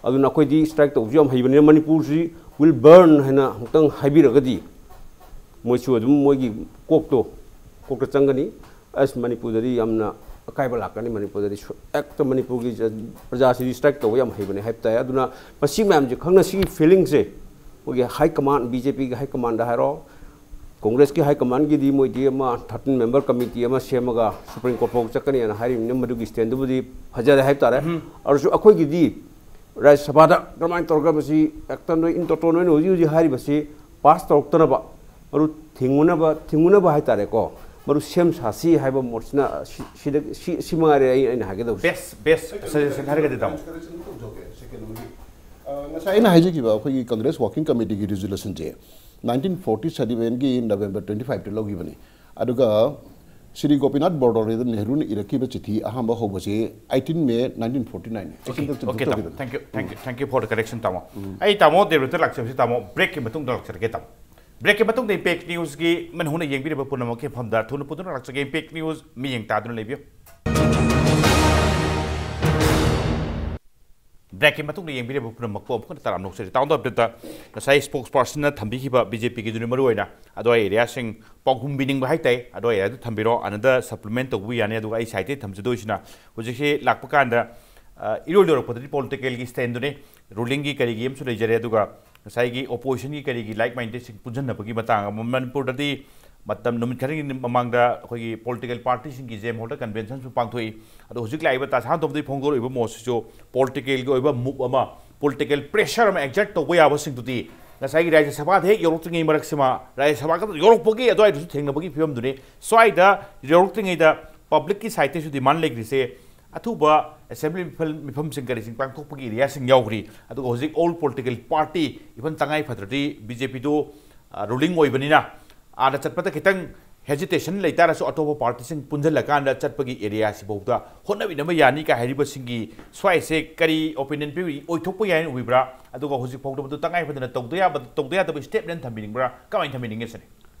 ꯑꯗꯨꯅ ꯑꯩꯈꯣꯏꯗꯤ ꯁ꯭ꯇ꯭ꯔꯥꯏꯛ ꯇꯧꯕꯁꯨ ꯌꯥꯝ ꯍꯩꯕꯅꯤꯅ ꯃꯅꯤꯄꯨꯔꯁꯤ will burn ꯍꯥꯏꯅ ꯑꯃꯨꯛꯇꯪ ꯍꯥꯏꯕꯤꯔꯒꯗꯤ ꯃꯣꯏꯁꯨ ꯑꯗꯨꯝ ꯃꯣꯏꯒꯤ ꯀꯣꯛꯇꯣ, ꯀꯣꯛꯇ ꯆꯪꯒꯅꯤ꯫ ꯑꯁ, ꯃꯅꯤꯄꯨꯔꯗꯗꯤ ꯌꯥꯝꯅ ꯑꯀꯥꯏꯕ ꯂꯥꯛꯀꯅꯤ꯫ ꯃꯅꯤꯄꯨꯔꯗꯗꯤ ꯁꯨ-, ꯍꯦꯛꯇ ꯃꯅꯤꯄꯨꯔꯒꯤ ꯖ-, ꯄ꯭ꯔꯖꯥꯁꯤꯗꯤ ꯁ꯭ꯇ꯭ꯔꯥꯏꯛ ꯇꯧꯕ ꯌꯥꯝ ꯍꯩꯕꯅꯦ ꯍꯥꯏꯕ ꯇꯥꯏ꯫ ꯑꯗꯨꯅ ꯃꯁꯤ ꯃꯌꯥꯝꯁꯦ ꯈꯪꯅ, ꯁꯤꯒꯤ ꯐꯤꯂꯤꯡꯁꯦ ꯑꯩꯈꯣꯏꯒꯤ ꯍꯥꯏ ꯀꯃꯥꯟ, ꯕꯤ ꯖꯦ ꯄꯤꯒꯤ ꯍꯥꯏ ꯀꯃꯥꯟꯗ ꯍꯥꯏꯔꯣ, ꯀꯣꯡꯒ꯭ꯔꯦꯁꯀꯤ ꯍꯥꯏ ꯀꯃꯥꯟꯒꯤꯗꯤ ꯃꯣꯏꯗꯤ ꯑꯃ ꯊꯥꯔꯇꯤꯟ ꯃꯦꯝꯕꯔ ꯀꯃꯤꯇꯤ ꯑꯃ ꯁꯦꯝꯃꯒ ꯁꯨꯄ꯭ꯔꯤꯝ ꯀꯣꯔꯠ ꯐꯥꯎ ꯆꯠꯀꯅꯤꯅ ꯍꯥꯏꯔꯤꯕꯅꯤꯅ ꯃꯗꯨꯒꯤ ꯁ꯭ꯇꯦꯟꯗꯨꯕꯨꯗꯤ ꯐꯖꯔꯦ ꯍꯥꯏꯕ ꯇꯥꯔꯦ꯫ ꯑꯗꯨꯁꯨ ꯑꯩꯈꯣꯏꯒꯤꯗꯤ ꯔꯥꯖ꯭ꯌ ꯁꯚꯥꯗ ꯀꯔꯝꯍꯥꯏꯅ ꯇꯧꯔꯒ ꯃꯁꯤ ꯍꯦꯛꯇ ꯅꯣꯏ ꯏꯟ ꯇꯣꯇꯣ ꯅꯣꯏꯅ ꯍꯧꯖꯤꯛ ꯍꯧꯖꯤꯛ ꯍꯥꯏꯔꯤꯕꯁꯤ ꯄꯥꯁ ꯇꯧꯔꯛꯇꯅꯕ, ꯃꯔꯨ ꯊꯤꯡꯉꯨꯅꯕ, ꯊꯤꯡꯉꯨꯅꯕ ꯍꯥꯏ ꯇꯥꯔꯦꯀꯣ, ꯃꯔꯨ ꯁꯦꯝ ꯁꯥꯁꯤ ꯍꯥꯏꯕ ꯃꯣꯠꯁꯤꯅ ꯁꯤ-, ꯁꯤꯗ, ꯁꯤ, ꯁꯤ ꯃꯉꯥꯏꯔꯦ ꯑꯩ, ꯑꯩꯅ ꯍꯥꯏꯒꯗꯧꯕꯁꯦ꯫ ꯕꯦꯁ, ꯕꯦꯁ ꯁꯖꯦꯁꯟ ꯍꯥꯏꯔꯒꯗꯤ ꯇꯥꯃꯣ꯫ Correction ꯑꯃ ꯇꯧꯖꯍꯧꯒꯦ, second ꯑꯃꯒꯤ꯫ ꯑ, ꯉꯁꯥꯏ ꯑꯩꯅ ꯍꯥꯏꯖꯈꯤꯕ ꯑꯩꯈꯣꯏꯒꯤ ꯀꯪꯒ꯭ꯔꯦꯁ ꯋꯥꯔꯀꯤꯡ ꯀꯃꯤꯇꯤꯒꯤ ꯔꯤꯖꯣꯂꯨꯁꯟꯁꯦ ꯅꯥꯏꯟꯇꯤꯟ ꯐꯣꯔꯇꯤ ꯁꯚꯦꯟꯒꯤ ꯅꯕꯦꯝꯕꯔ ꯇ꯭ꯋꯦꯟꯇꯤ ꯐꯥꯏꯚꯇ ꯂꯧꯈꯤꯕꯅꯤ꯫ ꯑꯗꯨꯒ ꯁ꯭ꯔꯤ ꯒꯣꯄꯤꯅꯥꯊ ꯕꯣꯔꯗꯣꯂꯦꯗ ꯅꯦꯍꯔꯨꯅ ꯏꯔꯛꯈꯤꯕ ꯆꯤꯊꯤ ꯑꯍꯥꯟꯕ ꯍꯧꯕꯁꯦ ꯑꯩꯠꯇꯤꯟ ꯃꯦ ꯅꯥꯏꯟꯇꯤꯟ ꯐꯣꯔꯇꯤ ꯅꯥꯏꯟꯅꯤ꯫ ꯑꯩ ꯑꯣꯀꯦ, ꯁꯤꯝꯇꯪ ꯑꯣꯀꯦ, ꯇꯥꯃꯣ꯫ ꯆꯨꯝꯊꯣꯛꯈꯤꯗꯣꯏꯅꯤ꯫ Thank you, thank you, thank you for the correction, ꯇꯥꯃꯣ꯫ ꯎꯝ꯫ ꯑꯩ ꯇꯥꯃꯣ ꯗꯦꯕ꯭ꯔꯠꯇ ꯂꯥꯛꯆꯕꯁꯤ, ꯇꯥꯃꯣ, ꯕ꯭ꯔꯦꯛꯀꯤ ꯃꯇꯨꯡꯗ ꯂꯥꯛꯆꯔꯒꯦ, ꯇꯥꯃꯣ꯫ ꯕ꯭ꯔꯦꯛꯀꯤ ꯃꯇꯨꯡꯗ ꯏꯝꯄꯦꯛ ꯅ꯭ꯌꯨꯁꯀꯤ ꯃꯅꯨꯡ ꯍꯨꯠꯅ ꯌꯦꯡꯕꯤꯔꯤꯕ ꯄꯨꯝꯅꯃꯛꯀꯤ ꯃꯐꯝꯗ ꯊꯨꯅ ꯄꯨꯗꯨꯅ ꯂꯥꯛꯆꯒꯦ꯫ ꯏꯝꯄꯦꯛ ꯅ꯭ꯌꯨꯁ ꯃꯤꯠꯌꯦꯡ ꯇꯥꯗꯨꯅ ꯂꯩꯕꯤꯌꯨ꯫ ꯕ꯭ꯔꯦꯛꯀꯤ ꯃꯇꯨꯡꯗ ꯌꯦꯡꯕꯤꯔꯤꯕ ꯄꯨꯝꯅꯃꯛꯄꯨ ꯑꯃꯨꯛ ꯍꯟꯅ ꯇꯔꯥꯝꯅ ꯑꯣꯛꯆꯔꯤ꯫ ꯇꯥꯎꯟ ꯑꯞꯗꯦꯠꯇ ꯉꯁꯥꯏ ꯁ꯭ꯄꯣꯛꯁ ꯄꯥꯔꯁꯟꯅ ꯊꯝꯕꯤꯈꯤꯕ ꯕꯤ ꯖꯦ ꯄꯤꯒꯤꯗꯨꯅꯤ ꯃꯔꯨꯑꯣꯏꯅ꯫ ꯑꯗꯣ ꯑꯩ ꯑꯦꯔꯤꯌꯥꯁꯤꯡ ꯄꯥꯎꯈꯨꯝ ꯄꯤꯅꯤꯡꯕ ꯍꯥꯏ ꯇꯥꯏ꯫ ꯑꯗꯣ ꯑꯦꯔꯤꯌꯥꯗꯨ ꯊꯝꯕꯤꯔꯣ, ꯑꯅꯗ ꯁꯄ꯭ꯂꯤꯃꯦꯟ ꯇꯧꯕ ꯌꯥꯅꯤ꯫ ꯑꯗꯨꯒ ꯑꯩ ꯁꯥꯏꯠꯇꯒꯤ ꯊꯝꯖꯗꯣꯏꯁꯤꯅ ꯍꯧꯖꯤꯛꯁꯤ ꯂꯥꯛꯄ ꯀꯥꯟꯗ, ꯑ, ꯏꯔꯣꯏ ꯂꯣꯏꯔꯛꯄꯗꯗꯤ ꯄꯣꯂꯤꯇꯤꯀꯦꯜꯒꯤ ꯁ꯭ꯇꯦꯟꯗꯨꯅꯤ, ꯔꯨꯂꯤꯡꯒꯤ ꯀꯔꯤꯒꯤ ꯑꯃꯁꯨ ꯂꯩꯖꯔꯦ꯫ ꯑꯗꯨꯒ ꯉꯁꯥꯏꯒꯤ ꯑꯣꯄꯣꯖꯤꯁꯟꯒꯤ ꯀꯔꯤꯒꯤ ꯂꯥꯏꯛ ꯃꯥꯏꯟꯗꯦꯠꯁꯤꯡ ꯄꯨꯟꯁꯤꯟꯅꯕꯒꯤ ꯃꯇꯥꯡ ꯑꯃ, ꯃꯅꯤꯄꯨꯔꯗꯗꯤ ꯃꯇꯝ ꯅꯨꯃꯤꯠ ꯈꯔꯒꯤ ꯃꯃꯥꯡꯗ ꯑꯩꯈꯣꯏꯒꯤ ꯄꯣꯂꯤꯇꯤꯀꯦꯜ ꯄꯥꯔꯇꯤꯁꯤꯡꯒꯤ ꯖꯦꯝ ꯍꯣꯜꯗ ꯀꯟꯚꯦꯟꯁꯟꯁꯨ ꯄꯥꯡꯊꯣꯛꯏ꯫ ꯑꯗꯣ ꯍꯧꯖꯤꯛ ꯂꯥꯛꯏꯕ ꯇꯥꯁꯥꯟ ꯇꯣꯝꯕꯗꯒꯤ ꯐꯣꯡꯗꯣꯔꯛꯏꯕ ꯃꯣꯠꯁꯤꯁꯨ ꯄꯣꯂꯤꯇꯤꯀꯦꯜꯒꯤ ꯑꯣꯏꯕ ꯃꯨꯚ ꯑꯃ, ꯄꯣꯂꯤꯇꯤꯀꯦꯜ ꯄ꯭ꯔꯦꯁꯔ ꯑꯃ ꯑꯦꯛꯖꯔꯠ ꯇꯧꯕ ꯌꯥꯕꯁꯤꯡꯗꯨꯗꯤ ꯉꯁꯥꯏꯒꯤ ꯔꯥꯖ꯭ꯌ ꯁꯚꯥꯗ ꯍꯦꯛ ꯌꯧꯔꯛꯇ꯭ꯔꯤꯉꯩ ꯃꯔꯛꯁꯤꯃ, ꯔꯥꯖ꯭ꯌ ꯁꯚꯥ ꯈꯛꯇ ꯌꯧꯔꯛꯄꯒꯤ ꯑꯗꯨꯋꯥꯏꯗꯁꯨ ꯊꯦꯡꯅꯕꯒꯤ ꯐꯤꯕꯝꯗꯨꯅꯤ꯫ ꯁ꯭ꯋꯥꯏꯗ ꯌꯧꯔꯛꯇ꯭ꯔꯤꯉꯩꯗ ꯄꯕ꯭ꯂꯤꯛꯀꯤ ꯁꯥꯏꯠꯇꯁꯨ ꯗꯤꯃꯥꯟ ꯂꯩꯈ꯭ꯔꯤꯁꯦ ꯑꯊꯨꯕ ꯑꯦꯁꯦꯝꯕ꯭ꯂꯤ ꯃꯤꯐꯝ-, ꯃꯤꯐꯝꯁꯤꯡ ꯀꯔꯤꯁꯤꯡ ꯄꯥꯡꯊꯣꯛꯄꯒꯤ ꯑꯦꯔꯤꯌꯥꯁꯤꯡ ꯌꯥꯎꯈ꯭ꯔꯤ꯫ ꯑꯗꯨꯒ ꯍꯧꯖꯤꯛ ꯑꯣꯜ ꯄꯣꯂꯤꯇꯤꯀꯦꯜ ꯄꯥꯔꯇꯤ, ꯏꯚꯟ ꯇꯉꯥꯏ ꯐꯗ꯭ꯔꯗꯤ ꯕꯤ ꯖꯦ ꯄꯤꯗꯨ, ꯑ, ꯔꯨꯂꯤꯡ ꯑꯣꯏꯕꯅꯤꯅ, ꯑꯥꯗ ꯆꯠꯄꯗ ꯈꯤꯇꯪ ꯍꯦꯖꯤꯇꯦꯁꯟ ꯂꯩꯇꯥꯔꯁꯨ ꯑꯇꯣꯞꯄ ꯄꯥꯔꯇꯤꯁꯤꯡ ꯄꯨꯟꯁꯤꯜꯂꯀꯥꯟꯗ ꯆꯠꯄꯒꯤ ꯑꯦꯔꯤꯌꯥꯁꯤꯐꯥꯎꯗ ꯍꯣꯠꯅꯃꯤꯟꯅꯕ ꯌꯥꯅꯤ ꯀꯥꯏ ꯍꯥꯏꯔꯤꯕꯁꯤꯡꯒꯤ ꯁ꯭ꯋꯥꯏꯁꯦ ꯀꯔꯤ ꯑꯣꯄꯤꯅꯤꯌꯟ ꯄꯤꯕꯤ, ꯑꯣꯏꯊꯣꯛꯄ ꯌꯥꯏ ꯍꯥꯏꯅ ꯎꯕꯤꯕ꯭ꯔꯥ? ꯑꯗꯨꯒ ꯍꯧꯖꯤꯛ ꯐꯥꯎꯗ ꯃꯗꯨ ꯇꯉꯥꯏ ꯐꯗꯅ ꯇꯧꯗ ꯌꯥꯕ, ꯇꯧꯗ ꯌꯥꯗꯕ ꯁ꯭ꯇꯦꯞꯅꯦꯅ ꯊꯝꯕꯤꯅꯤꯡꯕ꯭ꯔꯥ? ꯀꯃꯥꯏꯅ ꯊꯝꯕꯤꯅꯤꯡꯉꯦ ꯁꯤꯅꯤ?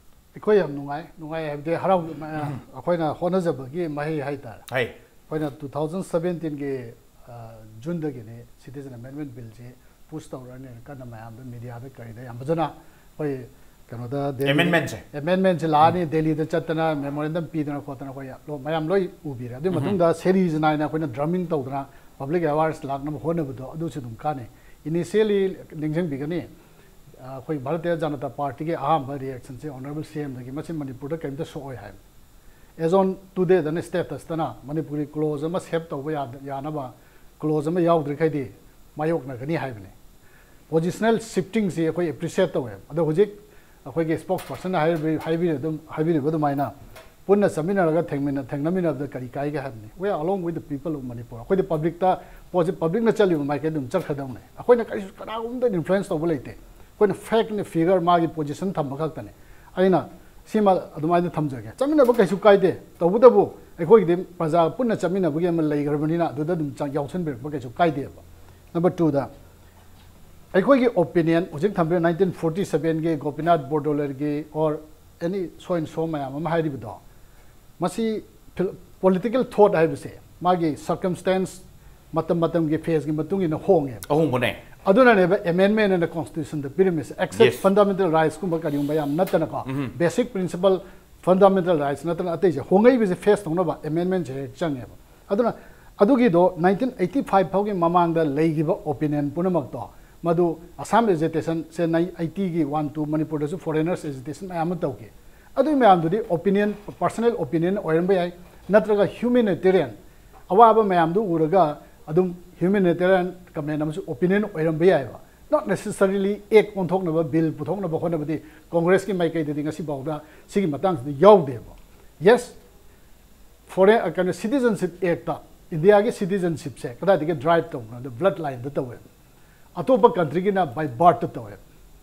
ꯑꯩꯈꯣꯏ ꯌꯥꯝ ꯅꯨꯡꯉꯥꯏ꯫ ꯅꯨꯡꯉꯥꯏ ꯍꯥꯏꯕꯗꯤ ꯍꯔꯥꯎ ꯑꯩꯈꯣꯏꯅ ꯍꯣꯠꯅꯖꯕꯒꯤ ꯃꯍꯩ ꯍꯥꯏꯇꯥꯔꯦ꯫ ꯍꯥꯏ꯫ ꯑꯩꯈꯣꯏꯅ ꯇꯨ ꯊꯥꯎꯖꯟ ꯁꯕꯦꯟꯇꯤꯟꯒꯤ ꯖꯨꯟꯗꯒꯤꯅꯤ ꯁꯤꯇꯤꯖꯟ ꯑꯃꯦꯟꯃꯦꯟ ꯕꯤꯜꯁꯤ ꯄꯨꯁ ꯇꯧꯔꯅꯤꯅ ꯀꯟꯅ ꯃꯌꯥꯝꯗ, ꯃꯤꯗꯤꯌꯥꯗ ꯀꯔꯤꯗ ꯌꯥꯝ ꯐꯖꯅ ꯑꯩꯈꯣꯏ ꯀꯩꯅꯣꯗ ꯑꯦꯃꯦꯟꯃꯦꯟꯁꯦ꯫ ꯑꯦꯃꯦꯟꯃꯦꯟꯁꯤ ꯂꯥꯛꯑꯅꯤ, ꯗꯦꯜꯂꯤꯗ ꯆꯠꯇꯅ ꯃꯦꯃꯣꯔꯦꯟꯗꯝ ꯄꯤꯗꯅ ꯈꯣꯠꯇꯅ ꯑꯩꯈꯣꯏ ꯂꯣ-, ꯃꯌꯥꯝ ꯂꯣꯏ ꯎꯕꯤꯔꯦ꯫ ꯑꯗꯨꯒꯤ ꯃꯇꯨꯡꯗ ꯁꯦꯔꯤꯁ ꯅꯥꯏꯅ ꯑꯩꯈꯣꯏꯅ ꯗ꯭ꯔꯃꯤꯡ ꯇꯧꯗꯅ ꯄꯕ꯭ꯂꯤꯛ ꯑꯦꯋꯥꯔꯅꯦꯁ ꯂꯥꯛꯅꯕ ꯍꯣꯠꯅꯕꯗꯣ ꯑꯗꯨꯁꯨ ꯑꯗꯨꯝ ꯀꯥꯟꯅꯩ꯫ ꯏꯅꯤꯁꯤꯌꯦꯂꯤ ꯅꯤꯡꯁꯤꯡꯕꯤꯒꯅꯤ, ꯑꯩꯈꯣꯏ ꯚꯥꯔꯇꯤꯌ ꯖꯅꯇꯥ ꯄꯥꯔꯇꯤꯒꯤ ꯑꯍꯥꯟꯕ ꯔꯤꯌꯦꯛꯁꯟꯁꯦ ꯑꯣꯅꯔꯦꯕꯜ ꯁꯤ ꯑꯦꯝꯗꯒꯤ, "ꯃꯁꯤ ꯃꯅꯤꯄꯨꯔꯗ ꯀꯔꯤꯝꯇ ꯁꯣꯛꯑꯣꯏ" ꯍꯥꯏꯕꯅꯤ꯫ ꯑꯦꯖ ꯑꯣꯟ ꯇꯨꯗꯦꯗꯅ ꯁ꯭ꯇꯦꯇꯁꯇꯅ ꯃꯅꯤꯄꯨꯔꯒꯤ ꯀ꯭ꯂꯣꯖ ꯑꯃ ꯁꯦꯞ ꯇꯧꯕ ꯌꯥꯗ-, ꯌꯥꯅꯕ ꯀ꯭ꯂꯣꯖ ꯑꯃ ꯌꯥꯎꯗ꯭ꯔꯤꯈꯩꯗꯤ ꯃꯥꯌꯣꯛꯅꯒꯅꯤ ꯍꯥꯏꯕꯅꯤ꯫ ꯄꯣꯖꯤꯁꯅꯦꯜ ꯁꯤꯐꯇꯤꯡꯁꯤ ꯑꯩꯈꯣꯏ ꯑꯦꯄ꯭ꯔꯤꯁꯤꯌꯦꯠ ꯇꯧꯋꯦ꯫ ꯑꯗꯣ ꯍꯧꯖꯤꯛ ꯑꯩꯈꯣꯏꯒꯤ ꯁ꯭ꯄꯣꯛꯁ ꯄꯔꯁꯟꯅ ꯍꯥꯏꯔꯤꯕ, ꯍꯥꯏꯕꯤꯔꯤ ꯑꯗꯨꯝ, ꯍꯥꯏꯕꯤꯔꯤꯕ ꯑꯗꯨꯃꯥꯏꯅ ꯄꯨꯟꯅ ꯆꯠꯃꯤꯟꯅꯔꯒ ꯊꯦꯡꯃꯤꯟꯅ-, ꯊꯦꯡꯅꯃꯤꯟꯅꯕꯗ ꯀꯔꯤ ꯀꯥꯏꯒꯦ ꯍꯥꯏꯕꯅꯤ꯫ We are along with the people of Manipur꯫ ꯑꯩꯈꯣꯏꯗꯤ ꯄꯕ꯭ꯂꯤꯛꯇ, ꯄꯕ꯭ꯂꯤꯛꯅ ꯆꯠꯂꯤꯕ ꯃꯥꯏꯀꯩ ꯑꯗꯨꯝ ꯆꯠꯈ꯭ꯔꯗꯧꯅꯦ꯫ ꯑꯩꯈꯣꯏꯅ ꯀꯔꯤꯁꯨ ꯀꯅꯥꯒꯨꯝꯕꯗ ꯏꯟꯐ꯭ꯂꯨꯌꯦꯟꯁ ꯇꯧꯕ ꯂꯩꯇꯦ꯫ ꯑꯩꯈꯣꯏꯅ ꯐꯦꯛꯅꯦ, ꯐꯤꯒꯔ, ꯃꯥꯒꯤ ꯄꯣꯖꯤꯁꯟ ꯊꯝꯕ ꯈꯛꯇꯅꯦ꯫ ꯑꯩꯅ ꯁꯤꯃ ꯑꯗꯨꯃꯥꯏꯅ ꯊꯝꯖꯒꯦ꯫ ꯆꯠꯃꯤꯟꯅꯕ ꯀꯩꯁꯨ ꯀꯥꯏꯗꯦ, ꯇꯧꯕꯇꯕꯨ ꯑꯩꯈꯣꯏꯒꯤꯗꯤ ꯄ꯭ꯔꯖꯥ ꯄꯨꯟꯅ ꯆꯠꯃꯤꯟꯅꯕꯒꯤ ꯑꯃ ꯂꯩꯈ꯭ꯔꯕꯅꯤꯅ ꯑꯗꯨꯗ ꯑꯗꯨꯝ ꯆꯪ-, ꯌꯥꯎꯁꯟꯕꯤꯔꯛꯄ ꯀꯩꯁꯨ ꯀꯥꯏꯗꯦꯕ꯫ ꯅꯝꯕꯔ ꯇꯨꯗ, ꯑꯩꯈꯣꯏꯒꯤ ꯑꯣꯄꯤꯅꯤꯌꯟ ꯍꯧꯖꯤꯛ ꯊꯝꯕꯤꯔꯤꯕ ꯅꯥꯏꯟꯇꯤꯟ ꯐꯣꯔꯇꯤ ꯁꯕꯦꯟꯒꯤ Gopinath ꯕꯣꯔꯗꯣꯂꯦꯔꯒꯤ or any so and so ꯃꯌꯥꯝ ꯑꯃ ꯍꯥꯏꯔꯤꯕꯗꯣ, ꯃꯁꯤ ꯐꯤꯜ-, ꯄꯣꯂꯤꯇꯤꯀꯦꯜ ꯊꯣꯠ ꯍꯥꯏꯕꯁꯦ ꯃꯥꯒꯤ ꯁꯔꯀꯝꯁꯇꯦꯟꯁ, ꯃꯇꯝ ꯃꯇꯝꯒꯤ ꯐꯦꯖꯀꯤ ꯃꯇꯨꯡ ꯏꯟꯅ ꯍꯣꯡꯉꯦꯕ꯫ ꯑꯍꯣꯡꯕꯅꯦ꯫ ꯑꯗꯨꯅꯅꯦꯕ ꯑꯦꯃꯦꯟꯃꯦꯟ ꯑꯅ ꯀꯣꯟꯁꯇꯤꯇ꯭ꯌꯨꯁꯟꯗ ꯄꯤꯔꯝꯃꯤꯁꯦ, ꯑꯦꯛꯁꯦꯞ Yes. ꯐꯟꯗꯥꯃꯦꯟꯇꯦꯜ ꯔꯥꯏꯠꯁꯀꯨꯝꯕ ꯀꯔꯤꯒꯨꯝꯕ ꯌꯥꯝ ꯅꯠꯇꯅꯀꯣ, ꯕꯦꯁꯤꯛ ꯄ꯭ꯔꯤꯟꯁꯤꯄꯜ, ꯐꯟꯗꯥꯃꯦꯟꯇꯦꯜ ꯔꯥꯏꯠꯁ ꯅꯠꯇꯅ ꯑꯇꯩꯁꯦ ꯍꯣꯡꯉꯛꯏꯕꯁꯦ ꯐꯦꯁ ꯇꯧꯅꯕ ꯑꯦꯃꯦꯟꯃꯦꯟꯁꯦ ꯍꯦꯛ ꯆꯪꯉꯦꯕ꯫ ꯑꯗꯨꯅ ꯑꯗꯨꯒꯤꯗꯣ ꯅꯥꯏꯟꯇꯤꯟ ꯑꯩꯠꯇꯤ ꯐꯥꯏꯚ ꯐꯥꯎꯒꯤ ꯃꯃꯥꯡꯗ ꯂꯩꯈꯤꯕ ꯑꯣꯄꯤꯅꯤꯌꯟ ꯄꯨꯝꯅꯃꯛꯇꯣ, ꯃꯗꯨ ꯑꯁꯥꯝ ꯑꯦꯖꯤꯇꯦꯁꯟꯁꯦ ꯅꯥꯏꯟ ꯑꯩꯠꯇꯤꯒꯤ ꯋꯥꯟ ꯇꯨ ꯃꯅꯤꯄꯨꯔꯗꯁꯨ ꯐꯣꯔꯦꯅꯔꯁ ꯑꯦꯖꯤꯇꯦꯁꯟ ꯃꯌꯥꯝ ꯑꯃ ꯇꯧꯈꯤ꯫ ꯑꯗꯨꯒꯤ ꯃꯌꯥꯝꯗꯨꯗꯤ ꯑꯣꯄꯤꯅꯤꯌꯟ, ꯄꯔꯁꯅꯦꯜ ꯑꯣꯄꯤꯅꯤꯌꯟ ꯑꯣꯏꯔꯝꯕ ꯌꯥꯏ, ꯅꯠꯇ꯭ꯔꯒ ꯍ꯭ꯌꯨꯃꯦꯅꯤꯇꯦꯔꯤꯌꯟ ꯑꯋꯥꯕ ꯃꯌꯥꯝꯗꯨ ꯎꯔꯒ ꯑꯗꯨꯝ ꯍ꯭ꯌꯨꯃꯦꯅꯤꯇꯦꯔꯤꯌꯟ ꯀꯃꯦꯟ ꯑꯃꯁꯨ ꯑꯣꯄꯤꯅꯤꯌꯟ ꯑꯣꯏꯔꯝꯕ ꯌꯥꯏꯑꯕ꯫ Not necessarily act ꯑꯣꯟꯊꯣꯛꯅꯕ, ꯕꯤꯜ ꯄꯨꯊꯣꯛꯅꯕ ꯍꯣꯠꯅꯕꯗꯤ ꯀꯣꯡꯒ꯭ꯔꯦꯁꯀꯤ ꯃꯥꯏꯀꯩꯗꯗꯤ ꯉꯁꯤꯐꯥꯎꯗ ꯁꯤꯒꯤ ꯃꯇꯥꯡꯁꯤꯗ ꯌꯥꯎꯗꯦꯕ꯫ Yes, ꯐꯣꯔꯦꯟ, ꯀꯩꯅꯣ, ꯁꯤꯇꯤꯖꯟꯁꯤꯞ ꯑꯦꯛꯇ ꯏꯟꯗꯤꯌꯥꯒꯤ ꯁꯤꯇꯤꯖꯟꯁꯤꯞꯁꯦ ꯀꯗꯥꯏꯗꯒꯤ ꯗꯤꯔꯥꯏꯞ ꯇꯧꯕꯅꯣ? ꯑꯗ ꯕ꯭ꯂꯠ ꯂꯥꯏꯟꯗ ꯇꯧꯋꯦ꯫ ꯑꯇꯣꯞꯄ ꯀꯟꯇ꯭ꯔꯤꯒꯤꯅ ꯕꯥꯏ ꯕꯥꯔꯠꯇ ꯇꯧꯋꯦ꯫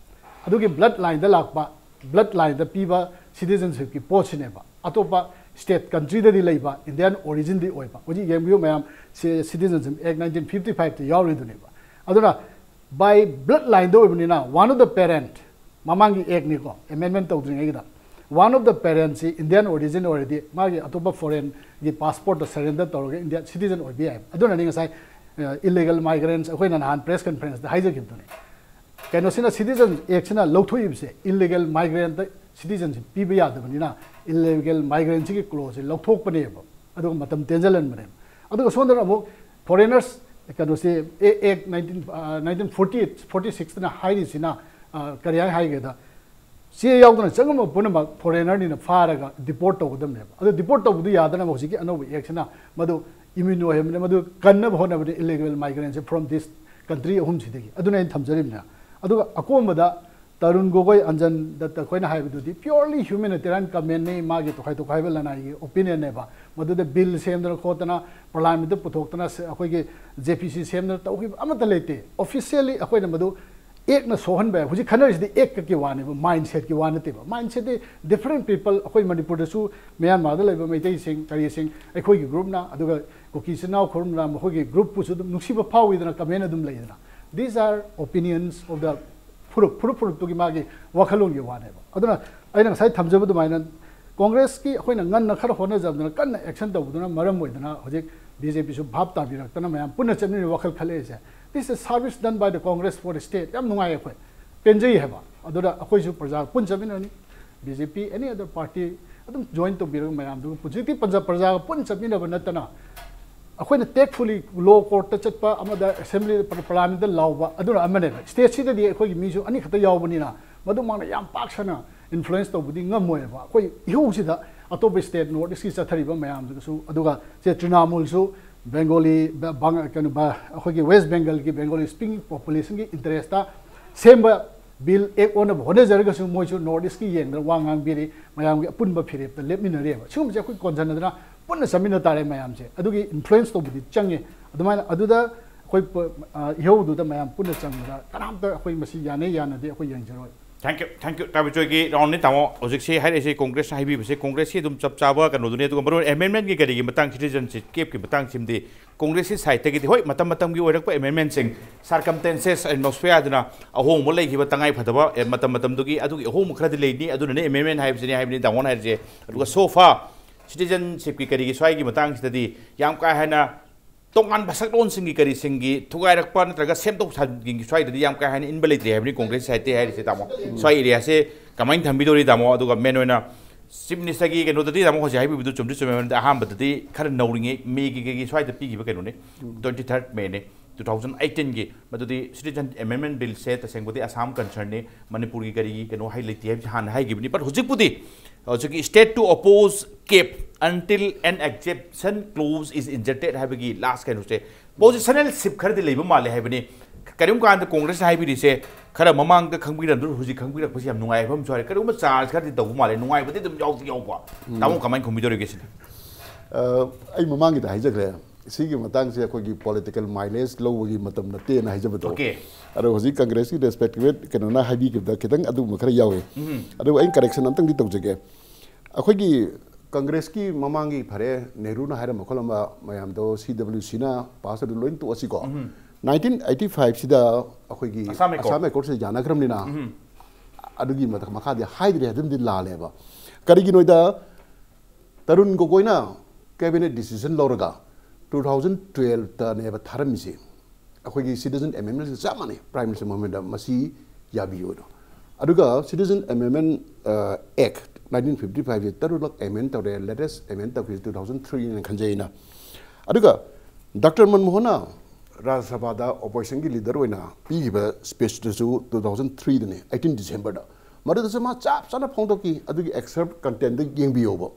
ꯑꯗꯨꯒꯤ ꯕ꯭ꯂꯠ ꯂꯥꯏꯟꯗ ꯂꯥꯛꯄ blood lineꯗ ꯄꯤꯕ citizenshipꯀꯤ ꯄꯣꯠꯁꯤꯅꯦꯕ꯫ ꯑꯇꯣꯞꯄ state countryꯗꯗꯤ ꯂꯩꯕ, Indian originꯗꯤ ꯑꯣꯏꯕ꯫ ꯍꯧꯖꯤꯛ ꯌꯦꯡꯕꯤꯌꯨ ꯃꯌꯥꯝ, ꯁꯤ Citizenship Act nineteen fifty fiveꯇ ꯌꯥꯎꯔꯤꯗꯨꯅꯦꯕ꯫ ꯑꯗꯨꯅ by blood lineꯗ ꯑꯣꯏꯕꯅꯤꯅ, one of the parent, ꯃꯃꯥꯡꯒꯤ actꯅꯤꯀꯣ, amendment ꯇꯧꯗ꯭ꯔꯤꯉꯩꯒꯤꯗ, one of the parentꯁꯤ Indian origin ꯑꯣꯏꯔꯗꯤ, ꯃꯥꯒꯤ ꯑꯇꯣꯞꯄ foreignꯒꯤ passportꯇ surrender ꯇꯧꯔꯒ Indian citizen ꯑꯣꯏꯕ ꯌꯥꯏ꯫ ꯑꯗꯨꯅꯅꯤ ꯉꯁꯥꯏ, ꯑ, illegal migrants, ꯑꯩꯈꯣꯏꯅ ꯅꯍꯥꯟ press conferenceꯗ ꯍꯥꯏꯖꯈꯤꯕꯗꯨꯅꯤ꯫ ꯀꯩꯅꯣꯁꯤꯅ, Citizen Actꯁꯤꯅ ꯂꯧꯊꯣꯛꯏꯕꯁꯦ, illegal migrantꯇ citizenship ꯄꯤꯕ ꯌꯥꯗꯕꯅꯤꯅ, illegal migrantꯁꯤꯒꯤ clauseꯁꯦ ꯂꯧꯊꯣꯛꯄꯅꯦꯕ, ꯑꯗꯨꯒ ꯃꯇꯝ ꯇꯦꯟꯖꯜꯍꯟꯕꯅꯦꯕ꯫ ꯑꯗꯨꯒ ꯁꯣꯝꯗꯅ ꯑꯃꯨꯛ foreigners, ꯀꯩꯅꯣꯁꯦ, Act nineteen, ꯑ, nineteen forty eight, forty sixꯇꯅ ꯍꯥꯏꯔꯤꯁꯤꯅ, ꯑ, ꯀꯔꯤ ꯍꯥꯏ ꯍꯥꯏꯒꯦꯗ, ꯆꯦ ꯌꯥꯎꯗꯅ ꯆꯪꯉꯝꯕ ꯄꯨꯝꯅꯃꯛ foreignerꯅꯤꯅ ꯐꯥꯔꯒ deport ꯇꯧꯒꯗꯕꯅꯦꯕ꯫ ꯑꯗꯣ deport ꯇꯧꯕꯗꯨ ꯌꯥꯗꯅꯕ ꯍꯧꯖꯤꯛꯀꯤ ꯑꯅꯧꯕ actꯁꯤꯅ ꯃꯗꯨ immune ꯑꯣꯏꯍꯟꯕꯅꯦ, ꯃꯗꯨ ꯀꯟꯅꯕ ꯍꯣꯠꯅꯕꯅꯦ, illegal migrantꯁꯦ from this country ꯑꯍꯨꯝꯁꯤꯗꯒꯤ꯫ ꯑꯗꯨꯅ ꯑꯩꯅ ꯊꯝꯖꯔꯤꯕꯅꯤꯅ꯫ ꯑꯗꯨꯒ ꯑꯀꯣꯟꯕꯗ ꯇꯔꯨꯟ ꯒꯣꯒꯣꯏ, ꯑꯟꯖꯟ ꯗꯠꯇ ꯑꯩꯈꯣꯏꯅ ꯍꯥꯏꯕꯗꯨꯗꯤ purely humanitarian commentꯅꯤ, ꯃꯥꯒꯤ ꯇꯣꯈꯥꯏ ꯇꯣꯈꯥꯏꯕ ꯂꯅꯥꯏꯒꯤ opinionꯅꯦꯕ꯫ ꯃꯗꯨꯗ bill ꯁꯦꯝꯗꯅ ꯈꯣꯠꯇꯅ, parliamentꯇ ꯄꯨꯊꯣꯛꯇꯅ, ꯁ-, ꯑꯩꯈꯣꯏꯒꯤ JPC ꯁꯦꯝꯗꯅ ꯇꯧꯈꯤꯕ ꯑꯃꯠꯇ ꯂꯩꯇꯦ꯫ Officially ꯑꯩꯈꯣꯏꯅ ꯃꯗꯨ actꯅ ꯁꯣꯛꯍꯟꯕ ꯌꯥꯏ꯫ ꯍꯧꯖꯤꯛ ꯈꯟꯅꯔꯤꯁꯤꯗꯤ actꯀꯤ ꯋꯥꯅꯦꯕ, mindsetꯀꯤ ꯋꯥ ꯅꯠꯇꯦꯕ꯫ Mindsetꯇꯤ different people, ꯑꯩꯈꯣꯏ ꯃꯅꯤꯄꯨꯔꯗꯁꯨ, ꯃ꯭ꯌꯥꯟꯃꯥꯔꯗ ꯂꯩꯕ ꯃꯩꯇꯩꯁꯤꯡ, ꯀꯔꯤꯁꯤꯡ, ꯑꯩꯈꯣꯏꯒꯤ groupꯅ, ꯑꯗꯨꯒ ꯀꯨꯀꯤ ꯏꯆꯤꯟ ꯏꯅꯥꯎ ꯈꯨꯔꯨꯝꯅ ꯃꯈꯣꯏꯒꯤ groupꯄꯨꯁꯨ ꯑꯗꯨꯝ ꯅꯨꯡꯁꯤꯕ ꯐꯥꯎꯏꯗꯅ, comment ꯑꯗꯨꯝ ꯂꯩꯗꯅ꯫ These are opinions of the ꯐꯨꯔꯨꯞ, ꯐꯨꯔꯨꯞ ꯐꯨꯔꯨꯞꯇꯨꯒꯤ ꯃꯥꯒꯤ ꯋꯥꯈꯜꯂꯣꯟꯒꯤ ꯋꯥꯅꯦꯕ꯫ ꯑꯗꯨꯅ ꯑꯩꯅ ꯉꯁꯥꯏ ꯊꯝꯖꯕ ꯑꯗꯨꯃꯥꯏꯅ, Congressꯀꯤ ꯑꯩꯈꯣꯏꯅ ꯉꯟꯅ ꯈꯔ ꯍꯣꯠꯅꯖꯕꯗꯨꯅ, ꯀꯟꯅ action ꯇꯧꯕꯗꯨꯅ ꯃꯔꯝ ꯑꯣꯏꯗꯅ ꯍꯧꯖꯤꯛ BJPꯁꯨ ꯚꯥꯞ ꯇꯥꯕꯤꯔꯛꯇꯅ ꯃꯌꯥꯝ ꯄꯨꯟꯅ ꯆꯠꯃꯤꯟꯅꯕ ꯋꯥꯈꯜ ꯈꯜꯂꯛꯏꯁꯦ꯫ This is service done by the Congress for the state. ꯌꯥꯝ ꯅꯨꯡꯉꯥꯏ ꯑꯩꯈꯣꯏ, ꯄꯦꯟꯖꯩ ꯍꯥꯏꯕ꯫ ꯑꯗꯨꯗ ꯑꯩꯈꯣꯏꯁꯨ ꯄ꯭ꯔꯖꯥ ꯄꯨꯟ ꯆꯠꯃꯤꯟꯅꯅꯤ, BJP, any other party ꯑꯗꯨꯝ join ꯇꯧꯕꯤꯔꯒ ꯃꯌꯥꯝꯗꯨꯒ ꯄꯨꯟ-, ꯍꯧꯖꯤꯛꯇꯤ ꯄ꯭ꯔꯖꯥ, ꯄ꯭ꯔꯖꯥꯒ ꯄꯨꯟ ꯆꯠꯃꯤꯟꯅꯕ ꯅꯠꯇꯅ, ꯑꯩꯈꯣꯏꯅ tactfully law courtꯇ ꯆꯠꯄ, ꯑꯃꯗ assembly, parliamentꯇ ꯂꯥꯎꯕ, ꯑꯗꯨꯅ ꯑꯃꯅꯦꯕ꯫ Stateꯁꯤꯗꯗꯤ ꯑꯩꯈꯣꯏꯒꯤ ꯃꯤꯁꯨ ꯑꯅꯤꯈꯛꯇ ꯌꯥꯎꯕꯅꯤꯅ, ꯃꯗꯨꯃꯛꯅ ꯌꯥꯝ ꯄꯥꯛ ꯁꯟꯅ influence ꯇꯧꯕꯗꯤ ꯉꯝꯃꯣꯏꯕ꯫ ꯑꯩꯈꯣꯏ ꯏꯍꯧꯁꯤꯗ ꯑꯇꯣꯞꯄ state, North Eastꯀꯤ ꯆꯠꯊꯔꯤꯕ ꯃꯌꯥꯝꯗꯨꯒꯁꯨ, ꯑꯗꯨꯒ ꯁꯦ ꯇ꯭ꯔꯤꯅꯥꯃꯨꯜꯁꯨ Bengali, ꯕ-, ꯕꯪ-, ꯀꯩꯅꯣ, ꯕ-, ꯑꯩꯈꯣꯏꯒꯤ West Bengalꯒꯤ Bengali speaking populationꯒꯤ interestꯇ ꯁꯦꯝꯕ bill, act ꯑꯣꯟꯅꯕ ꯍꯣꯠꯅꯖꯔꯒꯁꯨ, ꯃꯣꯏꯁꯨ North Eastꯀꯤ ꯌꯦꯡꯗꯅ ꯋꯥ ꯉꯥꯡꯕꯤꯔꯤ, ꯃꯌꯥꯝꯒꯤ ꯑꯄꯨꯟꯕ ꯐꯤꯔꯦꯞꯇ ꯂꯦꯞꯃꯤꯟꯅꯔꯤꯕ꯫ ꯁꯤꯒꯨꯝꯕꯁꯦ ꯑꯩꯈꯣꯏ ꯀꯣꯟꯁꯤꯟꯅꯗꯅ ꯄꯨꯟꯅ ꯆꯠꯃꯤꯟꯅ ꯇꯥꯔꯦ ꯃꯌꯥꯝꯁꯦ꯫ ꯑꯗꯨꯒꯤ influence ꯇꯧꯕꯗꯤ ꯆꯪꯉꯦ꯫ ꯑꯗꯨꯃꯥꯏꯅ ꯑꯗꯨꯗ ꯑꯩꯈꯣꯏ ꯄ-, ꯑ, ꯏꯍꯧꯗꯨꯗ ꯃꯌꯥꯝ ꯄꯨꯟꯅ ꯆꯪꯕꯗ ꯀꯅꯥꯝꯇ ꯑꯩꯈꯣꯏ ꯃꯁꯤ ꯌꯥꯅꯩ ꯌꯥꯅꯗꯦ ꯑꯩꯈꯣꯏ ꯌꯦꯡꯖꯔꯣꯏ꯫ Thank you, thank you, ꯇꯥꯕꯤꯆꯣꯏꯒꯤ ꯔꯥꯎꯟꯅꯤ ꯇꯥꯃꯣ꯫ ꯍꯧꯖꯤꯛꯁꯦ ꯍꯥꯏꯔꯛꯏꯁꯦ ꯀꯣꯡꯒ꯭ꯔꯦꯁꯅ ꯍꯥꯏꯕꯤꯕꯁꯦ, ꯀꯣꯡꯒ꯭ꯔꯦꯁꯀꯤ ꯑꯗꯨꯝ ꯆꯞ ꯆꯥꯕ ꯀꯩꯅꯣꯗꯨꯅꯤ꯫ ꯑꯗꯨꯒ ꯃꯔꯨ ꯑꯣꯏꯅ ꯑꯦꯃꯦꯟꯃꯦꯟꯒꯤ ꯀꯔꯤꯒꯤ ꯃꯇꯥꯡ, ꯁꯤꯇꯤꯖꯟꯁꯤꯞ ꯀꯦꯞꯀꯤ ꯃꯇꯥꯡꯁꯤꯃꯗꯤ ꯀꯣꯡꯒ꯭ꯔꯦꯁꯀꯤ ꯁꯥꯏꯠꯇꯒꯤꯗꯤ, ꯍꯣꯏ, ꯃꯇꯝ ꯃꯇꯝꯒꯤ ꯑꯣꯏꯔꯛꯄ ꯑꯦꯃꯦꯟꯃꯦꯟꯁꯤꯡ, ꯁꯥꯔꯀꯝꯇꯦꯟꯁꯦꯁ ꯑꯦꯟ ꯑꯦꯠꯃꯣꯁꯐꯤꯌꯥꯔꯗꯨꯅ ꯑꯍꯣꯡꯕ ꯂꯩꯈꯤꯕ, ꯇꯉꯥꯏ ꯐꯗꯕ, ꯑꯦ, ꯃꯇꯝ ꯃꯇꯝꯗꯨꯒꯤ ꯑꯗꯨꯒꯤ ꯑꯍꯣꯡꯕ ꯈꯔꯗꯤ ꯂꯩꯅꯤ꯫ ꯑꯗꯨꯅꯅꯦ ꯑꯦꯃꯦꯟꯃꯦꯟ ꯍꯥꯏꯕꯁꯤꯅꯤ ꯍꯥꯏꯕꯅꯤ ꯇꯥꯃꯣꯅ ꯍꯥꯏꯔꯤꯁꯦ꯫ ꯑꯗꯨꯒ ꯁꯣꯐꯥ ꯁꯤꯇꯤꯖꯟꯁꯤꯞꯀꯤ ꯀꯔꯤꯒꯤ ꯁ꯭ꯋꯥꯏꯒꯤ ꯃꯇꯥꯡꯁꯤꯗꯗꯤ ꯌꯥꯝ ꯀꯥ ꯍꯦꯟꯅ ꯇꯣꯉꯥꯟꯕ ꯁꯛꯂꯣꯟꯁꯤꯡꯒꯤ ꯀꯔꯤꯁꯤꯡꯒꯤ ꯊꯨꯒꯥꯏꯔꯛꯄ ꯅꯠꯇ꯭ꯔꯒ ꯁꯦꯝꯗꯣꯛ ꯁꯥꯖꯤꯟꯒꯤ ꯁ꯭ꯋꯥꯏꯗꯗꯤ ꯌꯥꯝ ꯀꯥ ꯍꯦꯟꯅ ꯏꯟꯕ ꯂꯩꯇ꯭ꯔꯤ ꯍꯥꯏꯕꯅꯤ ꯀꯣꯡꯒ꯭ꯔꯦꯁ ꯁꯥꯏꯠꯇꯤ ꯍꯥꯏꯔꯤꯁꯦ ꯇꯥꯃꯣ꯫ ꯁ꯭ꯋꯥꯏ ꯑꯦꯔꯤꯌꯥꯁꯦ ꯀꯃꯥꯏꯅ ꯊꯝꯕꯤꯗꯧꯔꯤ ꯇꯥꯃꯣ? ꯑꯗꯨꯒ ꯃꯦꯟ ꯑꯣꯏꯅ ꯆꯤꯐ ꯃꯤꯅꯤꯁꯇꯔꯒꯤ ꯀꯩꯅꯣꯗꯗꯤ ꯇꯥꯃꯣ ꯍꯧꯖꯤꯛ ꯍꯥꯏꯕꯤꯕꯗꯨ ꯆꯨꯝꯗꯤ ꯆꯨꯝꯃꯦ꯫ ꯃꯔꯝꯗꯤ ꯑꯍꯥꯟꯕꯗꯗꯤ ꯈꯔ ꯅꯧꯔꯤꯉꯩ ꯃꯦꯒꯤ ꯀꯩꯒꯤ ꯁ꯭ꯋꯥꯏꯗ ꯄꯤꯈꯤꯕ ꯀꯩꯅꯣꯅꯤ, ꯇ꯭ꯋꯦꯟꯇꯤ ꯊꯥꯔꯠ ꯃꯦꯅꯤ ꯇꯨ ꯊꯥꯎꯖꯟ ꯑꯩꯠꯇꯤꯟꯒꯤ꯫ ꯃꯗꯨꯗꯤ ꯁꯤꯇꯤꯖꯟ ꯑꯦꯃꯦꯟꯃꯦꯟ ꯕꯤꯜꯁꯦ ꯇꯁꯦꯡꯕꯗꯤ ꯑꯁꯥꯝ ꯀꯟꯁꯔꯟꯅꯤ, ꯃꯅꯤꯄꯨꯔꯒꯤ ꯀꯔꯤꯒꯤ ꯀꯩꯅꯣ ꯍꯥꯏ ꯂꯩꯇꯦ ꯍꯥꯏꯕꯁꯤ ꯍꯥꯟꯅ ꯍꯥꯏꯈꯤꯕꯅꯤ꯫ ꯕꯠ ꯍꯧꯖꯤꯛꯄꯨꯗꯤ ꯍꯧꯖꯤꯛꯀꯤ state to oppose cap until an exception clause is inserted ꯍꯥꯏꯕꯒꯤ ꯂꯥꯁ ꯀꯩꯅꯣꯁꯦ, ꯄꯣꯖꯤꯁꯅꯦꯜ ꯁꯤꯞ ꯈꯔꯗꯤ ꯂꯩꯕ ꯃꯥꯜꯂꯦ ꯍꯥꯏꯕꯅꯤ꯫ ꯀꯔꯤꯒꯨꯝꯕ ꯀꯥꯟꯗ ꯀꯣꯡꯒ꯭ꯔꯦꯁꯅ ꯍꯥꯏꯕꯤꯔꯤꯁꯦ ꯈꯔ ꯃꯃꯥꯡꯗ ꯈꯪꯕꯤꯔꯝꯗ꯭ꯔꯁꯨ ꯍꯧꯖꯤꯛ ꯈꯪꯕꯤꯔꯛꯄꯁꯤ ꯌꯥꯝ ꯅꯨꯡꯉꯥꯏꯕ ꯑꯃꯁꯨ ꯍꯥꯏꯔꯦ꯫ ꯀꯔꯤꯒꯨꯝꯕ ꯆꯥꯟꯁ ꯈꯔꯗꯤ ꯇꯧꯕ ꯃꯥꯜꯂꯦ, ꯅꯨꯡꯉꯥꯏꯕꯗꯤ ꯑꯗꯨꯝ ꯌꯥꯎꯗꯤ ꯌꯥꯎꯕ꯫ ꯇꯥꯃꯣ ꯀꯃꯥꯏꯅ ꯈꯨꯝꯕꯤꯗꯧꯔꯤꯒꯦ ꯁꯤꯗ? ꯑ, ꯑꯩ ꯃꯃꯥꯡꯒꯤꯗ ꯍꯥꯏꯖꯈ꯭ꯔꯦ, ꯁꯤꯒꯤ ꯃꯇꯥꯡꯁꯦ ꯑꯩꯈꯣꯏꯒꯤ ꯄꯣꯂꯤꯇꯤꯀꯦꯜ ꯃꯥꯏꯂꯦꯖ ꯂꯧꯕꯒꯤ ꯃꯇꯝ ꯅꯠꯇꯦꯅ ꯍꯥꯏꯖꯕꯗꯣ꯫ Okay. ꯑꯗꯣ ꯍꯧꯖꯤꯛ ꯀꯪꯒ꯭ꯔꯦꯁꯀꯤ ꯔꯦꯁꯄꯦꯛꯇꯤꯕꯦꯠ ꯀꯩꯅꯣꯅ ꯍꯥꯏꯕꯤꯈꯤꯕꯗ ꯈꯤꯇꯪ ꯑꯗꯨꯒꯨꯝꯕ ꯈꯔ ꯌꯥꯎꯋꯦ꯫ ꯑꯗꯨꯕꯨ ꯑꯩꯅ ꯀꯔꯦꯛꯁꯟ ꯑꯝꯇꯪꯗꯤ ꯇꯧꯖꯒꯦ꯫ ꯑꯩꯈꯣꯏꯒꯤ ꯀꯪꯒ꯭ꯔꯦꯁꯀꯤ ꯃꯃꯥꯡꯒꯤ, ꯐꯔꯦ, ꯅꯦꯍꯔꯨꯅ ꯍꯥꯏꯔꯝꯕ ꯈꯣꯠꯂꯝꯕ ꯃꯌꯥꯝꯗꯣ, ꯁꯤ ꯗꯕ꯭ꯂꯤꯎ ꯁꯤꯅ ꯄꯥꯁ ꯑꯗꯨ ꯂꯣꯏ ꯇꯣꯛꯑꯁꯤꯀꯣ꯫ ꯅꯥꯏꯟꯇꯤꯟ ꯑꯩꯠꯇꯤ ꯐꯥꯏꯚꯁꯤꯗ ꯑꯩꯈꯣꯏꯒꯤ ꯑꯁꯥꯝ ꯑꯦꯀꯣꯔꯗ꯫ ꯑꯁꯥꯝ ꯑꯦꯀꯣꯔꯗꯁꯤꯗ ꯌꯥꯅꯈ꯭ꯔꯕꯅꯤꯅ, ꯑꯗꯨꯒꯤ ꯃꯊꯛ ꯃꯈꯥꯗꯤ ꯍꯥꯏꯗ꯭ꯔꯦ ꯍꯥꯏꯕꯗꯤ ꯂꯥꯜꯂꯦꯕ꯫ ꯀꯔꯤꯒꯤꯅꯣꯗ, ꯇꯔꯨꯟ ꯒꯣꯒꯣꯏꯅ ꯀꯦꯕꯤꯅꯦꯠ ꯗꯤꯁꯤꯖꯟ ꯂꯧꯔꯒ ꯇꯨ ꯊꯥꯎꯖꯟ ꯇꯨꯌꯦꯜꯞꯇꯅꯦꯕ ꯊꯥꯔꯝꯃꯤꯁꯦ꯫ ꯑꯩꯈꯣꯏꯒꯤ ꯁꯤꯇꯤꯖꯟ ꯑꯦꯃꯦꯟꯃꯦꯟꯁꯦ ꯆꯞ ꯃꯥꯟꯅꯩ, ꯄ꯭ꯔꯥꯏꯝ ꯃꯤꯅꯤꯁꯇꯔ ꯃꯣꯍꯃꯦꯟꯗ ꯃꯁꯤ ꯌꯥꯕꯤꯌꯨꯅ꯫ ꯑꯗꯨꯒ ꯁꯤꯇꯤꯖꯟ ꯑꯦꯃꯦꯟꯃꯦꯟ ꯑꯦꯛ ꯅꯥꯏꯟꯇꯤꯟ ꯐꯤꯐꯇꯤ ꯐꯥꯏꯚꯁꯦ ꯇꯔꯨꯛꯂꯛ ꯑꯦꯃꯦꯟ ꯇꯧꯔꯦ, ꯂꯦꯇꯦꯁ ꯑꯦꯃꯦꯟ ꯇꯧꯈꯤꯕꯁꯦ ꯇꯨ ꯊꯥꯎꯖꯟ ꯊ꯭ꯔꯤꯅ ꯈꯟꯖꯩ ꯑꯩꯅ꯫ ꯑꯗꯨꯒ ꯗꯥꯛꯇꯔ ꯃꯟꯃꯣꯍꯟꯅ ꯔꯥꯖ꯭ꯌ ꯁꯚꯥꯗ ꯑꯣꯄꯣꯖꯤꯁꯟꯒꯤ ꯂꯤꯗꯔ ꯑꯣꯏꯅ ꯄꯤꯈꯤꯕ ꯁ꯭ꯄꯤꯆꯇꯨꯁꯨ ꯇꯨ ꯊꯥꯎꯖꯟ ꯊ꯭ꯔꯤꯗꯅꯦ, ꯑꯩꯠꯇꯤꯟ ꯗꯤꯁꯦꯝꯕꯔꯗ꯫ ꯃꯗꯨꯗꯁꯨ ꯃꯥ ꯆꯞ ꯆꯥꯅ ꯐꯣꯡꯗꯣꯛꯈꯤ꯫ ꯑꯗꯨꯒꯤ ꯑꯦꯛꯁꯔꯞ ꯀꯟꯇꯦꯟꯗ ꯌꯦꯡꯕꯤꯌꯣꯕ꯫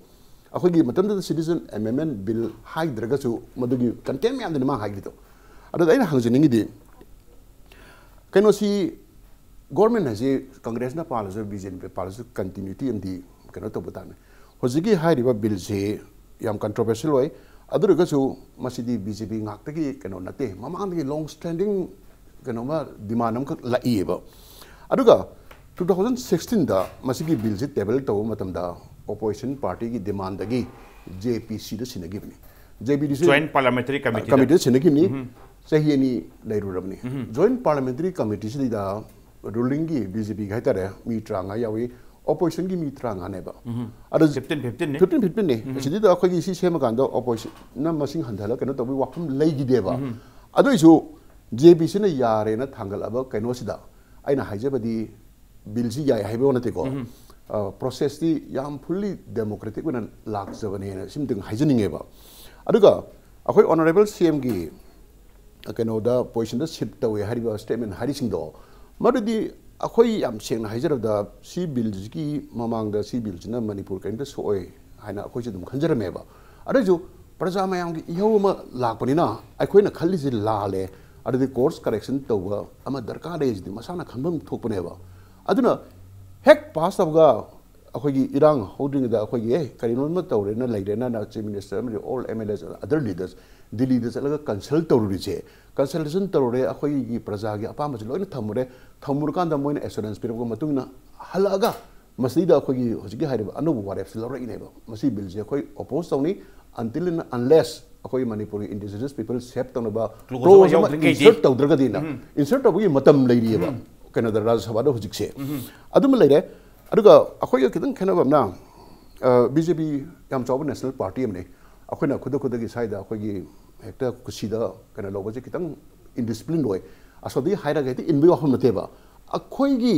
ꯑꯩꯈꯣꯏꯒꯤ ꯃꯇꯝꯗꯨꯗ ꯁꯤꯇꯤꯖꯟ ꯑꯦꯃꯦꯟꯃꯦꯟ ꯕꯤꯜ ꯍꯥꯏꯗ꯭ꯔꯒꯁꯨ ꯃꯗꯨꯒꯤ ꯀꯟꯇꯦꯟ ꯃꯌꯥꯝꯗꯨꯅꯤ ꯃꯥ ꯍꯥꯏꯈꯤꯗꯣ꯫ ꯑꯗꯨꯗ ꯑꯩꯅ ꯍꯪꯖꯅꯤꯡꯉꯤꯗꯤ, ꯀꯩꯅꯣꯁꯤ, ꯒꯣꯔꯃꯦꯟ ꯍꯥꯏꯁꯤ ꯀꯪꯒ꯭ꯔꯦꯁꯅ ꯄꯥꯜꯂꯁꯨ ꯕꯤ ꯖꯦ ꯄꯤ ꯄꯥꯜꯂꯁꯨ ꯀꯟꯇꯤꯅ꯭ꯌꯨꯇꯤ ꯑꯃꯗꯤ ꯀꯩꯅꯣ ꯇꯧꯕ ꯇꯥꯕꯅꯤ꯫ ꯍꯧꯖꯤꯛꯀꯤ ꯍꯥꯏꯔꯤꯕ ꯕꯤꯜꯁꯤ ꯌꯥꯝ ꯀꯟꯇ꯭ꯔꯣꯚꯔꯁꯤꯌꯦꯜ ꯑꯣꯏ꯫ ꯑꯗꯨ ꯑꯣꯏꯔꯒꯁꯨ ꯃꯁꯤꯗꯤ ꯕꯤ ꯖꯦ ꯄꯤ ꯉꯥꯛꯇꯒꯤ ꯀꯩꯅꯣ ꯅꯠꯇꯦ, ꯃꯃꯥꯡꯗꯒꯤ ꯂꯣꯡ ꯁ꯭ꯇꯦꯟꯗꯤꯡ ꯀꯩꯅꯣꯝꯃ ꯗꯤꯃꯥꯟ ꯑꯃꯈꯛ ꯂꯥꯛꯏꯑꯕ꯫ ꯑꯗꯨꯒ ꯇꯨ ꯊꯥꯎꯖꯟ ꯁꯤꯛꯁꯇꯤꯟꯗ ꯃꯁꯤꯒꯤ ꯕꯤꯜꯁꯤ ꯇꯦꯕꯜ ꯇꯧꯕ ꯃꯇꯝꯗ ꯑꯣꯄꯣꯖꯤꯁꯟ ꯄꯥꯔꯇꯤꯒꯤ ꯗꯤꯃꯥꯟꯗꯒꯤ ꯖꯦ ꯄꯤ ꯁꯤꯗ ꯁꯤꯟꯅꯈꯤꯕꯅꯤ꯫ ꯖꯦ ꯄꯤ ꯁꯤ ꯖꯣꯏꯟ ꯄꯥꯔꯂꯥꯃꯦꯟꯇꯔꯤ ꯀꯃꯤꯇꯤꯗ ꯀꯃꯤꯇꯤꯗ ꯁꯤꯟꯅꯈꯤꯕꯅꯤ꯫ ꯆꯍꯤ ꯑꯅꯤ ꯂꯩꯔꯨꯔꯕꯅꯤ꯫ ꯖꯣꯏꯟ ꯄꯥꯔꯂꯥꯃꯦꯟꯇꯔꯤ ꯀꯃꯤꯇꯤꯁꯤꯗ ꯔꯨꯂꯤꯡꯒꯤ ꯕꯤ ꯖꯦ ꯄꯤꯒꯤ ꯍꯥꯏꯇꯥꯔꯦ, ꯃꯤ ꯇꯔꯥꯃꯉꯥ ꯌꯥꯎꯏ, ꯑꯣꯄꯣꯖꯤꯁꯟꯒꯤ ꯃꯤ ꯇꯔꯥꯃꯉꯥꯅꯦꯕ꯫ ꯑꯗ ꯐꯤꯐꯇꯤꯟ ꯐꯤꯐꯇꯤꯟꯅꯤ ꯐꯤꯐꯇꯤꯟ ꯐꯤꯐꯇꯤꯟꯅꯤ꯫ ꯁꯤꯗꯩꯗ ꯑꯩꯈꯣꯏꯒꯤ ꯁꯤ ꯁꯦꯝꯃꯀꯥꯟꯗ ꯑꯣꯄꯣꯖꯤꯁꯟꯅ ꯃꯁꯤꯡ ꯍꯟꯊꯍꯜꯂꯒ ꯀꯩꯅꯣ ꯇꯧꯕꯒꯤ ꯋꯥꯐꯝ ꯂꯩꯈꯤꯗꯦꯕ꯫ ꯑꯗꯨꯏꯁꯨ ꯖꯦ ꯄꯤ ꯁꯤꯅ ꯌꯥꯔꯦꯅ ꯊꯥꯡꯒꯠꯂꯛꯑꯕ ꯀꯩꯅꯣꯁꯤꯗ ꯑꯩꯅ ꯍꯥꯏꯖꯕꯗꯤ ꯕꯤꯜꯁꯤ ꯌꯥꯏ ꯍꯥꯏꯕ ꯋꯥ ꯅꯠꯇꯦꯀꯣ꯫ ꯄ꯭ꯔꯣꯁꯦꯁꯇꯤ ꯌꯥꯝ ꯐꯨꯜꯂꯤ ꯗꯦꯃꯣꯀ꯭ꯔꯦꯇꯤꯛ ꯑꯣꯏꯅ ꯂꯥꯛꯆꯕꯅꯦꯅ ꯁꯤꯃꯇꯪ ꯍꯥꯏꯖꯅꯤꯡꯉꯦꯕ꯫ ꯑꯗꯨꯒ ꯑꯩꯈꯣꯏ ꯑꯣꯅꯔꯦꯕꯜ ꯁꯤ ꯑꯦꯝꯒꯤ ꯀꯩꯅꯣꯗ ꯄꯣꯖꯤꯁꯟꯗ ꯁꯤꯞ ꯇꯧꯋꯦ ꯍꯥꯏꯔꯤꯕ ꯁ꯭ꯇꯦꯠꯃꯦꯟ ꯍꯥꯏꯔꯤꯁꯤꯡꯗꯣ, ꯃꯗꯨꯗꯤ ꯑꯩꯈꯣꯏ ꯌꯥꯝ ꯁꯦꯡꯅ ꯍꯥꯏꯖꯔꯕꯗ ꯁꯤ ꯕꯤꯜꯁꯤꯒꯤ ꯃꯃꯥꯡꯗ ꯁꯤ ꯕꯤꯜꯁꯤꯅ ꯃꯅꯤꯄꯨꯔ ꯀꯔꯤꯝꯇ ꯁꯣꯛꯑꯣꯏ ꯍꯥꯏꯅ ꯑꯩꯈꯣꯏꯁꯨ ꯑꯗꯨꯝ ꯈꯟꯖꯔꯝꯃꯦꯕ꯫ ꯑꯗꯨꯏꯁꯨ ꯄ꯭ꯔꯖꯥ ꯃꯌꯥꯝꯒꯤ ꯏꯍꯧ ꯑꯃ ꯂꯥꯛꯄꯅꯤꯅ ꯑꯩꯈꯣꯏꯅ ꯈꯜꯂꯤꯁꯦ ꯂꯥꯜꯂꯦ, ꯑꯗꯨꯗꯤ ꯀꯣꯔꯁ ꯀꯔꯦꯛꯁꯟ ꯇꯧꯕ ꯑꯃ ꯗꯔꯀꯥꯔ ꯂꯩ ꯍꯥꯏꯁꯤꯗꯤ ꯃꯁꯥꯅ ꯈꯟꯐꯝ ꯊꯣꯛꯄꯅꯦꯕ꯫ ꯑꯗꯨꯅ ꯍꯦꯛ ꯄꯥꯁ ꯇꯧꯕꯒ ꯑꯩꯈꯣꯏꯒꯤ ꯏꯔꯥꯡ ꯍꯧꯗ꯭ꯔꯤꯉꯩꯗ ꯑꯩꯈꯣꯏꯒꯤ ꯑꯦ ꯀꯔꯤꯅꯣ ꯑꯃ ꯇꯧꯔꯦꯅ ꯂꯩꯔꯦꯅ ꯆꯤꯐ ꯃꯤꯅꯤꯁꯇꯔ ꯑꯃꯗꯤ ꯑꯣꯜ ꯑꯦꯝ ꯑꯦꯜ ꯑꯦꯁ ꯑꯗꯔ ꯂꯤꯗꯔꯁ ꯗꯤꯜꯂꯤꯗ ꯆꯠꯂꯒ ꯀꯟꯁꯜ ꯇꯧꯔꯨꯔꯤꯁꯦ, ꯀꯟꯁꯜꯇꯦꯁꯟ ꯇꯧꯔꯨꯔꯦ, ꯑꯩꯈꯣꯏꯒꯤ ꯄ꯭ꯔꯖꯥꯒꯤ ꯑꯄꯥꯝꯕꯁꯦ ꯂꯣꯏꯅ ꯊꯝꯃꯨꯔꯦ꯫ ꯊꯝꯃꯨꯔꯀꯥꯟꯗ ꯃꯣꯏꯅ ꯑꯦꯁꯨꯔꯦꯟꯁ ꯄꯤꯔꯛꯄ ꯃꯇꯨꯡ ꯏꯟꯅ ꯍꯜꯂꯛꯑꯒ ꯃꯁꯤꯗ ꯑꯩꯈꯣꯏꯒꯤ ꯍꯧꯖꯤꯛꯀꯤ ꯍꯥꯏꯔꯤꯕ ꯑꯅꯧꯕ ꯋꯥꯔꯦꯞꯁꯦ ꯂꯧꯔꯛꯏꯅꯦꯕ꯫ ꯃꯁꯤ ꯕꯤꯜꯁꯦ ꯑꯩꯈꯣꯏ ꯑꯣꯄꯣꯖ ꯇꯧꯅꯤ, until and unless ꯑꯩꯈꯣꯏ ꯃꯅꯤꯄꯨꯔꯒꯤ ꯏꯟꯗꯤꯖꯤꯅꯁ ꯄꯤꯄꯜ ꯁꯦꯞ ꯇꯧꯅꯕ Clause ꯀ꯭ꯂꯣꯖ ꯑꯃ ꯑꯃ ꯌꯥꯎꯗ꯭ꯔꯤꯉꯩꯗꯤ꯫ ꯏꯟꯁꯔꯠ ꯇꯧꯗ꯭ꯔꯒꯗꯤꯅ ꯏꯟꯁꯔꯠ ꯇꯧꯕꯒꯤ ꯃꯇꯝ ꯂꯩꯔꯤꯑꯕ ꯀꯩꯅꯣꯗ ꯔꯥꯖ꯭ꯌ ꯁꯚꯥꯗ ꯍꯧꯖꯤꯛꯁꯦ꯫ ꯑꯗꯨꯃ ꯂꯩꯔꯦ꯫ ꯑꯗꯨꯒ ꯑꯩꯈꯣꯏꯒ ꯈꯤꯇꯪ ꯈꯦꯠꯅꯕ ꯑꯃꯅ ꯕꯤ ꯖꯦ ꯄꯤ ꯌꯥꯝ ꯆꯥꯎꯕ ꯅꯦꯁꯅꯦꯜ ꯄꯥꯔꯇꯤ ꯑꯃꯅꯤ꯫ ꯑꯩꯈꯣꯏꯅ ꯈꯨꯗꯛ ꯈꯨꯗꯛꯀꯤ ꯁ꯭ꯋꯥꯏꯗ ꯑꯩꯈꯣꯏꯒꯤ ꯍꯦꯛꯇ ꯀꯨꯁꯤꯗ ꯀꯩꯅꯣ ꯂꯧꯕꯁꯦ ꯈꯤꯇꯪ ꯏꯟꯗꯤꯁꯤꯄ꯭ꯂꯤꯟ ꯑꯣꯏ꯫ ꯑꯁꯣꯝꯗꯒꯤ ꯍꯥꯏꯔꯒ ꯍꯦꯛꯇ ꯏꯟꯕꯒꯤ ꯋꯥꯐꯝ ꯅꯠꯇꯦꯕ꯫ ꯑꯩꯈꯣꯏꯒꯤ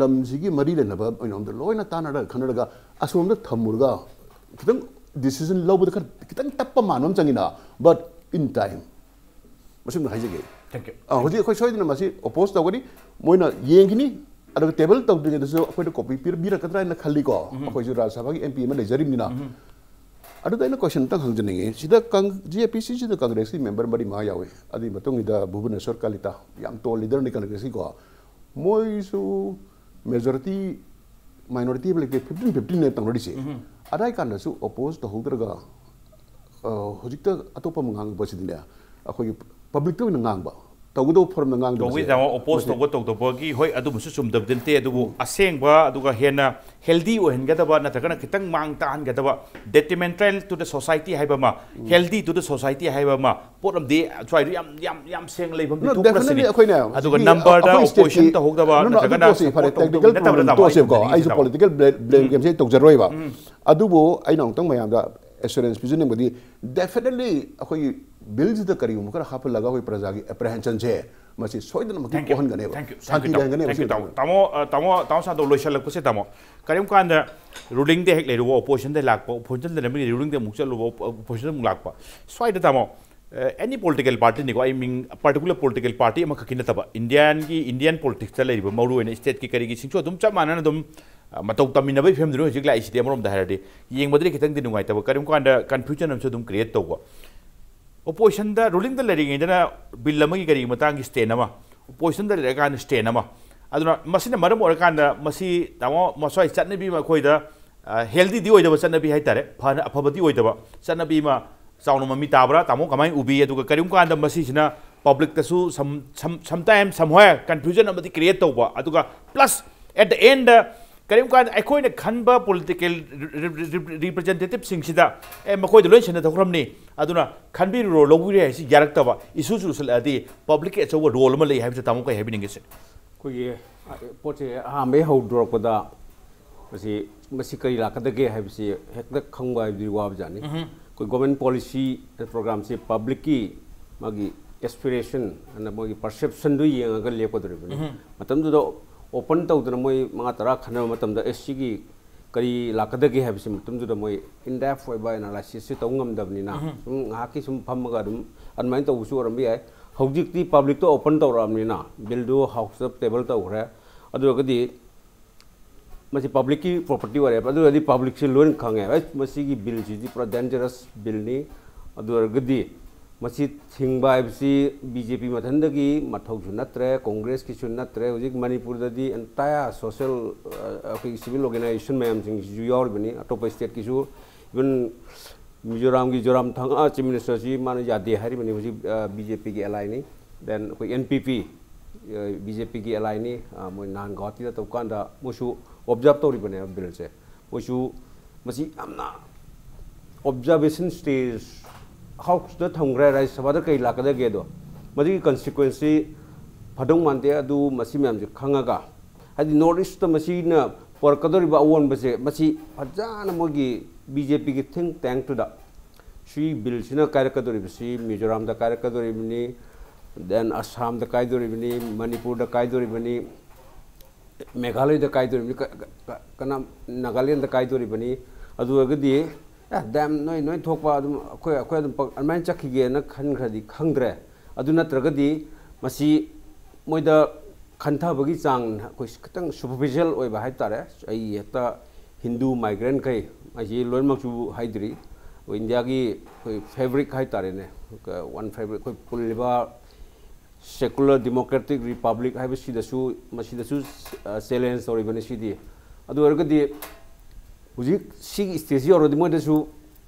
ꯂꯝꯁꯤꯒꯤ ꯃꯔꯤ ꯂꯩꯅꯕ ꯃꯌꯥꯝꯗ ꯂꯣꯏꯅ ꯇꯥꯟꯅꯔꯒ ꯈꯟꯅꯔꯒ ꯑꯁꯣꯝꯗ ꯊꯝꯃꯨꯔꯒ ꯈꯤꯇꯪ ꯗꯤꯁꯤꯖꯟ ꯂꯧꯕꯗ ꯈꯔ ꯈꯤꯇꯪ ꯇꯞꯄ ꯃꯥꯟꯕ ꯑꯃ ꯆꯪꯉꯤꯅ, but in time꯫ ꯃꯁꯤꯃ ꯍꯥꯏꯖꯒꯦ꯫ Thank you. ꯑꯥ, ꯍꯧꯖꯤꯛ ꯑꯩꯈꯣꯏ ꯁꯣꯏꯗꯅ ꯃꯁꯤ ꯑꯣꯄꯣꯖ ꯇꯧꯒꯅꯤ, ꯃꯣꯏꯅ ꯌꯦꯡꯈꯤꯅꯤ, ꯑꯗꯨꯒ ꯇꯦꯕꯜ ꯇꯧꯗ꯭ꯔꯤꯉꯩꯗꯁꯨ ꯑꯩꯈꯣꯏꯗ ꯀꯣꯄꯤ ꯄꯤꯔꯛꯀꯗ꯭ꯔꯥ ꯍꯥꯏꯅ ꯈꯜꯂꯤꯀꯣ꯫ ꯑꯩꯈꯣꯏꯁꯨ ꯔꯥꯖ꯭ꯌ ꯁꯚꯥꯒꯤ ꯑꯦꯝ ꯄꯤ ꯑꯃ ꯂꯩꯖꯔꯤꯕꯅꯤꯅ꯫ ꯑꯗꯨꯗ ꯑꯩꯅ ꯀꯣꯏꯁꯟ ꯑꯝꯇꯪ ꯍꯪꯖꯅꯤꯡꯉꯤ꯫ ꯁꯤꯗ ꯖꯤ ꯑꯦ ꯄꯤ ꯁꯤꯁꯤꯗ ꯀꯪꯒ꯭ꯔꯦꯁꯀꯤ ꯃꯦꯝꯕꯔ ꯃꯔꯤ ꯃꯉꯥ ꯌꯥꯎꯏ꯫ ꯑꯗꯨꯒꯤ ꯃꯇꯨꯡꯗ ꯚꯨꯕꯅꯦꯁꯣꯔ ꯀꯥꯂꯤꯇꯥ, ꯌꯥꯝ ꯇꯣꯜ ꯂꯤꯗꯔꯅꯤ ꯀꯪꯒ꯭ꯔꯦꯁꯀꯤꯀꯣ꯫ ꯃꯣꯏꯁꯨ ꯃꯦꯖꯣꯔꯤꯇꯤ ꯃꯥꯏꯅꯣꯔꯤꯇꯤ ꯑꯃ ꯂꯩꯇꯦ, ꯐꯤꯐꯇꯤꯟ ꯐꯤꯐꯇꯤꯟꯅꯦ ꯇꯧꯅꯔꯤꯁꯦ꯫ ꯑꯗꯥꯏ ꯀꯥꯟꯗꯁꯨ ꯑꯣꯄꯣꯖ ꯇꯧꯍꯧꯗ꯭ꯔꯒ ꯑ, ꯍꯧꯖꯤꯛꯇ ꯑꯇꯣꯞꯄ ꯑꯃ ꯉꯥꯡꯉꯛꯄꯁꯤꯗꯤꯅꯦ, ꯑꯩꯈꯣꯏꯒꯤ ꯄꯕ꯭ꯂꯤꯛꯇ ꯑꯣꯏꯅ ꯉꯥꯡꯕ, ꯇꯧꯒꯗꯧꯕ ꯐꯣꯔꯝꯗ ꯉꯥꯡꯗꯕꯁꯦ ꯇꯧꯕꯩ ꯇꯥꯃꯣ, ꯑꯣꯄꯣꯁ ꯇꯧꯕ ꯇꯧꯗꯕꯒꯤ, ꯍꯣꯏ, ꯑꯗꯨꯃꯁꯨ ꯆꯨꯝꯗꯕꯗꯤ ꯅꯠꯇꯦ, ꯑꯗꯨꯕꯨ ꯑꯁꯦꯡꯕ ꯑꯗꯨꯒ ꯍꯦꯟꯅ ꯍꯦꯜꯗꯤ ꯑꯣꯏꯍꯟꯒꯗꯕ ꯅꯠꯇ꯭ꯔꯒꯅ ꯈꯤꯇꯪ ꯃꯥꯡ ꯇꯥꯍꯟꯒꯗꯕ, detrimental to the society ꯍꯥꯏꯕ ꯑꯃ, healthy to the society ꯍꯥꯏꯕ ꯑꯃ, ꯄꯣꯠ ꯑꯃꯗꯤ ꯁ꯭ꯋꯥꯏꯗ ꯌꯥꯝ ꯌꯥꯝ ꯌꯥꯝ ꯁꯦꯡꯅ ꯂꯩꯐꯝꯗꯤ No, ꯊꯣꯛꯄ꯭ꯔꯁꯤꯅꯤ꯫ Definitely ꯑꯩꯈꯣꯏꯅ ꯑꯗꯨꯒ ꯍꯧꯖꯤꯛꯀꯤ ꯅꯝꯕꯔꯗ ꯑꯩꯈꯣꯏ ꯑꯣꯄꯣꯖꯤꯁꯟ stateꯀꯤ ꯇꯧꯍꯧꯗꯕ No, no, ꯑꯗꯨ ꯅꯠꯇ꯭ꯔꯒꯅ ꯇꯣꯛꯁꯤ, ꯐꯔꯦ, ꯁꯄꯣꯔꯠ technical ꯇꯧꯍꯧꯗꯕ problem ꯅꯠꯇꯕ꯭ꯔꯥ ꯇꯣꯛꯁꯦꯕꯀꯣ꯫ ꯇꯥꯃꯣ? ꯑꯩꯁꯨ political blame gameꯁꯦ ꯇꯧꯖꯔꯣꯏꯕ꯫ ꯑꯗꯨꯕꯨ ꯑꯩꯅ ꯑꯃꯨꯛꯇꯪ ꯃꯌꯥꯝꯗ assurance ꯄꯤꯖꯅꯤꯡꯕꯗꯤ, definitely ꯑꯩꯈꯣꯏꯒꯤ billꯁꯤꯗ ꯀꯔꯤꯒꯨꯝꯕ ꯈꯔ ꯍꯥꯞꯍꯜꯂꯒ ꯑꯩꯈꯣꯏ ꯄ꯭ꯔꯖꯥꯒꯤ apprehensionꯁꯦ ꯃꯁꯤ ꯁꯣꯏꯗꯅꯃꯛꯀꯤ Thank you. ꯀꯣꯛꯍꯟꯒꯅꯦꯕ꯫ Thank you. Shanti Thank you, ꯂꯩꯍꯟꯒꯅꯦꯕ thank you, ꯁꯤ ꯇꯥꯃꯣ꯫ ꯃꯇꯥꯡꯗ꯫ ꯇꯥꯃꯣ, ꯑ, ꯇꯥꯃꯣ, ꯇꯥꯃꯣ ꯁꯥꯟꯇꯣ, ꯂꯣꯏꯁꯤꯜꯂꯛꯄꯁꯦ ꯇꯥꯃꯣ, ꯀꯔꯤꯒꯨꯝꯕ ꯀꯥꯟꯗ ruling ꯗ ꯍꯦꯛ ꯂꯩꯔꯨꯕ, opposition ꯗ ꯂꯥꯛꯄ, opposition ꯗ ꯂꯩꯔꯝꯃꯤ ruling ꯗ ꯑꯃꯨꯛ ꯆꯠꯂꯨꯕ, opposition ꯗ ꯑꯃꯨꯛ ꯂꯥꯛꯄ, ꯁ꯭ꯋꯥꯏꯗ ꯇꯥꯃꯣ, ꯑ, any political party ꯅꯤꯀꯣ, ꯑꯩ ꯃꯤꯡ particular political party ꯑꯃꯈꯛꯀꯤ ꯅꯠꯇꯕ, Indiaꯒꯤ, Indian politics ꯇ ꯂꯩꯔꯤꯕ ꯃꯔꯨ ꯑꯣꯏꯅ stateꯀꯤ ꯀꯔꯤꯒꯤꯁꯤꯡꯁꯨ ꯑꯗꯨꯝ ꯆꯞ ꯃꯥꯟꯅꯅ ꯑꯗꯨꯝ, ꯑ, ꯃꯇꯧ ꯇꯝꯃꯤꯟꯅꯕꯒꯤ ꯐꯤꯕꯝꯗꯨꯅꯤ ꯍꯧꯖꯤꯛ ꯂꯥꯛꯏꯁꯤꯗꯤ꯫ ꯑꯃꯔꯣꯝꯗ ꯍꯥꯏꯔꯗꯤ ꯌꯦꯡꯕꯗꯗꯤ ꯈꯤꯇꯪꯗꯤ ꯅꯨꯡꯉꯥꯏꯇꯕ, ꯀꯔꯤꯒꯨꯝꯕ ꯀꯥꯟꯗ confusion ꯑꯃꯁꯨ ꯑꯗꯨꯝ create ꯇꯧꯕ꯫ Opposition ꯗ, ruling ꯗ ꯂꯩꯔꯤꯉꯩꯗꯅ bill ꯑꯃꯒꯤ ꯀꯔꯤꯒꯤ ꯃꯇꯥꯡꯒꯤ stand ꯑꯃ, opposition ꯗ ꯂꯩꯔꯀꯥꯟꯗ stand ꯑꯃ꯫ ꯑꯗꯨꯅ ꯃꯁꯤꯅ ꯃꯔꯝ ꯑꯣꯏꯔꯀꯥꯟꯗ ꯃꯁꯤ ꯇꯥꯃꯣ, ꯃꯁ꯭ꯋꯥꯏ ꯆꯠꯅꯕꯤ ꯑꯃ ꯑꯩꯈꯣꯏꯗ, ꯑ, healthy ꯗꯤ ꯑꯣꯏꯗꯕ ꯆꯠꯅꯕꯤ ꯍꯥꯏꯇꯥꯔꯦ, ꯐꯅ, ꯑꯐꯕꯗꯤ ꯑꯣꯏꯗꯕ ꯆꯠꯅꯕꯤ ꯑꯃ ꯆꯥꯎꯅ ꯃꯃꯤ ꯇꯥꯕ꯭ꯔꯥ ꯇꯥꯃꯣ? ꯀꯃꯥꯏꯅ ꯎꯕꯤ? ꯑꯗꯨꯒ ꯀꯔꯤꯒꯨꯝꯕ ꯀꯥꯟꯗ ꯃꯁꯤꯁꯤꯅ public ꯇꯁꯨ some, some, sometime, somewhere confusion ꯑꯃꯗꯤ create ꯇꯧꯕ, ꯑꯗꯨꯒ plus at the end ꯀꯔꯤꯒꯨꯝꯕ ꯀꯥꯟꯗ ꯑꯩꯈꯣꯏꯅ ꯈꯟꯕ political representative ꯁꯤꯡꯁꯤꯗ, ꯑꯦ, ꯃꯈꯣꯏꯗ ꯂꯣꯏ ꯁꯤꯟꯅꯊꯣꯛꯈ꯭ꯔꯕꯅꯤ, ꯑꯗꯨꯅ ꯈꯟꯕꯤꯔꯨꯔꯣ, ꯂꯧꯕꯤꯔꯦ ꯍꯥꯏꯁꯤ ꯌꯥꯔꯛꯇꯕ issue ꯁꯨ ꯂꯨꯁꯜꯂꯛꯑꯗꯤ public ꯀꯤ ꯑꯆꯧꯕ role ꯑꯃ ꯂꯩ ꯍꯥꯏꯕꯁꯤ ꯇꯥꯃꯣ ꯀꯩ ꯍꯥꯏꯕꯤꯅꯤꯡꯒꯦ ꯁꯦ? ꯑꯩꯈꯣꯏꯒꯤ, ꯑ, ꯄꯣꯠꯁꯦ ꯑꯍꯥꯟꯕ ꯍꯦꯛ ꯍꯧꯗꯣꯔꯛꯄꯗ ꯃꯁꯤ, ꯃꯁꯤ ꯀꯔꯤ ꯂꯥꯛꯀꯗꯒꯦ ꯍꯥꯏꯕꯁꯤ ꯍꯦꯛꯇ ꯈꯪꯕ ꯍꯥꯏꯕꯗꯨꯗꯤ ꯋꯥꯕꯖꯥꯠꯅꯤ꯫ ꯑꯩꯈꯣꯏ government policy programme ꯁꯤ public ꯀꯤ ꯃꯥꯒꯤ aspiration ꯑꯅ ꯃꯣꯏꯒꯤ perception ꯗꯨ ꯌꯦꯡꯉꯒ ꯂꯦꯞꯀꯗꯧꯔꯤꯕꯅꯤ꯫ ꯃꯇꯝꯗꯨꯗ open ꯇꯧꯗꯅ ꯃꯣꯏ ꯃꯉꯥ ꯇꯔꯥ ꯈꯟꯅꯕ ꯃꯇꯝꯗ, ꯑꯦ, ꯁꯤꯒꯤ ꯀꯔꯤ ꯂꯥꯛꯀꯗꯒꯦ ꯍꯥꯏꯕꯁꯤ ꯃꯇꯝꯗꯨꯗ ꯃꯣꯏ in depth ꯑꯣꯏꯕ analysis ꯁꯤ ꯇꯧꯕ ꯉꯝꯗꯕꯅꯤꯅ, ꯁꯨꯝ ꯉꯥꯏꯍꯥꯛꯀꯤ ꯁꯨꯝ ꯐꯝꯃꯒ ꯑꯗꯨꯝ ꯑꯗꯨꯃꯥꯏꯅ ꯇꯧꯕꯁꯨ ꯑꯣꯏꯔꯝꯕ ꯌꯥꯏ꯫ ꯍꯧꯖꯤꯛꯇꯤ public ꯇ open ꯇꯧꯔꯛꯑꯕꯅꯤꯅ, bill ꯗꯨ house ꯇ table ꯇꯧꯈ꯭ꯔꯦ꯫ ꯑꯗꯨ ꯑꯣꯏꯔꯒꯗꯤ ꯃꯁꯤ public ꯀꯤ property ꯑꯣꯏꯔꯦ꯫ ꯑꯗꯨ ꯑꯣꯏꯔꯗꯤ public ꯁꯤ ꯂꯣꯏꯅ ꯈꯪꯉꯦ, "ꯑꯩ, ꯃꯁꯤꯒꯤ bill ꯁꯤꯗꯤ ꯄꯨꯔꯥ dangerous bill ꯅꯤ"꯫ ꯑꯗꯨ ꯑꯣꯏꯔꯒꯗꯤ ꯃꯁꯤ ꯊꯤꯡꯕ ꯍꯥꯏꯕꯁꯤ B J P ꯃꯊꯟꯗꯒꯤ ꯃꯊꯧꯁꯨ ꯅꯠꯇ꯭ꯔꯦ, Congress ꯀꯤꯁꯨ ꯅꯠꯇ꯭ꯔꯦ꯫ ꯍꯧꯖꯤꯛ ꯃꯅꯤꯄꯨꯔꯗꯗꯤ entire social, ꯑ, ꯑꯩꯈꯣꯏꯒꯤ civil organisation ꯃꯌꯥꯝꯁꯤꯡꯁꯤꯁꯨ ꯌꯥꯎꯔꯤꯕꯅꯤ, ꯑꯇꯣꯞꯄ state ꯀꯤꯁꯨ, even ꯃꯤꯖꯣꯔꯥꯝꯒꯤ ꯖꯣꯔꯥꯝꯊꯪꯒꯥ Chief Minister ꯁꯤ ꯃꯥꯅ ꯌꯥꯗꯦ ꯍꯥꯏꯔꯤꯕꯅꯤ, ꯍꯧꯖꯤꯛ, ꯑ, B J P ꯒꯤ ally ꯅꯤ꯫ Then ꯑꯩꯈꯣꯏ N P P, B J P ꯒꯤ allyꯅꯤ, ꯃꯣꯏ ꯅꯍꯥꯟ ꯒꯧꯍꯥꯇꯤꯗ ꯇꯧꯕ ꯀꯥꯟꯗ ꯃꯣꯏꯁꯨ observe ꯇꯧꯔꯤꯕꯅꯦꯕ billꯁꯦ꯫ ꯃꯣꯏꯁꯨ ꯃꯁꯤ ꯌꯥꯝꯅ observation stage house ꯇ ꯊꯝꯈ꯭ꯔꯦ, ꯔꯥꯖ꯭ꯌ ꯁꯚꯥꯗ ꯀꯩ ꯂꯥꯛꯀꯗꯒꯦꯗꯣ, ꯃꯗꯨꯒꯤ consequence ꯁꯤ ꯐꯗꯧ ꯃꯥꯟꯗꯦ꯫ ꯑꯗꯨ ꯃꯁꯤ ꯃꯌꯥꯝꯁꯦ ꯈꯪꯉꯒ, ꯍꯥꯏꯗꯤ North East ꯇ ꯃꯁꯤꯅ ꯄꯨꯔꯛꯀꯗꯧꯔꯤꯕ ꯑꯑꯣꯟꯕꯁꯦ, ꯃꯁꯤ ꯐꯖꯅ ꯃꯣꯏꯒꯤ B J P ꯒꯤ think tank ꯇꯨꯗ ꯁꯤ billꯁꯤꯅ ꯀꯥꯏꯔꯛꯀꯗꯧꯔꯤꯕꯁꯤ ꯃꯤꯖꯣꯔꯥꯝꯗ ꯀꯥꯏꯔꯛꯀꯗꯧꯔꯤꯕꯅꯤ, then ꯑꯁꯥꯝꯗ ꯀꯥꯏꯗꯧꯔꯤꯕꯅꯤ, ꯃꯅꯤꯄꯨꯔꯗ ꯀꯥꯏꯗꯧꯔꯤꯕꯅꯤ, ꯃꯦꯘꯥꯂꯌꯗ ꯀꯥꯏꯗꯧꯔꯤꯕꯅꯤ, ꯀ-, ꯀ-, ꯀ-, ꯀꯅꯥ, ꯅꯥꯒꯥꯂꯦꯟꯗ ꯀꯥꯏꯗꯧꯔꯤꯕꯅꯤ꯫ ꯑꯗꯨ ꯑꯣꯏꯔꯒꯗꯤ, ꯑꯦ, damn, ꯅꯣꯏ, ꯅꯣꯏ ꯊꯣꯛꯄ ꯑꯗꯨꯝ ꯑꯩꯈꯣꯏ, ꯑꯩꯈꯣꯏ ꯑꯗꯨꯝ ꯄ-, ꯑꯗꯨꯃꯥꯏꯅ ꯆꯠꯈꯤꯒꯦꯅ ꯈꯟꯈ꯭ꯔꯗꯤ ꯈꯪꯗ꯭ꯔꯦ꯫ ꯑꯗꯨ ꯅꯠꯇ꯭ꯔꯒꯗꯤ ꯃꯁꯤ ꯃꯣꯏꯗ ꯈꯟꯊꯕꯒꯤ ꯆꯥꯡ ꯑꯩꯈꯣꯏ ꯈꯤꯇꯪ superficial ꯑꯣꯏꯕ ꯍꯥꯏꯕ ꯇꯥꯔꯦ꯫ ꯑꯩ ꯍꯦꯛꯇ ꯍꯤꯟꯗꯨ migrant ꯈꯩ ꯍꯥꯏꯁꯤ ꯂꯣꯏꯅꯃꯛꯁꯨ ꯍꯥꯏꯗ꯭ꯔꯤ, ꯑꯩꯈꯣꯏ ꯏꯟꯗꯤꯌꯥꯒꯤ ꯑꯩꯈꯣꯏ fabric ꯍꯥꯏꯕ ꯇꯥꯔꯦꯅꯦ, one fabric ꯑꯩꯈꯣꯏ ꯄꯨꯜꯂꯤꯕ secular democratic republic ꯍꯥꯏꯕꯁꯤꯗꯁꯨ, ꯃꯁꯤꯗꯁꯨ, ꯑ, challenge ꯇꯧꯔꯤꯕꯅꯤ ꯁꯤꯗꯤ꯫ ꯑꯗꯨ ꯑꯣꯏꯔꯒꯗꯤ ꯍꯧꯖꯤꯛ ꯁꯤꯒꯤ stage ꯌꯧꯔꯗꯤ ꯃꯣꯏꯗꯁꯨ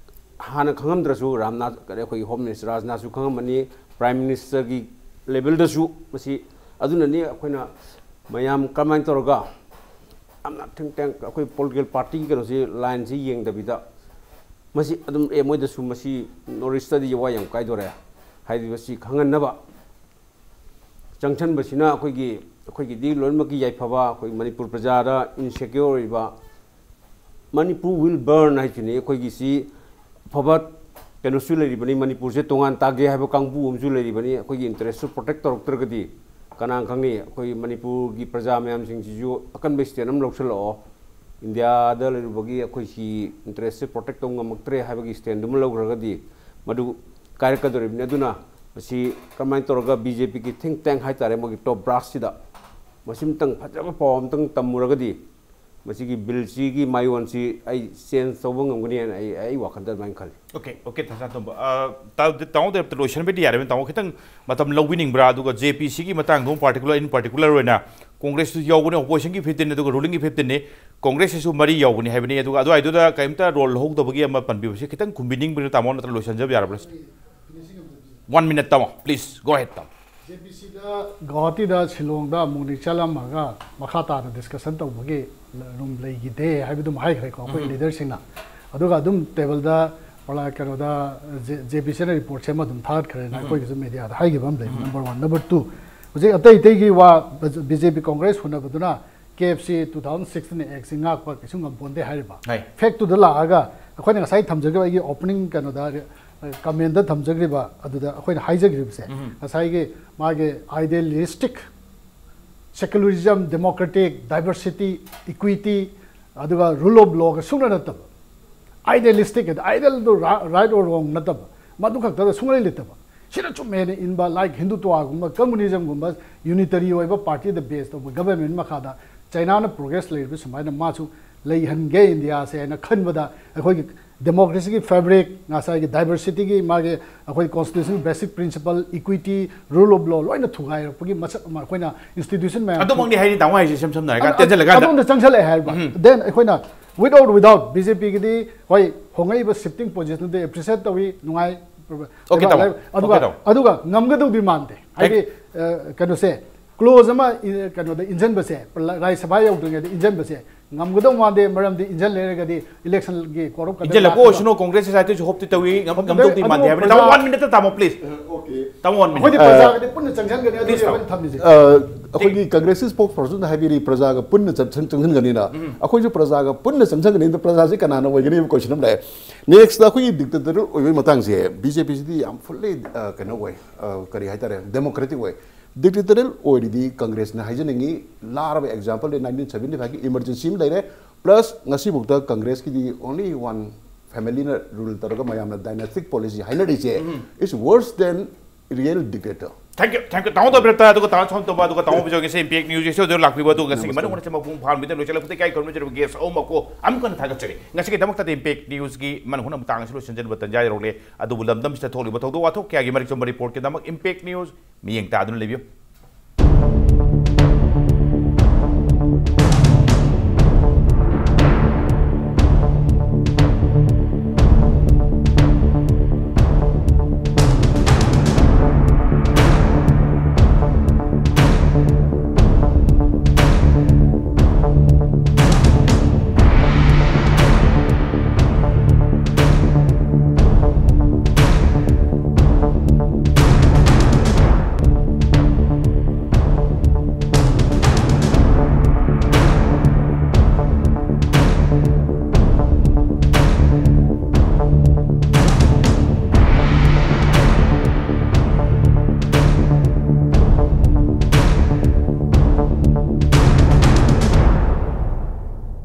ꯍꯥꯟꯅ ꯈꯪꯉꯝꯗ꯭ꯔꯁꯨ ꯔꯥꯝꯅꯥꯊ, ꯀꯔꯤ, ꯑꯩꯈꯣꯏꯒꯤ Home Minister ꯔꯥꯖꯅꯥꯊꯁꯨ ꯈꯪꯉꯝꯃꯅꯤ, Prime Minister ꯒꯤ level ꯗꯁꯨ ꯃꯁꯤ꯫ ꯑꯗꯨꯅꯅꯤ ꯑꯩꯈꯣꯏꯅ ꯃꯌꯥꯝ ꯀꯔꯝꯍꯥꯏꯅ ꯇꯧꯔꯒ ꯌꯥꯝꯅ think tank, ꯑꯩꯈꯣꯏ political party ꯒꯤ ꯀꯩꯅꯣꯁꯤ, line ꯁꯤ ꯌꯦꯡꯗꯕꯤꯗ ꯃꯁꯤ ꯑꯗꯨꯝ, ꯑꯦ, ꯃꯣꯏꯗꯁꯨ ꯃꯁꯤ North East ꯇꯗꯤ ꯋꯥ ꯌꯥꯝ ꯀꯥꯏꯗꯣꯔꯦ ꯍꯥꯏꯗꯤ ꯃꯁꯤ ꯈꯪꯍꯟꯅꯕ ꯆꯪꯁꯟꯕꯁꯤꯅ ꯑꯩꯈꯣꯏꯒꯤ, ꯑꯩꯈꯣꯏꯒꯤꯗꯤ ꯂꯣꯏꯅꯃꯛꯀꯤ ꯌꯥꯏꯐꯕ, ꯑꯩꯈꯣꯏ ꯃꯅꯤꯄꯨꯔ ꯄ꯭ꯔꯖꯥꯗ insecure ꯑꯣꯏꯔꯤꯕ, Manipur will burn ꯍꯥꯏꯁꯤꯅꯤ꯫ ꯑꯩꯈꯣꯏꯒꯤ ꯁꯤ ꯑꯐꯕ ꯀꯩꯅꯣꯁꯨ ꯂꯩꯔꯤꯕꯅꯤ, ꯃꯅꯤꯄꯨꯔꯁꯦ ꯇꯣꯉꯥꯟ ꯇꯥꯒꯦ ꯍꯥꯏꯕ ꯀꯥꯡꯕꯨ ꯑꯃꯁꯨ ꯂꯩꯔꯤꯕꯅꯤ꯫ ꯑꯩꯈꯣꯏꯒꯤ interest ꯁꯨ protect ꯇꯧꯔꯛꯇ꯭ꯔꯒꯗꯤ ꯀꯅꯥ ꯈꯪꯅꯤ, ꯑꯩꯈꯣꯏ ꯃꯅꯤꯄꯨꯔꯒꯤ ꯄ꯭ꯔꯖꯥ ꯃꯌꯥꯝꯁꯤꯡꯁꯤꯁꯨ ꯑꯀꯟꯕ stand ꯑꯃ ꯂꯧꯁꯤꯜꯂꯛꯑꯣ꯫ ꯏꯟꯗꯤꯌꯥꯗ ꯂꯩꯔꯨꯕꯒꯤ ꯑꯩꯈꯣꯏ ꯁꯤ interest ꯁꯦ protect ꯇꯧ ꯉꯝꯃꯛꯇ꯭ꯔꯦ ꯍꯥꯏꯕꯒꯤ stand ꯑꯃ ꯂꯧꯈ꯭ꯔꯒꯗꯤ ꯃꯗꯨ ꯀꯥꯏꯔꯛꯀꯗꯧꯔꯤꯕꯅꯤ꯫ ꯑꯗꯨꯅ ꯃꯁꯤ ꯀꯔꯝꯍꯥꯏꯅ ꯇꯧꯔꯒ B J P ꯒꯤ think tank ꯍꯥꯏꯇꯥꯔꯦ, ꯃꯣꯏꯒꯤ top brass ꯁꯤꯗ ꯃꯁꯤꯃꯇꯪ ꯐꯖꯕ ꯄꯥꯎ ꯑꯃꯇꯪ ꯇꯝꯃꯨꯔꯒꯗꯤ ꯃꯁꯤꯒꯤ bill ꯁꯤꯒꯤ ꯃꯥꯏꯑꯣꯟꯁꯤ ꯑꯩ change ꯇꯧꯕ ꯉꯝꯒꯅꯤ ꯍꯥꯏꯅ ꯑꯩ, ꯑꯩ ꯋꯥꯈꯜꯗ ꯑꯗꯨꯃꯥꯏꯅ ꯈꯜꯂꯤ꯫ Okay, okay, ꯇꯥ ꯁꯅꯥꯇꯣꯝꯕ꯫ ꯑ, ꯇꯥ-, ꯇꯥꯃꯣ ꯗꯥꯏꯔꯦꯛꯇ ꯂꯣꯏꯁꯤꯟꯕꯗꯤ ꯌꯥꯔꯦ, ꯇꯥꯃꯣ ꯈꯤꯇꯪ ꯃꯇꯝ ꯂꯧꯕꯤꯅꯤꯡꯕ꯭ꯔꯥ? ꯑꯗꯨꯒ J P C ꯒꯤ ꯃꯇꯥꯡꯗ ꯑꯃꯨꯛ particular, in particular ꯑꯣꯏꯅ Congress ꯁꯨ ꯌꯥꯎꯒꯅꯤ, opposition ꯒꯤ fifteen, ꯑꯗꯨꯒ ruling ꯒꯤ fifteen ꯅꯤ, Congress ꯁꯤꯁꯨ ꯃꯔꯤ ꯌꯥꯎꯒꯅꯤ ꯍꯥꯏꯕꯅꯤ꯫ ꯑꯗꯨꯒ ꯑꯗꯨꯋꯥꯏꯗꯨꯗ ꯀꯔꯤꯝꯇ role ꯂꯧꯍꯧꯗꯕꯒꯤ ꯑꯃ ꯄꯟꯕꯤꯕꯁꯦ ꯈꯤꯇꯪ ꯈꯨꯝꯕꯤꯅꯤꯡꯕꯅ, ꯇꯥꯃꯣ ꯅꯠꯇ꯭ꯔ ꯂꯣꯏꯁꯤꯟꯖꯕ ꯌꯥꯔꯕ꯭ꯔꯥ? One minute, ꯇꯥꯃꯣ, please go ahead, ꯇꯥꯃꯣ꯫ ꯖꯦ ꯄꯤ ꯁꯤꯗ, ꯒꯧꯍꯥꯇꯤꯗ, ꯁꯤꯂꯣꯡꯗ ꯑꯃꯨꯛꯅꯤ ꯆꯠꯂꯝꯃꯒ ꯃꯈꯥ ꯇꯥꯅ ꯗꯤꯁꯀꯁꯟ ꯇꯧꯕꯒꯤ ꯔꯨꯝ ꯂꯩꯈꯤꯗꯦ ꯍꯥꯏꯕꯗꯨꯝ ꯍꯥꯏꯈ꯭ꯔꯦꯀꯣ ꯑꯩꯈꯣꯏ ꯂꯤꯗꯔꯁꯤꯡꯅ꯫ ꯑꯗꯨꯒ ꯑꯗꯨꯝ ꯇꯦꯕꯜꯗ ꯀꯩꯅꯣꯗ ꯖꯦ ꯄꯤ ꯁꯤꯅ ꯔꯤꯄꯣꯔꯠꯁꯦ ꯑꯃ ꯑꯗꯨꯝ ꯊꯥꯒꯠꯈ꯭ꯔꯦꯅ ꯑꯩꯈꯣꯏꯒꯤꯁꯨ ꯃꯦꯗꯤꯌꯥꯗ ꯍꯥꯏꯈꯤꯕ ꯑꯃ ꯂꯩ꯫ Number one. ꯅꯝꯕꯔ ꯇꯨ, ꯍꯧꯖꯤꯛ ꯑꯇꯩ ꯑꯇꯩꯒꯤ ꯋꯥ, ꯕꯤ ꯖꯦ ꯄꯤ ꯀꯣꯡꯒ꯭ꯔꯦꯁ ꯍꯨꯟꯅꯕꯗꯨꯅ K F C two thousand sixteen ꯑꯦꯛꯁꯤ ꯉꯥꯛꯄ ꯀꯩꯁꯨ ꯉꯝꯄꯣꯟꯗꯦ ꯍꯥꯏꯔꯤꯕ꯫ ꯐꯦꯛꯇꯨꯗ ꯂꯥꯛꯑꯒ ꯑꯩꯈꯣꯏꯅ ꯉꯁꯥꯏ ꯊꯝꯖꯈꯤꯕ ꯑꯩꯒꯤ ꯑꯣꯄꯅꯤꯡ ꯀꯩꯅꯣꯗ ꯀꯃꯦꯟꯗ ꯊꯝꯖꯈ꯭ꯔꯤꯕ ꯑꯗꯨꯗ ꯑꯩꯈꯣꯏꯅ ꯍꯥꯏꯖꯈ꯭ꯔꯤꯕꯁꯦ ꯉꯁꯥꯏꯒꯤ ꯃꯥꯒꯤ idealistic secularism, democratic, diversity, equity, ꯑꯗꯨꯒ rule of lawꯒ ꯁꯨꯡꯅ ꯅꯠꯇꯕ, idealistic, idealꯗꯨ right or wrong ꯅꯠꯇꯕ, ꯃꯗꯨ ꯈꯛꯇꯗ ꯁꯨꯡꯂꯩ ꯂꯩꯇꯕ, ꯁꯤꯅ ꯆꯨꯝꯃꯦꯅ ꯏꯟꯕ, like ꯍꯤꯟꯗꯨꯇ꯭ꯋꯥꯒꯨꯝꯕ, ꯀꯝꯃꯨꯅꯤꯖꯝꯒꯨꯝꯕ, unitary ꯑꯣꯏꯕ partyꯗ base ꯇꯧꯕ government ꯃꯈꯥꯗ ꯆꯩꯅꯥꯅ progress ꯂꯩꯔꯤꯕ ꯁꯨꯃꯥꯏꯅ ꯃꯥꯁꯨ ꯂꯩꯍꯟꯒꯦ ꯏꯟꯗꯤꯌꯥꯁꯦ ꯍꯥꯏꯅ ꯈꯟꯕꯗ ꯑꯩꯈꯣꯏꯒꯤ democracyꯒꯤ fabric, ꯉꯁꯥꯏꯒꯤ diversityꯒꯤ ꯃꯥꯒꯤ ꯑꯩꯈꯣꯏ constitutional basic principle, equity, rule of law ꯂꯣꯏꯅ ꯊꯨꯒꯥꯏꯔꯛꯄꯒꯤ ꯃꯁꯛ ꯑꯃ ꯑꯩꯈꯣꯏꯅ institution ꯃꯌꯥꯝ ꯑꯗꯨꯃꯛꯅꯤ ꯍꯥꯏꯅꯤ ꯇꯥꯃꯣ ꯍꯥꯏꯁꯦ ꯏꯁꯝ ꯁꯝꯅ ꯍꯥꯏꯔꯀꯥꯟꯗ ꯇꯦꯟꯁꯤꯜꯂꯀꯥꯟꯗ꯫ ꯑꯗꯣꯝꯗ ꯆꯪꯁꯜꯂꯛꯑꯦ ꯍꯥꯏꯕ꯫ Then ꯑꯩꯈꯣꯏꯅ with or without B J ꯄꯤꯒꯤꯗꯤ ꯍꯣꯏ ꯍꯣꯡꯉꯛꯏꯕ shifting positionꯗꯨ appreciate ꯇꯧꯏ, ꯅꯨꯡꯉꯥꯏ꯫ Okay, ꯇꯥꯃꯣ꯫ ꯑꯗꯨꯒ Okay, ꯇꯥꯃꯣ꯫ ꯑꯗꯨꯒ ꯉꯝꯒꯗꯧꯗꯤ ꯃꯥꯟꯗꯦ꯫ ꯍꯥꯏꯗꯤ ꯑ, ꯀꯩꯅꯣꯁꯦ clause ꯑꯃ ꯏ-, ꯀꯩꯅꯣꯗ ꯏꯟꯁꯤꯟꯕꯁꯦ, ꯔꯥꯖ꯭ꯌ ꯁꯚꯥ ꯌꯧꯗ꯭ꯔꯤꯉꯩꯗ ꯏꯟꯁꯤꯟꯕꯁꯦ ꯉꯝꯒꯗꯧ ꯃꯥꯟꯗꯦ, ꯃꯔꯝꯗꯤ ꯏꯟꯁꯤꯟ ꯂꯩꯔꯒꯗꯤ electionꯒꯤ ꯀꯣꯔꯞ ꯀꯟꯗꯛ ꯏꯟꯖꯜꯂꯛꯄ ꯂꯥꯛꯀꯅꯤ꯫ ꯑꯣꯏꯁꯅꯨ, ꯀꯣꯡꯒ꯭ꯔꯦꯁ ꯁꯣꯁꯥꯏꯇꯤꯁꯨ hopeꯇꯤ ꯇꯧꯏ, ꯉꯝ-, ꯑꯗꯨ ꯉꯝꯗꯧꯗꯤ ꯑꯗꯨ ꯃꯥꯟꯗꯦ ꯍꯥꯏꯕꯅꯤ꯫ ꯄ꯭ꯔꯖꯥ ꯇꯥꯃꯣ, one minuteꯇ ꯇꯥꯃꯣ, please꯫ ꯑꯣꯀꯦ꯫ ꯇꯥꯃꯣ, one ꯑꯩꯈꯣꯏꯗꯤ minute꯫ ꯄ꯭ꯔꯖꯥꯒꯗꯤ ꯄꯨꯟꯅ ꯆꯪꯁꯤꯟꯒꯅꯤ, ꯑꯗꯨꯅꯤ please, ꯑꯩꯈꯣꯏꯅ ꯇꯥꯃꯣ꯫ ꯊꯝꯃꯤꯁꯦ꯫ ꯑ, ꯑꯩꯈꯣꯏꯒꯤ ꯀꯪꯒ꯭ꯔꯦꯁꯀꯤ spokespersonꯅ ꯍꯥꯏꯕꯤꯔꯤ, ꯄ꯭ꯔꯖꯥꯒ ꯄꯨꯟꯅ ꯆꯠꯁꯟ-, ꯆꯪꯁꯤꯟꯒꯅꯤꯅ꯫ ꯑꯩꯈꯣꯏꯁꯨ ꯄ꯭ꯔꯖꯥꯒ ꯄꯨꯟꯅ ꯆꯪꯁꯤꯟꯒꯅꯤꯅ, ꯄ꯭ꯔꯖꯥꯁꯤ ꯀꯅꯥꯅ ꯑꯣꯏꯒꯅꯤ ꯍꯥꯏꯕ question ꯑꯃ ꯂꯥꯛꯑꯦ꯫ Next ꯑꯩꯈꯣꯏꯒꯤ dictatorial ꯑꯣꯏꯕꯒꯤ ꯃꯇꯥꯡꯁꯦ, ꯕꯤ ꯖꯦ ꯄꯤꯁꯤꯗꯤ ꯌꯥꯝ fully, ꯑ, ꯀꯩꯅꯣ ꯑꯣꯏ, ꯑ, ꯀꯔꯤ ꯍꯥꯏꯇꯥꯔꯦ, democratic ꯑꯣꯏ꯫ Dictatorial ꯑꯣꯏꯔꯤꯗꯤ ꯀꯪꯒ꯭ꯔꯦꯁꯅ ꯍꯥꯏꯖꯅꯤꯡꯉꯤ, ꯂꯥꯔꯕ exampleꯅꯤ nineteen seventy fiveꯀꯤ emergency ꯑꯃ ꯂꯩꯔꯦ, plus ꯉꯁꯤꯐꯥꯎꯗ ꯀꯪꯒ꯭ꯔꯦꯁꯀꯤꯗꯤ only one familyꯅ rule ꯇꯧꯔꯒ ꯃꯌꯥꯝꯅ dynastic policy ꯍꯥꯏꯅꯔꯤꯁꯦ is worse than real dictator꯫ Thank you, thank you꯫ ꯇꯥꯃꯣ ꯇꯣꯕꯤꯔꯛꯇ, ꯑꯗꯨꯒ ꯇꯥꯃꯣ ꯁꯣꯝ ꯇꯧꯕ, ꯑꯗꯨꯒ ꯇꯥꯃꯣ ꯕꯤꯖꯣꯏꯒꯤꯁꯦ Impact Newsꯒꯤ studio ꯂꯥꯛꯄꯤꯕ, ꯑꯗꯨꯒ ꯉꯁꯤꯒꯤ ꯅꯃꯁꯇꯦ꯫ ꯃꯅꯨꯡ ꯍꯨꯠꯅ ꯃꯄꯨꯡ ꯐꯥꯍꯟꯕꯤꯗꯨꯅ ꯂꯣꯏꯁꯤꯜꯂꯛꯄꯗ ꯏꯀꯥꯏ ꯈꯨꯝꯅꯖꯔꯕ guest ꯑꯍꯨꯝꯃꯛꯄꯨ ꯑꯃꯨꯛꯀ ꯍꯟꯅ ꯊꯥꯒꯠꯆꯔꯤ꯫ ꯉꯁꯤꯒꯤꯗꯃꯛꯇꯗꯤ Impact Newsꯒꯤ ꯃꯅꯨꯡ ꯍꯨꯠꯅ ꯃꯇꯥꯡ ꯑꯁꯤꯗ ꯂꯣꯏꯁꯤꯟꯖꯅꯕ ꯇꯟꯖꯥ ꯌꯧꯔꯛꯂꯦ꯫ ꯑꯗꯨꯕꯨ ꯂꯝꯗꯝꯁꯤꯗ ꯊꯣꯛꯂꯤꯕ ꯊꯧꯗꯣꯛ ꯋꯥꯊꯣꯛ ꯀꯌꯥꯒꯤ ꯃꯔꯤꯛ ꯆꯨꯝꯕ reportꯀꯤꯗꯃꯛ Impact News ꯃꯤꯠꯌꯦꯡ ꯇꯥꯗꯨꯅ ꯂꯩꯕꯤꯌꯨ꯫